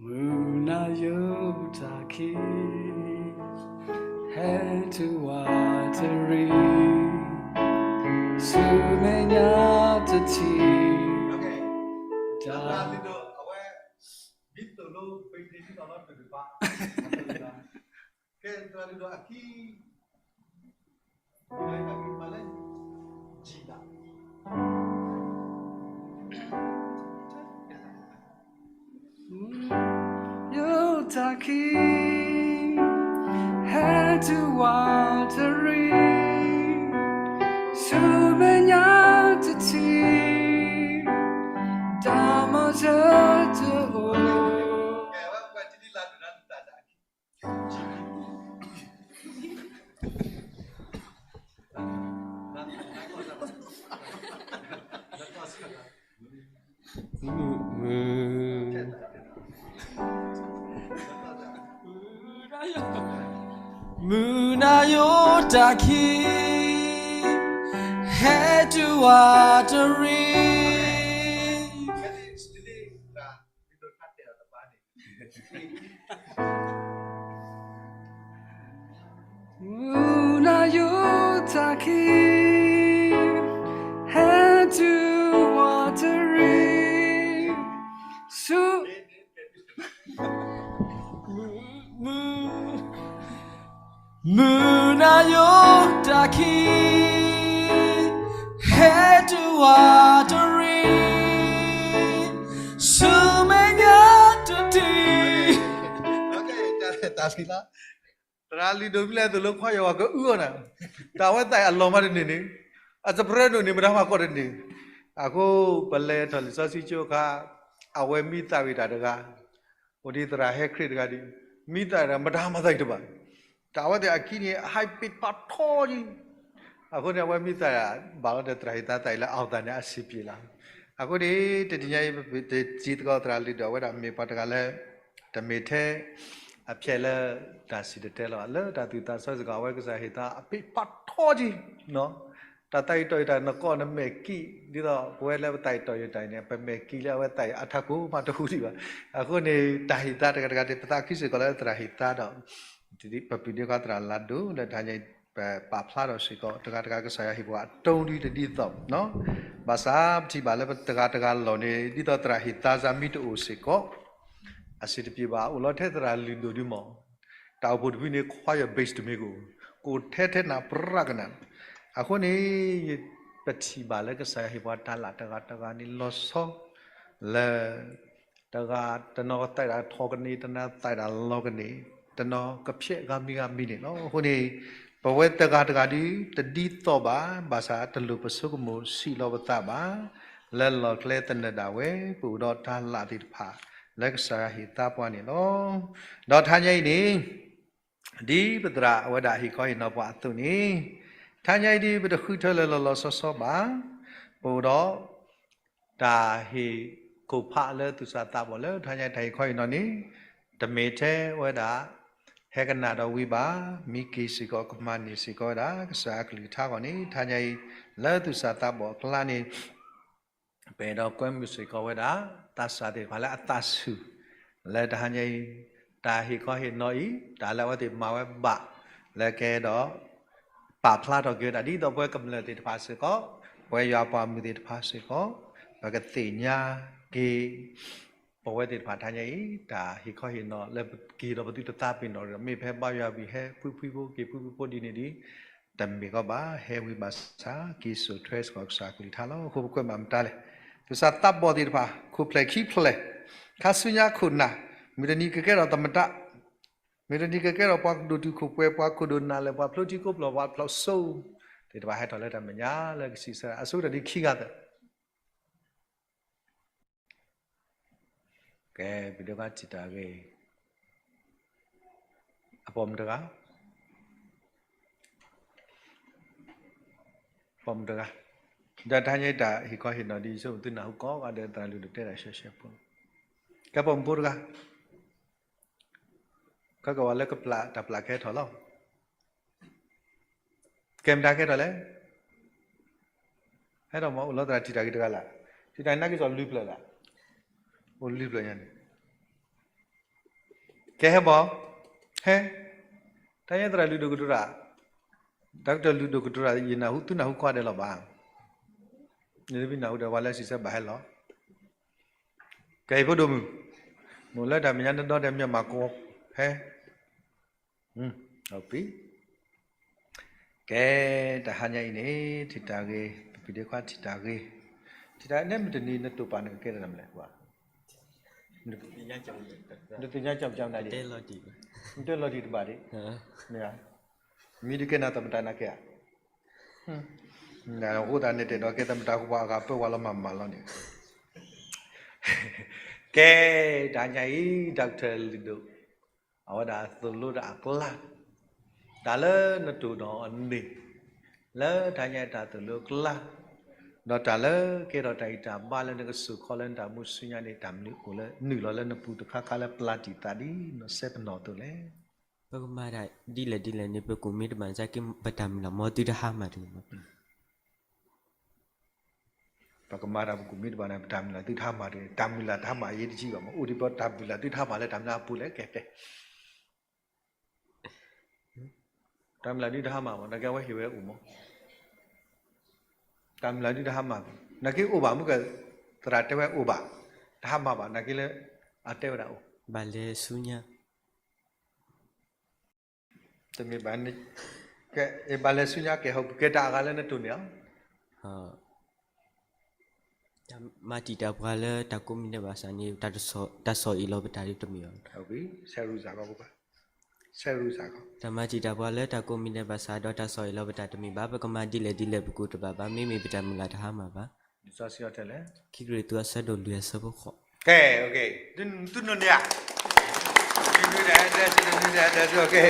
မုၢ်နၤယိၤတၢ်ခံ, ဟဲတုၤဝးတရံး, ဆူမဲာ်ညါတထံၣ်, တၢ် အဝဲ ဒ်သိးလိ ပ့ၤန့ၣ်ဒ်သိးလီၤတကပၤ, ကဲသရၣ်လုၢ်ဒိၣ်အခံ, မုၢ်နၤယိၤတၢ်ခံမၤလၢ G ဒၣ်, ယိၤတၢ်ခံ, ဟဲတုၤဝးတရံး, ဆူမဲာ်ညါတထံၣ်, တၢ်မၤစၢၤတအိၣ်. မုၢ်နၤယိၤတၢ်ခံ, ဟဲတုၤဝးတရံး, မုၢ်နၤယိၤတၢ်ခံ, ဟဲတုၤဝးတရံး, ဆူ မုၢ်နၤယိၤတၢ်ခံ, ဟဲတုၤဝးတရံး, ဆူမဲာ်ညါတထံၣ်, တၢ်လီၤ သရၣ်လုၢ်ဒိၣ်မ့ၢ်လဲၤသိၣ်လိခွါယွၤဝဲကအုအီၣ်နၤ, တၢ်အဝဲသးအံၤအလီၤမးတန့ၢ်န့ၣ်, အစပရၢဒိၣ်န့ၣ် မတၤမၤကီၢ်တန့ၢ်, အဃိပလဲၤထီၣ်လံာ်စီဆှံကၠိအခါ, အဝဲမံသးဝံၣ်တၢ်တဂၤ, အိၣ်ဒ်သရၣ်ဟဲခရံာ်တဂၤဒ်, မံသးဝံၣ်တၢ်မတၤမၤသးအံၤတဘၣ်, တၢ်အဝဲသ့ၣ်အခံန့ၣ် ဟဲပ့ၤဖးထီက့ၤ, အဃိန့ၣ် အဝဲမံသးဝံၣ်ဘၣ်လီၤဒီးသရၣ်ဟ့ၣ်သါသးအံၤလၢအီၣ်သးန့ၣ်အဆံးပျ့ၤလီၤ. အဃိန့ၣ် တနံၤညါအံၤ ပစံးသကိးသရၣ်လုၢ်ဒိၣ်အဝဲဒၣ်မ့ၢ်ပှၤတဂၤလၢ တမ့ၢ်ထဲ အဖျဲၣ်လၢတၢ်စံၣ်တဲၤတဲလီၤ လၢတၢ်သူၣ်သးစီဆှံစ့ၢ်ကီး အဝဲကစၢ်ဟ့ၣ်သါအပ့ၤဖးထီက့ၤ, တၢ်သးအံၤတီၢ်အံၤတၢ်နကိးနမဲာ်ကံၣ်, ဒ်သိးပဝဲလၢပသးအံၤတီၢ်ယိၤတၢ်အံၤန့ၣ် ပမဲာ်ကံၣ်လၢအဝဲသးအံၤအထးခိၣ်မးတဟူဒံးဘၣ်. အဃိန့ၣ် တၢ်ဟ့ၣ်သါတဂၤတဂၤန့ၣ် ပသးခုစ့ၢ်ကီးလၢသရၣ်ဟ့ၣ်သါဒီး ပပုၢ်ဒ့ခွါသရၣ်လါဒိၣ်လၢတဟါညါအံၤ ပပာ်ဖျါထီၣ်စ့ၢ်ကီး တဂၤတဂၤကစၢ်ယွၤဟ့ၣ်ပှၤအတိဒ်တဒ်သိး, ဘၣ်ဆၣ်ပထံၣ်ဘၣ်လၢပတဂၤတဂၤလီၢ်န့ၣ် ဒ်သိးသရၣ်ဟ့ၣ်သါစ့ၢ်မ့ၢ်တအိၣ်စ့ၢ်ကီး အဆံးတပျ့ၤဘၣ် အိၣ်လီၤထဲသရၣ်လုၢ်ဒိၣ်ဒုမး, တၢ်အိၣ်ဖှိၣ်တဖုန့ၣ် choir bass တမ့ၢ်ကအိၣ်, ကအိၣ်ထဲထဲနၢ်ပြၢကနၣ်, အဃိန့ၣ် ပထံၣ်ဘၣ်လၢကစၢ်ယွၤဟ့ၣ်ပှၤတၢ်လၢ်တဂၤတဂၤန့ၣ်လီၤဆီ လၢ တဂၤတနီၤကသးဒၣ်ထီၣ်ကန့ၢ် တနီၤသးဒၣ်လီၤကန့ၢ် တနီၤကဖျဲးဂၤမံၤဂၤမံၤန့ၣ်လီၤ. အဃိန့ၣ် ပဝဲတဂၤတဂၤဒ်တဒ်သိးဘၣ် ဘၣ်ဆၣ်တလိၣ်ပဆိကမိၣ်ဆံးလီၤပသးဘၣ်, လၢလီၢ်ကျဲသနၢၣ်ဒၣ်ဝဲ ပအိၣ်ဒီးတၢ်လၢ်သ့ၣ်တဖၣ် လၢကစၢ်ယွၤဟ့ၣ်သါပှၤန့ၣ်လီၤ. ဒီးတဟါညါအံၤန့ၣ် ဒ်ပသရၣ်အဝဲဒၣ်ဟ့ၣ်ခီဟ့ၣ်နီၤပှၤအသိးန့ၣ်, တဟါညါအံၤဒ်ပတဃုထၢလၢလီၤလီၤဆီဆီဘၣ်, ပအိၣ်ဒီး တၢ်ဟ့ၣ်ခိၣ်ဖးလၢသူၣ်စၢ်သးဘီၣ်လၢတဟါညါတၢ်ဟ့ၣ်ခီဟ့ၣ်နီၤန့ၣ်, တမ့ၢ်ထဲဝဲဒၣ် ဟဲကနၣ်ဒီးဝံဘၣ်, မံက့ၤစ့ၢ်ကီး ကမၤန့ၢ်စ့ၢ်ကီးဝဲဒၣ် ကစၢ်အကလုၢ်ကထါအဂီၢ်န့ၣ် တဟါညါအံၤ လၢသူၣ်စၢ်သးဘီၣ်အကျါန့ၣ် ပအဲၣ်ဒိးကွဲမုာ်စ့ၢ်ကီးဝဲဒၣ် သးစၢ်သ့ၣ်တဖၣ်လၢအသးဆူၣ် လၢတဟါညါအံၤ တၢ်ဟ့ၣ်ခီဟ့ၣ်နီၤအံၤ တၢ်လၢအဝဲသ့ၣ်မၤဝဲဘၣ် လၢကအဲၣ်ဒိး ပာ်ဖျါထီၣ်က့ၤဝဲဒၣ် ဒ်သိးပဝဲကမျၢၢ်သ့ၣ်တဖၣ်စ့ၢ်ကီး ပဝဲယွၤပှၤမုၢ်သ့ၣ်တဖၣ်စ့ၢ်ကီး ပကသ့ၣ်ညါက့ၤ ပဝဲသ့ၣ်တဖၣ်တဟါညါအံၤ တၢ်ဟ့ၣ်ခီဟ့ၣ်နီၤလၢပကဟ့ၣ်ဒီးပသုတသးပ့ၤနီၣ်ဒီး မ့ၢ်ဖဲဘါယွၤဝံၤဟဲဖှံဖှံဖိက့ၤဖှံဖှံဖိဒ်န့ၣ်ဒ် တမ့ၢ်ကီးဘၣ် ဟဲဝံဘၣ်ဆၣ် က့ၤစိာ်ထွဲစ့ၢ်ကီးကစၢ်ကလုၢ်ကထါလီၤ. အဃိပကွဲးဘၣ်မတၤလဲၣ်, သူၣ်စၢ်သးဘီၣ်သ့ၣ်တဖၣ် ခိၣ်ဖျဲၣ်ခံဖျဲၣ်, ခါဆူညါခိၣ်နၢ်, မုၢ်တနံၤကကဲထီၣ်သမ္မတ, မုၢ်တနံၤကကဲထီၣ်ပှၤဒိၣ်တုာ်ခိၣ်ပှဲၤ ပှၤခိၣ်ဒိၣ်နၢ်လၢ ပှၤဖျိထံကိးဖျိး ပှၤဖျိစိ သ့ၣ်တဖၣ်ဟဲထီၣ်လၢတၢ်မဲာ်ညါလၢကစံးဆၢအဆိကတၢၢ်ဒ်ခံဂၤသၢ ကဲ ပဒိၣ်ကထံၣ်တၢ်ဂ့ၢ် အပိာ်မုၣ်တဂၤ, ပိာ်မုၣ်တဂၤ, ဒီးတဟါညါတၢ်ဟ့ၣ်ခီဟ့ၣ်နီၤဒ်ဆိသုနၢ်ဟူကိးဂၤဒဲး သရၣ်လုၢ်ဒိၣ်တဲတၢ်ရှဲရှဲဖိ, ကဲပိာ်မုၣ်ဖိတဂၤ, ခဲကဝဲလၢကပျၢ်တၢ်ပျၢ်ကဟဲထီၣ်လီၤ. ကဲမတၤကဟဲထီၣ်လဲၣ်. ဟဲထီၣ်မ့ၢ်အိၣ်လီၤသရၣ်ထံၣ်တၢ်ဂ့ၢ်တဂၤလၢ်, ထံၣ်တၢ်နာ်က့ၤစီၤလွံၢ်ဖျၢၣ်လၢ်, အိၣ်လွံၢ်ဖျၢၣ်ညါန့ၣ်, ကဲဟဲမ့ၢ်, ဟဲ, တၢ်ညါသရၣ်လုၢ်ဒိၣ်ကတိၤတၢ်, တၢ်ကတၢၢ်လုၢ်ဒိၣ်ကတိၤတၢ် ယနၢ်ဟူသုနၢ်ဟူကိးဂၤဒဲးလီၤဘၣ်, နမ့ၢ်နၢ်ဟူဒီးပှၤလၢစံးဆၢဘၣ်ဟဲလီၤ. ကဲအံၤဖိဒိၣ်မုၣ်, မ့ၢ်လၢတၢ်မဲာ်ညါနဒီဒီးမ့ၢ်မၤကီ, ဟဲ ကဲ တဟါညါအံၤန့ၣ် ထံၣ်တၢ်ဂ့ၤ, ပဖံးဒ့ခွါထံၣ်တၢ်ဂ့ၤ, ထံၣ်တၢ်န့ၣ်မုၢ်တနံၤနတိာ်ပာ်နကကဲတၢ်မနုၤလဲၣ်, နသ့ၣ်ညါကၠီကၠီမနုၤလဲၣ်, နတဲလီၤတံၢ်တဘၣ်ဒံး, မ့ၢ်ဧါ, မ့ၢ်တကဲနၤသမတၢ်နၤကဲဧါ, နဃိသတးန့ၣ်တဲဒီးကဲသမတၢ်ဃိပှၤအဂၤပၢဝဲလီၤမၤမၤလီၤန့ၣ်, ကဲ တဟါညါအံၤ တၢ်ကတၢၢ်လုၢ်ဒိၣ် အဝဲဒၣ်သိၣ်လိတၢ်အကျါ, တၢ်လၢနတိာ်ဒီးအန့ၣ်, လၢတၢ်ညါတၢ်သိၣ်လိအကျါ, ဒီးတၢ်လၢကဲထီၣ်တၢ်ဂံၢ်တၢ်ဘါလၢနကစိာ်ခီလၢနတၢ်မူဆူညါန့ၣ် တၢ်မနုၤအိၣ်လၢနုာ်လီၤလၢနပူၤတခါခါလၢပျၢ်တံာ်သးဒ်နီၢ်စဲပနီၣ်အသိးလဲၣ်. ပကမၤတၢ်ဒ်လဲၣ်ဒ်လဲၣ်န့ၣ် ပကူၣ်မ့ၢ်တဘၣ်န့ၣ် ပတၢ်မုၢ်လၢ်မ့ၢ်သုတဟါမၢ်တဂ့ၤမး ပကမၤတၢ်ပကူၣ်မ့ၢ်တဘၣ်န့ၣ် ပတၢ်မုၢ်လၢ်သုတဟါမၢ်တဂ့ၤ, တၢ်မုၢ်လၢ်တဟါမၢ်အရေးတကြီးဘၣ်မး, အိၣ်ဒံးပတၢ်မုၢ်လၢ်သုတဟါမၢ်လၢတၢ်မနုၤအပူၤလဲၣ်, ကဲကဲ, တၢ်မုၢ်လၢ်ဒုတဟါမၢ်ဘၣ်, နာ်က့အဝဲဟ့ၣ်ဝဲအိၣ်မး, တၢ်မုၢ်လၢ်ဒုတဟါမၢ်, နာ်က့အိၣ်ဘၣ်မုၢ်က, သရၣ်တဲဝဲအိၣ်ဘၣ်, တဟါမၢ်ဘၣ်, နာ်က့လၢ, အတဲဝဲဒၣ်အိၣ်, ဘၣ်လဲၤဆူညါ တမ့ၢ်ဘၣ်, ကဲ, ဘၣ်လဲၤဆူညါကဲ, ဟီၣ်ကဲတၢ်အဂၤလၢနတိၢ်န့ၣ်လီၤ. တၢ်မၤတံာ်တာ်ပှၤလၢတၢ်ကိးမံၤဒဲးဘၣ်ဆၣ်န့ၣ် တၢ်ဆီၣ်အံၤလီၤပတၢ်ဒ်တမ့ၢ်ဘၣ်. ဆဲရူစးကီး, ဆဲရူစးကီး, တၢ်မၤတံာ်တာ်ပှၤလၢတၢ်ကိးမံၤဒဲးဘၣ်ဆၣ်ဒီးတၢ်ဆီၣ်အံၤလီၤပတၢ်တမ့ၢ်ဘၣ်, ပကမၤဒ်လဲၣ်ဒ်လဲၣ်ပကူၣ်တဘၣ်ဘၣ်, မ့မ့ၢ်ပတၢ်မုၢ်လၢ်တဟါမၢ်ဘၣ်. လံာ်စီဆှံအီၤတဲလဲၣ်, ခံကရံၣ်သူးအဆၢဒိၣ်လွံၢ်အဆၢဖိဃိး, ကဲ, သုနုၤန့ၣ်ဧါ, ကဲ,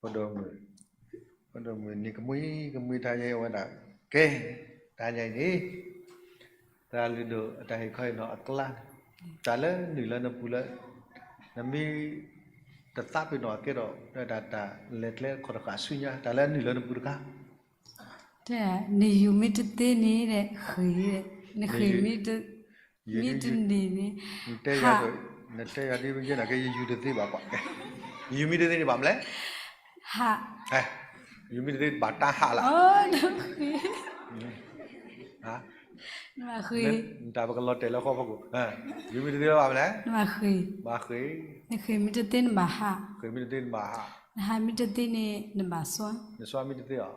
ဖိဒိၣ်မုၣ်, ဖိဒိၣ်မုၣ်န့ၣ်ကမှံ, ကမှံတၢ်ညါအဝဲဒၣ်, ကဲ, တၢ်ညါအံၤန့ၣ်, သရၣ်လုၢ်ဒိၣ်အတၢ်ဟ့ၣ်ခီဟ့ၣ်နီၤအကျါ, တၢ်လၢနုာ်လၢနပူၤလၢ, နမ့ၢ်, တသးပ့ၤနီၣ်အကဲထီၣ်, တၢ်လဲၤကျဲခီၣ်တဃာ်ဆူညါ, တၢ်လၢနုာ်လၢနပူၤတခါ တဲ, နယူၤမ့ၢ်တသ့န့ၣ်, ဃ့, နဃ့မ့ၢ်, မ့ၢ်တန့ၢ်န့ၣ်, နတဲယၤဒ်ယဲနာ်က့ ယယူၤတသ့ဘၣ်ကွၢ်, ယူၤမ့ၢ်တသ့န့ၣ်ဘၣ်မလဲၣ်, ဟး, ယူၤမ့ၢ်တသ့ဘၣ်တၢ်ဟးလၢ, နမၤဃ့, နတၢ်ပကလီၤတဲာ်လၢဃီဖီခိၣ်, ယူၤမ့ၢ်တသ့ဘၣ်မလဲၣ်, နမၤဃ့, ဘၣ်ဃ့, နဃ့မ့ၢ်တသ့နဘၣ်ဟး, ဃ့မ့ၢ်တသ့နဘၣ်ဟး, နဟးမ့ၢ်တသ့န့ၣ် နဘၣ်စွါ, နစွါမ့ၢ်တသ့အီၤ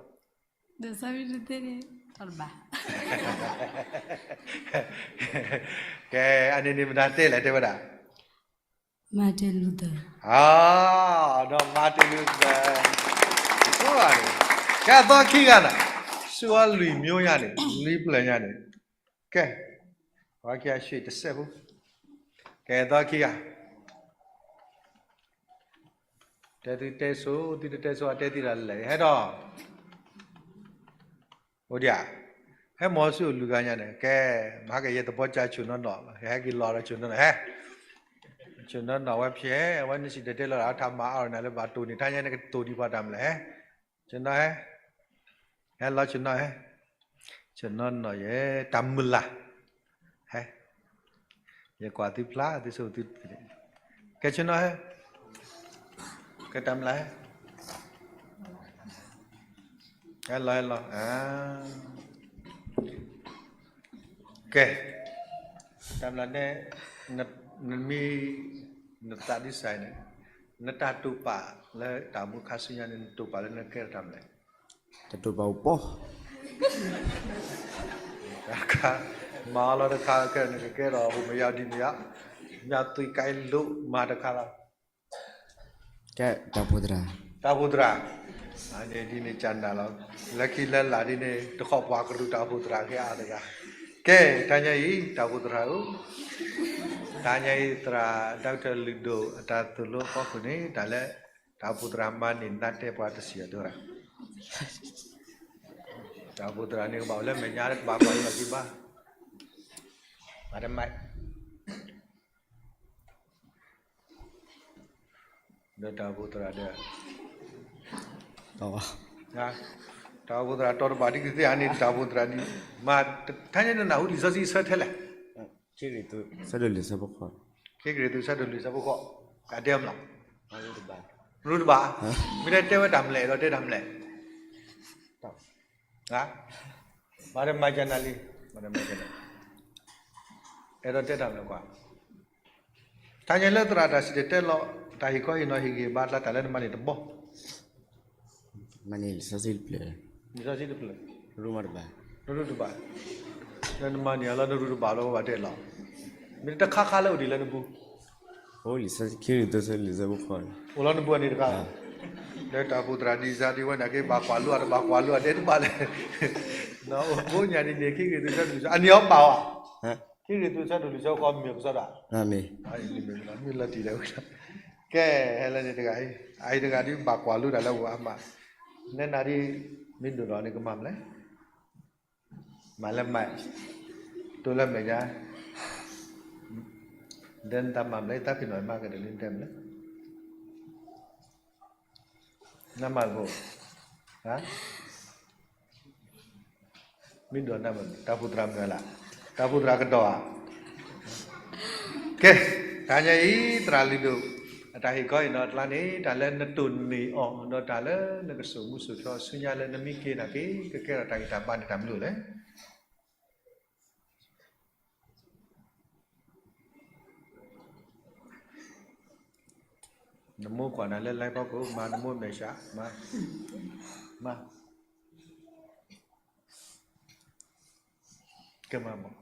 ဒီးစီၤဝံတသ့န့ၣ်, တဘၣ်, ကဲ, အန့ၣ်န့ၣ်မတၤတဲလဲၣ်တဲဝဲဒၣ်, Martin Luther, ဒီး Martin Luther, ကဲအသီခံဂၤန့ၣ်, ဆူအလွံၢ်မျိုးညါန့ၣ်, လွံၢ်ဖျၢၣ်ညါန့ၣ်, ကဲ, ပှၤခံဂၤဆံးတစဲးဖိ, ကဲအသီခံဂၤ တဲသုတဲဆိ, သုတတဲဆိ အတဲသုဒၣ်လဲာ် ဟဲဒီး, အိၣ်ဒံးဧါ, ဟဲမီၤဆူၣ်လွံၢ်ဂၤညါန့ၣ် ကဲ, မၤကယဲၢ်သဘီကၠၢ်ဆူၣ်နီၢ်နီၢ်, ဟဲက့ၤလီၤဒီးဆူၣ်နီၢ်နီၢ် ဟဲ, ဆူၣ်နီၢ်နီၢ်ဝဲဖျဲး, အဝဲန့ၣ်စံၣ်တဲၤတဲလီၤဒၣ် အတၢ်မၤအါထီၣ်န့ၣ်လၢဘၣ်တိၢ်န့ၣ် တၢ်ညါန့ၣ်ကတိၤဒံးပှၤတၢ်မနုၤလဲၣ်, ဟဲ, ဆူၣ်နီၢ်ဟဲ, ဟဲလီၤဆူၣ်နီၢ်ဟဲ, ဆူၣ်နီၢ်နီၢ်ယဲ တၢ်မုၢ်လၢ် ဟဲ, ယကွၢ်သုဖျါ သုဆိသု, ကဲဆူၣ်နီၢ်ဟဲ, ကဲတၢ်မုၢ်လၢ်ဟဲ, ဟဲလီၤဟဲလီၤ, ကဲ, တၢ်မနုၤလဲၣ်, နမ့ၢ်, နသးဒ်စဲးန့ၣ်, နတၢ်တိာ်ပာ်လၢတၢ်အိၣ်မူခါဆူညါန့ၣ် နတိာ်ပာ်လၢနကဲထီၣ်တၢ်မနုၤလဲၣ်. တၢ်တိာ်ပာ်အိၣ်ပီၢ်, တၢ်တခါ, မၤအီၤလီၤတခါခဲ နကကဲထီၣ်ဟိၣ်မယါဒံမယါ, ညါသွံကဲလိာ်မၤတခါလီၤ. ကဲ, တၢ်အိၣ်ဖှိၣ်သရၣ်, တၢ်အိၣ်ဖှိၣ်သရၣ်, ဒ်န့ၣ်ကနၣ်လီၤ, လၢခံလၢလာ်ဒ်န့ၣ် တဃီပှၤကလူးတၢ်အိၣ်ဖှိၣ်သရၣ်ကဲအါတဂၤ. ကဲ, တနံၤအံၤ တၢ်အိၣ်ဖှိၣ်သရၣ်ဧၢ, တနံၤအံၤ သရၣ် Doctor လုၢ်ဒိၣ် အတၢ်သိၣ်လိအဖီခိၣ်န့ၣ် တၢ်လၢ တၢ်အိၣ်ဖှိၣ်သရၣ်မၤန့ၢ်နါတဲပှၤတဆံးအဒိရၣ်. တၢ်အိၣ်ဖှိၣ်သရၣ်န့ၣ် ကဘၣ်အိၣ်လၢမဲာ်ညါ ကဘၣ်ကွၢ်လၢအက့ၤဘၣ်, မၤတမံၤ ဒီးတၢ်အိၣ်ဖှိၣ်သရၣ်ဒီး, တၢ်အိၣ်ဖှိၣ်သရၣ်တီတဘၣ်ဒ်ကသ့ဧါန့ၣ် တၢ်အိၣ်ဖှိၣ်သရၣ်ဒ်, မ့ၢ်တနံၤနနၢ်ဟူလံာ်စီဆှံဆၢထဲလဲၣ်. ခံကရံၣ်သူး ဆၢဒိၣ်လွံၢ်ဆၢဖိဃိး, ခံကရံၣ်သူး ဆၢဒိၣ်လွံၢ်ဆၢဖိဃိး, ကတဲမးလီၤ. ရူတဘၣ်, မ့ၢ်တဲဝဲတၢ်မနုၤလဲၣ် အဲၣ်ဒိးတဲတၢ်မနုၤလဲၣ်. မၤတမၤကနၣ်လံ, မၤတမၤကနၣ်, အဲၣ်ဒိးတဲတၢ်မနုၤလဲၣ်ကွၢ်. တနံၤလၢသရၣ်တၢ်စံၣ်တဲၤတဲလီၤ, တၢ်ဟ့ၣ်ခီဟ့ၣ်နီၤဟ့ၣ်ဂံၢ်ဟ့ၣ်ဘါအကျါ တၢ်လၢနမၤန့ၢ်တဘီ, မၤန့ၢ်လံာ်စီဆှံတဖျၢၣ်, လံာ်စီဆှံတဖျၢၣ်, ရူတဘၣ်, ရူတဘၣ်, လၢနမၤန့ၢ်အီၤလၢနရူတဘၣ်လီၤ ဘၣ်တဲလီၤ, မ့ၢ်တခါခါလၢအိၣ်ဒံးလၢနပူၤ, အိၣ်လံာ်စီဆှံခံကရံၣ်သူး ဆၢဒိၣ်လွံၢ်ဆၢဖိဃိးန့ၣ်, အိၣ်လီၤနပူၤအန့ၣ်တခါ, လၢတၢ်အိၣ်ဖှိၣ်သရၣ်ဒ်စါဒ်ဝဲန့ၣ်က့ ဘၣ်ကွၢ်လိအီၤ တဘၣ်ကွၢ်လိအီၤဒဲးတဘၣ်လဲၣ်, အိၣ်ကိးညါဒ်န့ၣ် ခံကရံၣ်သူး ဆၢဒိၣ်လွံၢ်ဆၢ, အန့ၢ်အီၤဘၣ်ဧါ. ခံကရံၣ်သူး ဆၢဒိၣ်လွံၢ်ဆၢဃိး မ့ၢ်ကစီဒီး, မ့ၢ်လီၤတံၢ်လၢ, ကဲ, ဟဲလၢန့ၣ်တဂၤအံၤ, အအံၤတဂၤဒ်ဘၣ်ကွၢ်လိတၢ်လၢအဂီၢ်အါမး, နဲနၤဒ်, မ့ၢ်ဒိၣ်ထီၣ်န့ၣ်ကမၤမနုၤလဲၣ်, မၤလၢမၤ, တိၢ်လၢမဲာ်ညါ, ဒီးနတၢ်မၤမနုၤလဲၣ် သးဖံးနီၣ်မၤကဒီးလၢနတဲမနုၤလဲၣ် နမၤတဘိ, မ့ၢ်ဒိၣ်နမၤ, တၢ်အိၣ်ဖှိၣ်သရၣ်မနုၤလဲၣ်, တၢ်အိၣ်ဖှိၣ်သရၣ်ကဒီးဧါ. ကဲ, တနံၤအံၤ သရၣ်လုၢ်ဒိၣ် အတၢ်ဟ့ၣ်ခီဟ့ၣ်နီၤအကျါန့ၣ် တၢ်လၢနတိၢ်နီၣ်အီၤ ဒီးတၢ်လၢနကစိာ်မူစိာ်ထီ ဆူညါလၢနမ့ၢ်က့ၤနာ်က့ၤ ကကဲထီၣ်တၢ်ဂံၢ်တၢ်ဘါန့ၣ် တၢ်မနုၤလဲၣ်. နမိၢ်ကွၢ်နၤလၢ live ဖီခိၣ် မၤနမိၢ်မဲာ်ဆှး, မၤ, မၤ, ကမၤမး,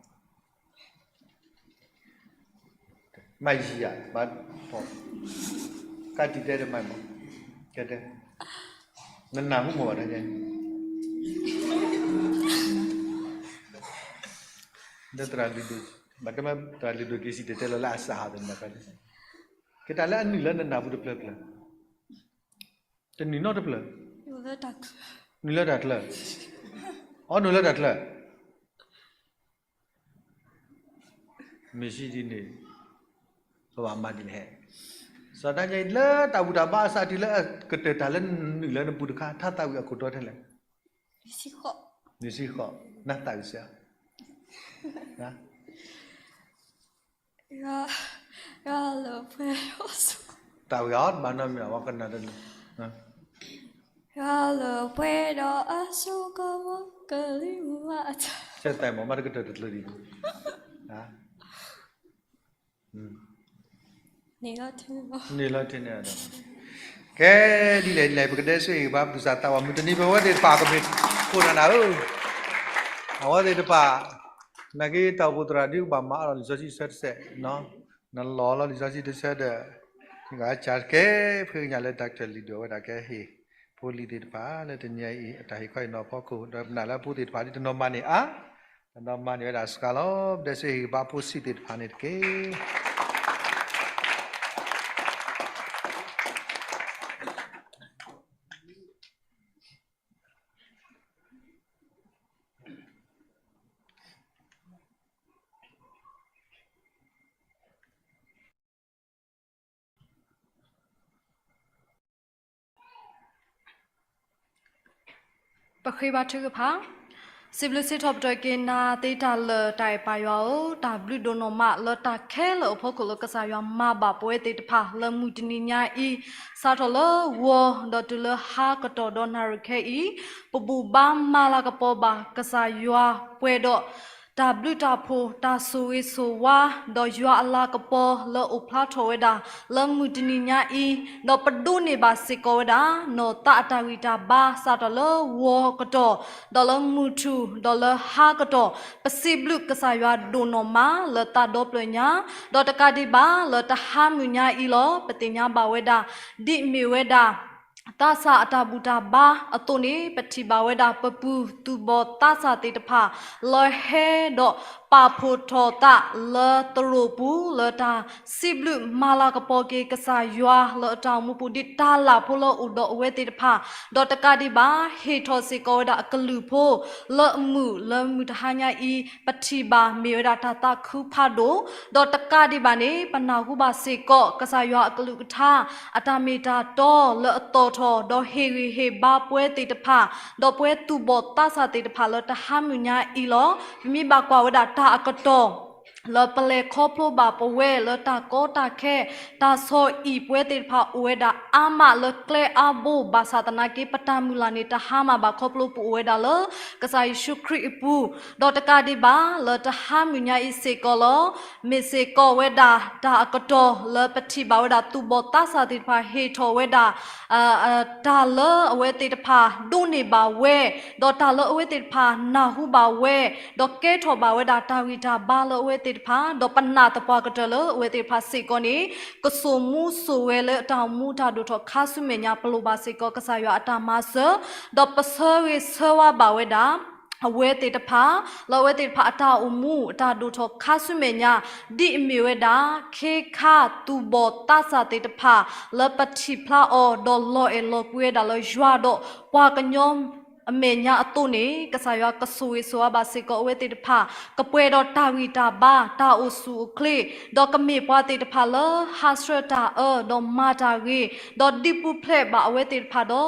မၤယံၤဧါ, မၤ, ကးတံာ်တဲတမၤမး, ကဲတဲ, နနၢ်ဟူမးဘၣ်တၢ်ညါ, ဒီးသရၣ်လုၢ်ဒိၣ်, ဘၣ်တမ့ၢ်သရၣ်လုၢ်ဒိၣ်က့ၤစံၣ်တဲၤတဲလီၤလၢအစးဟးသနဘၣ်, ကဲတၢ်လၢအနုာ်လၢနနၢ်ပူၤတဖျၢၣ်ဖျၢၣ်, တနုာ်နီတဖျၢၣ်, နုာ်လၢတၢ်ချၢ, အီနုာ်လၢတၢ်ချၢ မ့ၢ်စံးဒ်န့ၣ်, ပဘၣ်မၤဒ်လဲၣ်, စီၤဒၤနံးယ့လၢတၢ်ဘူၣ်တၢ်ဘါအစးတုၤလၢအကတၢၢ်တၢ်လၢနုာ်လၢနပူၤတခါ ထါသးဝံၣ်အခိၣ်တီထဲလဲၣ်, နစံဃီ, နသးဝံၣ်စ့ၢ်, သးဝံၣ်အီၤတဘၣ်နီတမံၤ အဝဲကနၣ်တလၢ ယွၤလၢပှဲၤဒီးအစိကမီၤကလံၤမုၢ်မးအတၢ်, ဆဲးသးမၤမးတကတၢၢ်တကျၢၤဒံး, န့ၣ်လီၤထံန့ၣ်ဒီး, ကဲဒ်လဲၣ်ဒ်လဲၣ် ပကဒဲးဆူဟ့ၣ်ဂံၢ်ဘါပသူၣ်စၢ်သးဘီၣ် မုၢ်တနံၤပဝဲသ့ၣ်တဖၣ်ကမ့ၢ်ခိၣ်နၢ်နၤဧၢ, အဝဲသ့ၣ်တဖၣ်, နာ်က့တၢ်အိၣ်ဖှိၣ်သရၣ်ဒ်ကဘၣ်မၤအါထီၣ်လံာ်စီဆှံတဆၢတစဲး, နလီၤလီၤလံာ်စီဆှံတဆၢဒီး, ကကဲဖဲညါလၢ Doctor လုၢ်ဒိၣ်ဝဲဒၣ်ကဟ့ၣ်ဖိလံၤသ့ၣ်တဖၣ်လၢတနံၤအံၤ အတၢ်ဟ့ၣ်ခီဟ့ၣ်နီၤအဖီခိၣ် ဒီးပနာ်လၢဖိသ့ၣ်တဖၣ်ဒ်တနီၤမၤန့ၢ်အါ, တနီၤမၤန့ၢ်ဝဲဒၣ်စှၤလီၤ ပဒဲးဆူဟ့ၣ်ဂံၢ်ဘါဖိဆံးသ့ၣ်တဖၣ်န့ၣ်တက့ၢ်. Doctor လုၢ်ဒိၣ် ပဃ့ဘါထုကဖၣ်, စံးဘျုးစံးထီၣ်ပတြၢၤက့ၤနၤသ့တၢ်လၢာ် တၢ်အဲၣ်ပၢ်ယွၤဧၢ, တၢ်ဘျုးဒိၣ်နီၢ်မးလၢတၢ်ခဲလၢာ်အဖီခိၣ်လၢကစၢ်ယွၤမၤဘၣ်ပဝဲသ့ၣ်တဖၣ်လၢမုၢ်တနံၤညါအံၤ, စးထီၣ်လၢဂီၤဒီးတုၤလၢဟါကတီၢ်ဒီးနၣ်ရံၣ်ခဲအံၤ, ပဘူၣ်ဘါမၤလၤကပီၤဘၣ်ကစၢ်ယွၤပှဲၤဒီး တၢ်ဘျုးတၢ်ဖှိၣ် တၢ်ဆိၣ်ဂ့ၤဆိၣ်ဝါ ဒီးယွၤအလၤကပီၤလၢအိၣ်ဖျါထီၣ်ဝဲဒၣ် လၢမုၢ်တနံၤညါအံၤ, ဒီးပဒိးန့ၢ်ဘၣ်စ့ၢ်ကီးဝဲဒၣ် နီၢ်သးအတၢ်ဂံၢ်တၢ်ဘါ စးထီၣ်လၢဂီၤကတီၢ်, ဒီးလၢမုၢ်ထူၣ်, ဒီးလၢဟါကတီၢ်, ပစံးဘျုးကစၢ်ယွၤဒိၣ်နီၢ်မးလၢသးဒီဖျၢၣ်ညါ, ဒီးတကးဒံးဘၣ်လၢတဟါမုၢ်ညါအံၤလီၤ. ပသ့ၣ်ညါဘၣ်ဝဲဒၣ် ဒ်အမ့ၢ်ဝဲဒၣ် သးစၢ်အတၢ်ဘူၣ်တၢ်ဘါအသိးန့ၣ် ပထံၣ်ဘၣ်ဝဲဒၣ်ပပုၢ်သူၣ်ဘီၣ်သးစၢ်သ့ၣ်တဖၣ် လၢဟဲဒီးပာ်ဖှိၣ်ထီၣ်သးလၢသရိာ်ပူၤ လၢတၢ်စံးဘျုးမၤလၤကပီၤက့ၤကစၢ်ယွၤလၢအတၢ်အိၣ်မူပူၤ ဒ်တၢ်လၢ်ဖိလၢအိၣ်ဒီးအဝဲသ့ၣ်တဖၣ်, ဒီးတကးဒံးဘၣ် ဟ့ၣ်ထီၣ်စ့ၢ်ကီးဝဲဒၣ်အကလုၢ်ဖိ လၢအမုာ်လၢမုၢ်တဟါညါအံၤ ပထံၣ်ဘၣ်မ့ၢ်ဝဲဒၣ်တၢ်သးခုဖးဒိၣ်, ဒီးတကးဒံးဘၣ်န့ၣ် ပနၢ်ဟူဘၣ်စ့ၢ်ကီး ကစၢ်ယွၤအကလုၢ်ကထါ အတၢ်မ့ၢ်တၢ်တီလၢအသီၣ်ထီၣ် ဒီးဟ့ၣ်ဂံၢ်ဟ့ၣ်ဘါပဝဲသ့ၣ်တဖၣ်, ဒီးပဝဲသူၣ်ဘီၣ်သးစၢ်သ့ၣ်တဖၣ်လၢတဟါမုၢ်ညါအံၤလီၤ. ပမ့ၢ်ဘၣ်ကွၢ်ဝဲဒၣ်တၢ်အကတီၢ် လၢပလဲၤခီဖျိဘၣ်ပဝဲလၢတၢ်ကီတၢ်ခဲ တၢ်ဆီၣ်အံၣ်ပဝဲသ့ၣ်တဖၣ်အိၣ်ဝဲဒၣ်အါမးလၢကျဲအါဘိ ဘၣ်ဆၣ်သနာ်က့ ပတၢ်မုၢ်လၢ်န့ၣ် တဟါမၢ်ဘၣ်ခီဖျိပအိၣ်ဝဲဒၣ်လၢ ကစၢ်ယ့ၣ်ၡူးခရံာ်အပူၤ, ဒီးတကးဒံးဘၣ်လၢတဟါမုၢ်ညါအံၤစ့ၢ်ကီးလီၤ. မ့ၢ်စ့ၢ်ကီးဝဲဒၣ်တၢ်အကတီၢ်လၢပထံၣ်ဘၣ်ဝဲဒၣ်သူၣ်ဘီၣ်သးစၢ်သ့ၣ်တဖၣ်ဟ့ၣ်ထီၣ်ဝဲဒၣ် တၢ်လၢအဝဲသ့ၣ်တဖၣ်ဒိးန့ၢ်ဘၣ်ဝဲ, ဒီးတၢ်လၢအဝဲသ့ၣ်တဖၣ်နၢ်ဟူဘၣ်ဝဲ, ဒီးကဲထီၣ်ဘၣ်ဝဲဒၣ်တၢ်ဂံၢ်တၢ်ဘါလၢအဝဲသ့ၣ်တဖၣ်, ဒီးပနာ်သပှၢ်ကတၢၢ်လၢအဝဲသ့ၣ်တဖၣ်စ့ၢ်ကီးန့ၣ် ကစိာ်မူစိာ်ဂဲၤလၢအတၢ်အိၣ်မူတၢ်ဒိၣ်ထီၣ်ခါဆူမဲာ်ညါ ပလိၣ်ဘၣ်စ့ၢ်ကီးကစၢ်ယွၤအတၢ်မၤစၢၤ, ဒီးပဆၢဂ့ၤဆၢဝါဘၣ်ဝဲဒၣ် အဝဲသ့ၣ်တဖၣ် လၢအဝဲသ့ၣ်တဖၣ်အတၢ်အိၣ်မူအတၢ်ဒိၣ်ထီၣ်ခါဆူမဲာ်ညါ ဒ်အမ့ၢ်ဝဲဒၣ် ခ့ခါသူၣ်ဘီၣ်သးစၢ်သ့ၣ်တဖၣ် လၢပထံၣ်ဖျါအီၤ ဒီးလီၤအဲၣ်လီၤကွံဝဲဒၣ်လၢယွၤဒီးပှၤကညီအမဲာ်ညါအသိးန့ၣ် ကစၢ်ယွၤကဆိၣ်ဂ့ၤဆိၣ်ဝါဘၣ်စ့ၢ်ကီးအဝဲသ့ၣ်တဖၣ် ကပှဲၤဒီးတၢ်ဂံၢ်တၢ်ဘါ တၢ်အိၣ်ဆူၣ်အိၣ်ချ့ ဒီးကမ့ၢ်ပှၤသ့ၣ်တဖၣ်လၢဟးဆှၢတၢ်အၢ ဒီးမၤတၢ်ဂ့ၤ ဒီးဒုးပူၤဖျဲးဘၣ်အဝဲသ့ၣ်တဖၣ်ဒီး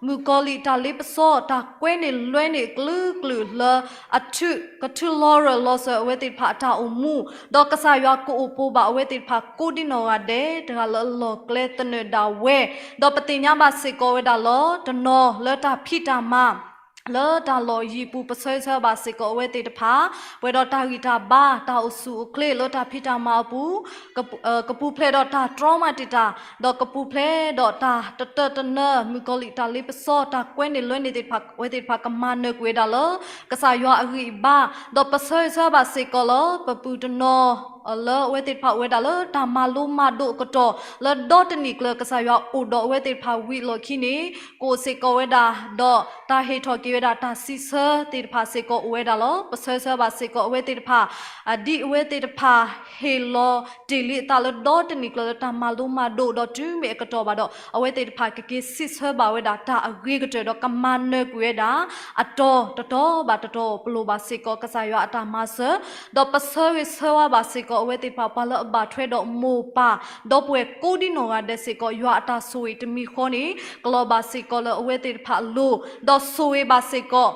မုၣ်ကီၤလံၢ်တၢ်လ့ပစီ တၢ်ကွဲန့ၢ်လွဲန့ၢ်အကလုာ်ကလုာ်လၢ အထုးကထုးလီၤရၢၢ်လီၤစၢၤအဝဲသ့ၣ်တဖၣ်အတၢ်အိၣ်မူ, ဒီးကစၢ်ယွၤကအိၣ်ပိၢ်ဘၣ်အဝဲသ့ၣ်တဖၣ်ကိးဒံနီၢ်ဂၤဒဲး တဂၤလၢအလီၢ်ကျဲသနၢၣ်ဒၣ်ဝဲ, ဒီးပသ့ၣ်ညါဘၣ်စ့ၢ်ကီးဝဲဒၣ်လီၤ. တနီၤလၢတၢ်ဖံးတၢ်မၤ လၢတၢ်လီၢ်ယံၤပူၤ ပဆၢဂ့ၤဆၢဝါဘၣ်စ့ၢ်ကီးအဝဲသ့ၣ်တဖၣ် ပှဲၤဒီးတၢ်ဂံၢ်တၢ်ဘါ တၢ်အိၣ်ဆူၣ်အိၣ်ချ့လၢတၢ်ဖံးတၢ်မၤအပူၤ ကပူၤဖျဲးဒီးတၢ်တြီမၤတံာ်တာ်, ဒီးကပူၤဖျဲးဒီးတၢ်တတၢတနၢ မုၣ်ကီၤလံၢ်တၢ်လ့ပစီ တၢ်ကွဲန့ၢ်လွဲန့ၢ်သ့ၣ်တဖၣ် အဝဲသ့ၣ်တဖၣ်ကမၤနၢၤကွံာ်ဝဲဒၣ်လၢ ကစၢ်ယွၤအဂံၢ်အဘါ, ဒီးပဆၢဂ့ၤဆၢဝါဘၣ်စ့ၢ်ကီးလၢ ပပုၢ်တနီၤ လၢအဝဲသ့ၣ်တဖၣ်အိၣ်ဝဲဒၣ်လၢတၢ်မၤလိမၤဒိးအကတီၢ် လၢဒီတနံၣ်ကျၢၤ ကစၢ်ယွၤအိၣ်ဒီးအဝဲသ့ၣ်တဖၣ်ဝံၤအလီၢ်ခံန့ၣ် ကအိၣ်စ့ၢ်ကီးဝဲဒၣ် ဒီးတၢ်ဟ့ၣ်ထီၣ်က့ၤဝဲဒၣ်တၢ်စံးဆၢသ့ၣ်တဖၣ်စ့ၢ်ကီးအိၣ်ဝဲဒၣ်လီၤ. ပဆၢဂ့ၤဆၢဝါဘၣ်စ့ၢ်ကီးအဝဲသ့ၣ်တဖၣ် ဒ်အဝဲသ့ၣ်တဖၣ်ဟ့ၣ်လီၤတ့ၢ်လံအသးလၢဒီတနံၣ်ကျၢၤလၢတၢ်မၤလိမၤဒိး ဒီးတုၤမ့ၢ်အကတီၢ်ဘၣ်ဒီး အဝဲသ့ၣ်တဖၣ်ကက့ၤစံးဆၢဘၣ်ဝဲဒၣ်တၢ်အဂ့ၤကတၢၢ် ဒီးကမၤနၢၤကွံာ်ဝဲဒၣ် အတီၤတတီၤဘၣ်တတီၤ ပလိၣ်ဘၣ်စ့ၢ်ကီးကစၢ်ယွၤအတၢ်မၤစၢၤ, ဒီးပဆၢဂ့ၤဆၢဝါဘၣ်စ့ၢ်ကီးအဝဲသ့ၣ်တဖၣ် ပှၤလၢအဘၣ်ထွဲဒီးမိၢ်ပၢ် ဒီပုၢ်ဝဲၢ်ကိးဒံနီၢ်ဂၤဒဲးစ့ၢ်ကီး ယွၤအတၢ်ဆိၣ်ဂ့ၤတမံၤဃီန့ၣ် ကလီၤဘၣ်စ့ၢ်ကီးလၢအဝဲသ့ၣ်တဖၣ်အလိၤ, ဒီးဆိၣ်ဂ့ၤဘၣ်စ့ၢ်ကီး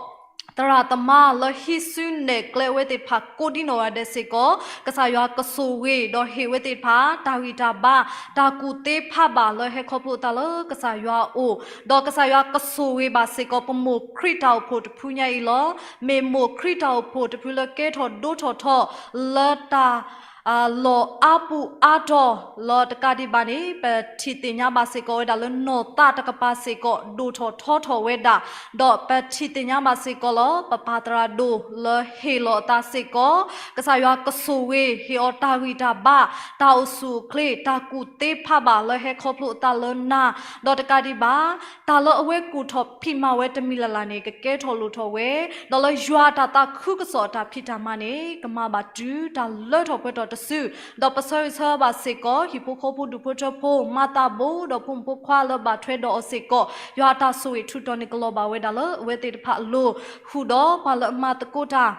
သရၣ်သမါလၢဟံးစုနဲၣ်ကျဲအဝဲသ့ၣ်တဖၣ်ကိးဒံနီၢ်ဂၤဒဲးစ့ၢ်ကီး ကစၢ်ယွၤကဆိၣ်ဂ့ၤ ဒီးဟ့ၣ်ဝဲသ့ၣ်တဖၣ် တၢ်ဂံၢ်တၢ်ဘါ တၢ်ကူၣ်သ့ဖးဘၣ်လၢဟဲခီဖျိအသးလၢကစၢ်ယွၤအအိၣ်, ဒီးကစၢ်ယွၤကဆိၣ်ဂ့ၤဘၣ်စ့ၢ်ကီး ပမိၢ်ခရံာ်တၢ်အိၣ်ဖှိၣ်တဖုညါအံၤလီၤ. မ့ၢ်မိၢ်ခရံာ်တၢ်အိၣ်ဖှိၣ်တဖုလၢကဲထီၣ်ဒိၣ်ထီၣ်ထီ လၢတၢ် လီၢ်အါပူၤအါတီၤ လၢတကးဒံးဘၣ်န့ၣ် ပထံၣ်သ့ၣ်ညါဘၣ်စ့ၢ်ကီးဝဲဒၣ်လၢနီၢ်သးတကပၤစ့ၢ်ကီး ဒိၣ်ထီၣ်ထီထီၣ်ဝဲဒၣ်, ဒီးပထံၣ်သ့ၣ်ညါဘၣ်စ့ၢ်ကီးလီၤ ပပၢ်သရၣ်ဒိၣ်လၢဟ့ၣ်လီၤအသးစ့ၢ်ကီး ကစၢ်ယွၤကဆိၣ်ဂ့ၤ ဟ့ၣ်အီၤတၢ်ဂံၢ်တၢ်ဘါ တၢ်အိၣ်ဆူၣ်အိၣ်ချ့ တၢ်ကူၣ်သ့ဖးဘၣ်လၢဟဲခီဖျိအသးလၢနၤ, ဒီးတကးဒံးဘၣ် တၢ်လၢအဝဲကူၣ်ထီၣ်ဖံးမၤဝဲတမံၤလၢ်လၢ်န့ၣ် ကကဲထီၣ်လိၣ်ထီၣ်ဝဲ, ဒီးလၢယွၤအတၢ်သးခုကစီၣ်အတၢ်ဖံးတၢ်မၤန့ၣ် ကမၤဘၣ်တုၤတၢ်လၢထီၣ်ပှဲၤထီၣ်တစု, ဒီးပဆၢဂ့ၤဆၢဝါဘၣ်စ့ၢ်ကီး ဟံၣ်ဖိဃီဖိဒူၣ်ဖိထၢဖိ မၤသးဘိ ဒီးဖိမုၣ်ဖိခွါလၢဘၣ်ထွဲဒီးအီၤစ့ၢ်ကီး ယွၤအတၢ်ဆိၣ်ဂ့ၤထူးတီၤန့ၣ် ကလီၤဘၣ်ဝဲဒၣ်လၢအဝဲသ့ၣ်တဖၣ်အလိၤ, ဃုာ်ဒီးပှၤလၢအမၤသကိးတၢ်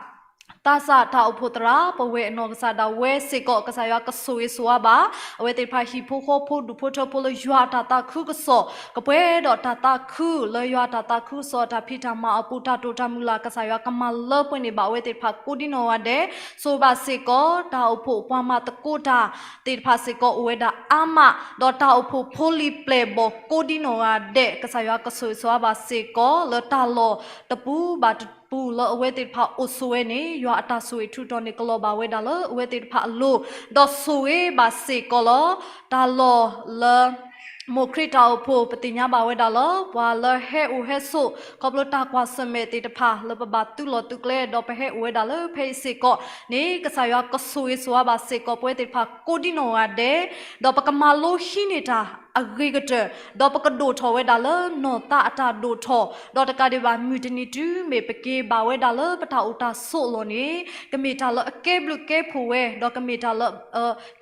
သးစၢ်တၢ်အိၣ်ဖှိၣ်သရၣ် ပဝဲအနီၢ်ကစၢ်ဒၣ်ဝဲစ့ၢ်ကီး ကစၢ်ယွၤကဆိၣ်ဂ့ၤဆိၣ်ဝါဘၣ် အဝဲသ့ၣ်တဖၣ်ဟံၣ်ဖိဃီဖိဒူၣ်ဖိထၢဖိလၢယွၤအတၢ်သးခုကစီၣ် ကပှဲၤဒီးတၢ်သးခုလၢယွၤအတၢ်သးခုကစီၣ်အတၢ်ဖံးတၢ်မၤအပူၤ တၢ်တိာ်တၢ်မုၢ်လၢ် ကစၢ်ယွၤကမၤလၢပှဲၤန့ၢ်ဘၣ်အဝဲသ့ၣ်တဖၣ်ကိးဒံနီၢ်ဂၤဒဲး, ဆိၣ်ဂ့ၤဘၣ်စ့ၢ်ကီး တၢ်အိၣ်ဖှိၣ်ပှၤမၤသကိးတၢ်သ့ၣ်တဖၣ်စ့ၢ်ကီးအိၣ်ဝဲဒၣ်အါမး, ဒီးတၢ်အိၣ်ဖှိၣ်ဖိလံၤပျဲၢ်ဘီၣ်ကိးဒံနီၢ်ဂၤဒဲး ကစၢ်ယွၤကဆိၣ်ဂ့ၤဆိၣ်ဝါဘၣ်စ့ၢ်ကီး လၢတၢ်လီၢ်တပူၤဘၣ် ပူၤလၢအဝဲသ့ၣ်တဖၣ်အိၣ်ဆိးဝဲန့ၣ် ယွၤအတၢ်ဆိၣ်ဂ့ၤထူးထီၣ်န့ၣ် ကလီၤဘၣ်ဝဲဒၣ်လၢအဝဲသ့ၣ်တဖၣ်အလိၤ, ဒီးဆိၣ်ဂ့ၤဘၣ်စ့ၢ်ကီးလီၤ. တၢ်လီၢ်လၢ မိၢ်ခရံာ်တၢ်အိၣ်ဖှိၣ် ပသ့ၣ်ညါဘၣ်ဝဲဒၣ်လၢ ပှၤလၢဟဲအိၣ်ဟဲဆိး ခီဖျိတၢ်ကွၢ်ဆၢၣ်မဲာ်သ့ၣ်တဖၣ် လၢပဘၣ်သုးလီၢ်သုးကျဲ ဒီးပဟဲအိၣ်ဝဲဒၣ်လၢဖဲအံၤစ့ၢ်ကီးန့ၣ် ကစၢ်ယွၤကဆိၣ်ဂ့ၤဆိၣ်ဝါဘၣ်စ့ၢ်ကီး ပဝဲသ့ၣ်တဖၣ်ကိးဒ်နီၢ်ဂၤဒဲး, ဒီးပကမၤလိဟံးန့ၢ်တၢ်အဂ့ၤကတၢၢ်, ဒီးပကဒိၣ်ထီၣ်ဝဲဒၣ်လၢနီၢ်သးအတၢ်ဒိၣ်ထီၣ်, ဒီးတကးဒံးဘၣ်မုၢ်တနံၤတုၤမ့ၢ်ပက့ၤဘၣ်ဝဲဒၣ်လၢပတၢ်အိၣ်တၢ်ဆိးအလီၢ်န့ၣ် ကမ့ၢ်တၢ်လၢအကဲဘျုးကဲဖှိၣ်ဝဲ, ဒီးကမ့ၢ်တၢ်လၢ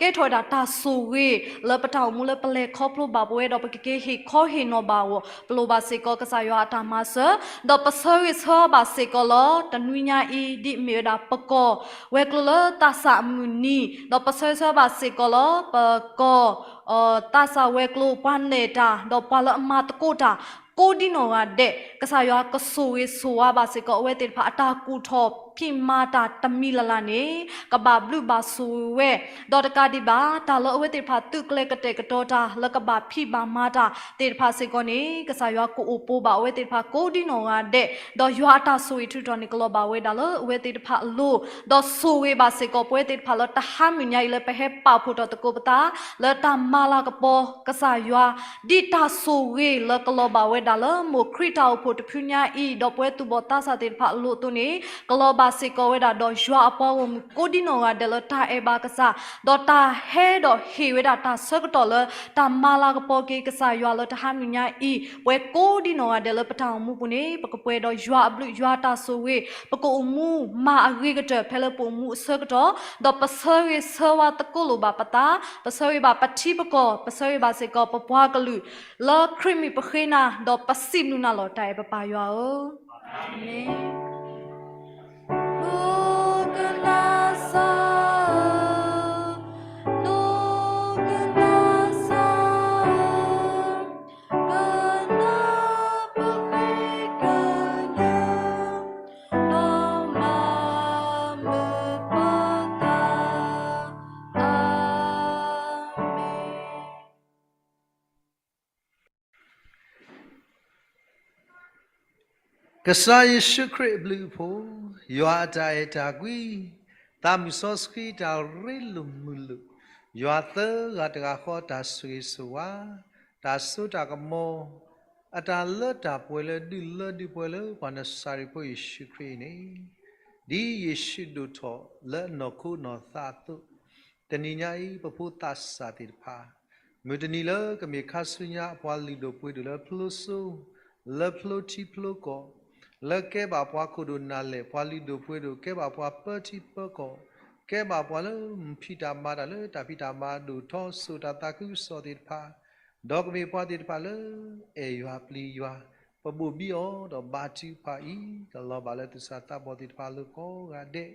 ကဲထီၣ်ဝဲဒၣ်တၢ်ဆိၣ်ဂ့ၤ လၢပတၢ်အိၣ်မူလၢပလဲၤခီဖျိဘၣ်ပဝဲဒီးပကက့ၤဟ့ၣ်ခီဟ့ၣ်နီၤဘၣ်အဂီၢ် ပလိၣ်ဘၣ်စ့ၢ်ကီးကစၢ်ယွၤအတၢ်မၤစၢၤ, ဒီးပဆၢဂ့ၤဆၢဝါဘၣ်စ့ၢ်ကီးလီၤ. တနွံညါအံၤ ဒ်အမ့ၢ်ဝဲဒၣ်ပကီၢ်ဝဲၤကျိၤလၢသးစၢ်အမုၢ်နံၤ, ဒီးပဆၢဂ့ၤဆၢဝါဘၣ်စ့ၢ်ကီးလီၤ. ပကီၢ် သးစၢ်ဝဲၤကျိၤ ပှၤနဲၣ်တၢ် ဒီးပှၤလၢအမၤသကိးတၢ် ကိးဒ်နီၢ်ဂၤဒဲး ကစၢ်ယွၤကဆိၣ်ဂ့ၤဆိၣ်ဝါဘၣ်စ့ၢ်ကီး အဝဲသ့ၣ်တဖၣ်အတၢ်ကူၣ်ထီၣ်ဖံးမၤတၢ်တမံၤလၢ်လၢ်န့ၣ် ကဘၣ်ဘျုးဘၣ်ဆိၣ်ဂ့ၤဝဲ, ဒီးတကးဒံးဘၣ် တၢ်လၢအဝဲသ့ၣ်တဖၣ်သုးကျဲၤကတဲာ်ကတီၤတၢ် လၢကဘၣ်ဖံးဘၣ်မၤတၢ်သ့ၣ်တဖၣ်စ့ၢ်ကီးန့ၣ် ကစၢ်ယွၤကအိၣ်ပိၢ်ဘၣ်အဝဲသ့ၣ်တဖၣ်ကိးဒ်နီၢ်ဂၤဒဲး, ဒီးယွၤအတၢ်ဆိၣ်ဂ့ၤထူးထီၣ်န့ၣ် ကလီၤဘၣ်ဝဲဒၣ်လၢအဝဲသ့ၣ်တဖၣ်အလိၤ, ဒီးဆိၣ်ဂ့ၤဘၣ်စ့ၢ်ကီး ပဝဲသ့ၣ်တဖၣ်လၢတဟါမုၢ်ညါအံၤလၢပဟဲပာ်ဖှိၣ်ထီၣ်သကိးပသး လၢတၢ်မၤလၤကပီၤကစၢ်ယွၤ ဒ်တၢ်ဆိၣ်ဂ့ၤလၢကလီၤဘၣ်ဝဲဒၣ်လၢ မိၢ်ခရံာ်တၢ်အိၣ်ဖှိၣ်တဖုညါအံၤ ဒီးပဝဲသူၣ်ဘီၣ်သးစၢ်သ့ၣ်တဖၣ်အလိၤအသိးန့ၣ် ကလီၤဘၣ်စ့ၢ်ကီးဝဲဒၣ်ဒီးယွၤအပှၤဂီၢ်မုၢ်ကိးဒ်နီၢ်ဂၤဒဲးလၢတၢ်အဲၣ်ဘၣ်ကစၢ်, ဒီးတၢ်ဟဲဒီးဟ့ၣ်ဝဲဒၣ်တၢ်ဆၢကတီၢ်လၢ တၢ်မၤလၤကပီၤက့ၤကစၢ်ယွၤလၢတဟါမုၢ်ညါအံၤ ပဝဲကိးဒ်နီၢ်ဂၤဒဲးလၢပတၢ်အိၣ်မူပူၤန့ၣ် ပကပှဲၤဒီးယွၤအဘျုးယွၤတၢ်ဆိၣ်ဂ့ၤ, ပကအိၣ်မူမၤအဂ့ၤကတၢၢ်ဖဲလၢပအိၣ်မူအဆၢကတီၢ်, ဒီးပဆၢဂ့ၤဆၢဝါသကိးလိာ်ဘၣ်ပသး, ပဆၢဂ့ၤဘၣ်ပထံပကီၢ်, ပဆၢဂ့ၤဘၣ်စ့ၢ်ကီးပပှၤကလုာ်, လၢခရံာ်မံၤပဃ့နၤ, ဒီးပစံးဘျုးနၤလီၤ တၢ်အဲၣ်ပပၢ်ယွၤဧၢ, အၤမ့ၣ်. ကစၢ်ယ့ၣ်ၡူးခရံာ်အဘျုးအဖှိၣ်, ယွၤအတၢ်အဲၣ်တၢ်ကွံ, သးမုၢ်စီဆှံတၢ်ရ့လိာ်မုာ်လိာ်, ယွၤသၢဂၤတဂၤဃီတၢ်ဆိၣ်ဂ့ၤဆိၣ်ဝါ, တၢ်စိတၢ်ကမီၤ, အတၢ်လၢတၢ်ပှဲၤလၢဒုးလၢဒုးပှဲၤလၢပှၤနစၤရ့းဖိယ့ၣ်ၡူးခရံာ်အံၤန့ၣ်, ဒ်ယ့ၣ်ၡူးဒိၣ်ထီၣ်လၢအနီၢ်ခိနီၢ်သးအသိး, တနံၤညါအံၤ ပဖိသးစၢ်သ့ၣ်တဖၣ် မုၢ်တနံၤလၢကမ့ၢ်ခါဆူညါအပှၤလုၢ်ဒိၣ်ပှ့ၤဒိၣ်လၢဖျိစိ, လၢဖျိထံဖျိကီၢ်, လၢကဲဘၣ်ပှၤခိၣ်ဒိၣ်နၢ်လဲၢ်, ပှၤလုၢ်ဒိၣ်ပှ့ၤဒိၣ်, ကဲဘၣ်ပှၤပၢထံပၢကီၢ်, ကဲဘၣ်ပှၤလၢမုၢ်ဖံးတၢ်မၤတၢ်လၢတၢ်ဖံးတၢ်မၤဒိၣ်ထီ စိာ်တၢ်သးခုကစီၣ်သ့ၣ်တဖၣ်, ဒီးကမ့ၢ်ပှၤသ့ၣ်တဖၣ်လၢအဲၣ်ယွၤပျံၤယွၤ, ပဘိၣ်ဘံအီၤဒီးဘါထုကဖၣ်အံၤ ကလီၤဘၣ်လၢသူၣ်စၢ်သးဘီၣ်သ့ၣ်တဖၣ်အလိၤကိးဂၤဒဲး, ဒီး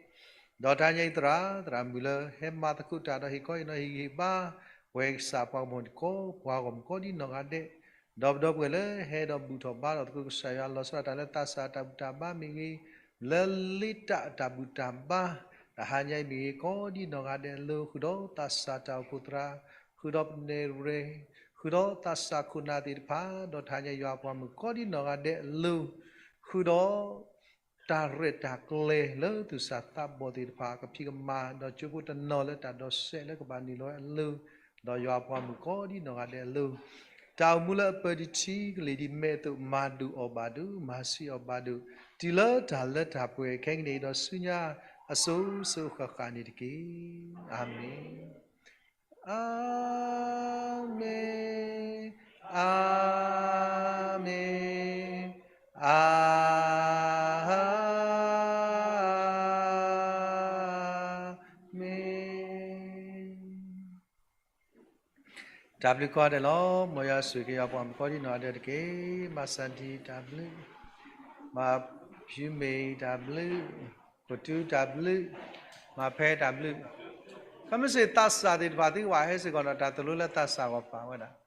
တဟါညါအံၤသရၣ်, သရၣ်မုၣ်လၢဟဲမၤသကိးတၢ်ဒီးဟ့ၣ်ခီဟ့ၣ်နီၤဟ့ၣ်ဂံၢ်ဟ့ၣ်ဘါ, ပဝဲကစၢ်ပှၤကမီၤကိးပှၤဂီၢ်မုၢ်ကိးဒ်နီၢ်ဂၤဒဲး, ဒီးပဒီပုၢ်ဝဲၢ်လၢဟဲဒီးဘူၣ်ထီၣ်ဘါထီၣ်သကိးကစၢ်ယွၤလီၤဆီဒၣ်တၢ်လၢသးစၢ်တၢ်ဘူၣ်တၢ်ဘါမ့ၢ်ဂ့ၤ, လၢလ့တၢ်အတၢ်ဘူၣ်တၢ်ဘါ, တဟါညါအံၤမ့ၢ်ဂ့ၤ, ကိးဒ်နီၢ်ဂၤဒဲးအလိၤ, ဃုာ်ဒီးသးစၢ်တၢ်အိၣ်ဖှိၣ်သရၣ်, ဃုာ်ဒီးသးစၢ်ခိၣ်နၢ်, ဃုာ်ဒီးသးစၢ်ခိၣ်နၢ်သ့ၣ်တဖၣ်, ဒီးတဟါညါယွၤအပှၤမုၣ်ကိးဒ်နီၢ်ဂၤဒဲးအလိၤ, ဃုာ်ဒီး တၢ်ရဲၣ်တၢ်ကျဲၤလၢသူၣ်စၢ်သးဘီၣ်သ့ၣ်တဖၣ် ကဖံးကမၤ ဒီးကၠိဖိတနီၤလၢတၢ်ဒီးစဲးလၢကဘၣ်နုာ်လီၤဝဲအလိၤ, ဒီးယွၤအပှၤမုၣ်ကိးဒ်နီၢ်ဂၤဒဲးအလိၤ, တၢ်အိၣ်မူလၢအပၢၤတထံကလံၤဒ်မဲးအသိး မၤဒိၣ်အီၣ်ဘၣ်ဒိၣ်, မၤဆံးအီၣ်ဘၣ်ဒိၣ်, တုၤလၢတၢ်လၢတၢ်ပှဲၤခဲကနံၣ်အံၤဒီးဆူညါအစိၤစိၤဃၣ်ဃၣ်န့ၣ်တက့ၢ်. အၤမ့ၣ်. အၤမ့ၣ်, အၤမ့ၣ်, အၤမ့ၣ်. တၢ်ဘျုးကိးဂၤဒဲးလီၤ. မ်ယွၤဆိၣ်ဂ့ၤက့ၤယွၤပှၤမုၣ်ကိးဒ်နီၢ်ဂၤဒဲးတက့ၢ်. မၤစၢ်ဒံတၢ်ဘျုး, မၤဖၠူမ့ၢ်တၢ်ဘျုး, ကတူတၢ်ဘျုး, မၤဖဲတၢ်ဘျုး, ခဲမုၢ်ဆ့ၣ်သးစၢ်သ့ၣ်တဖၣ်သုကဘၣ်ဟဲစ့ၢ်ကီးဒီး တၢ်သိၣ်လိလၢသးစၢ်ဂီၢ်ပာ်ဝဲဒၣ်.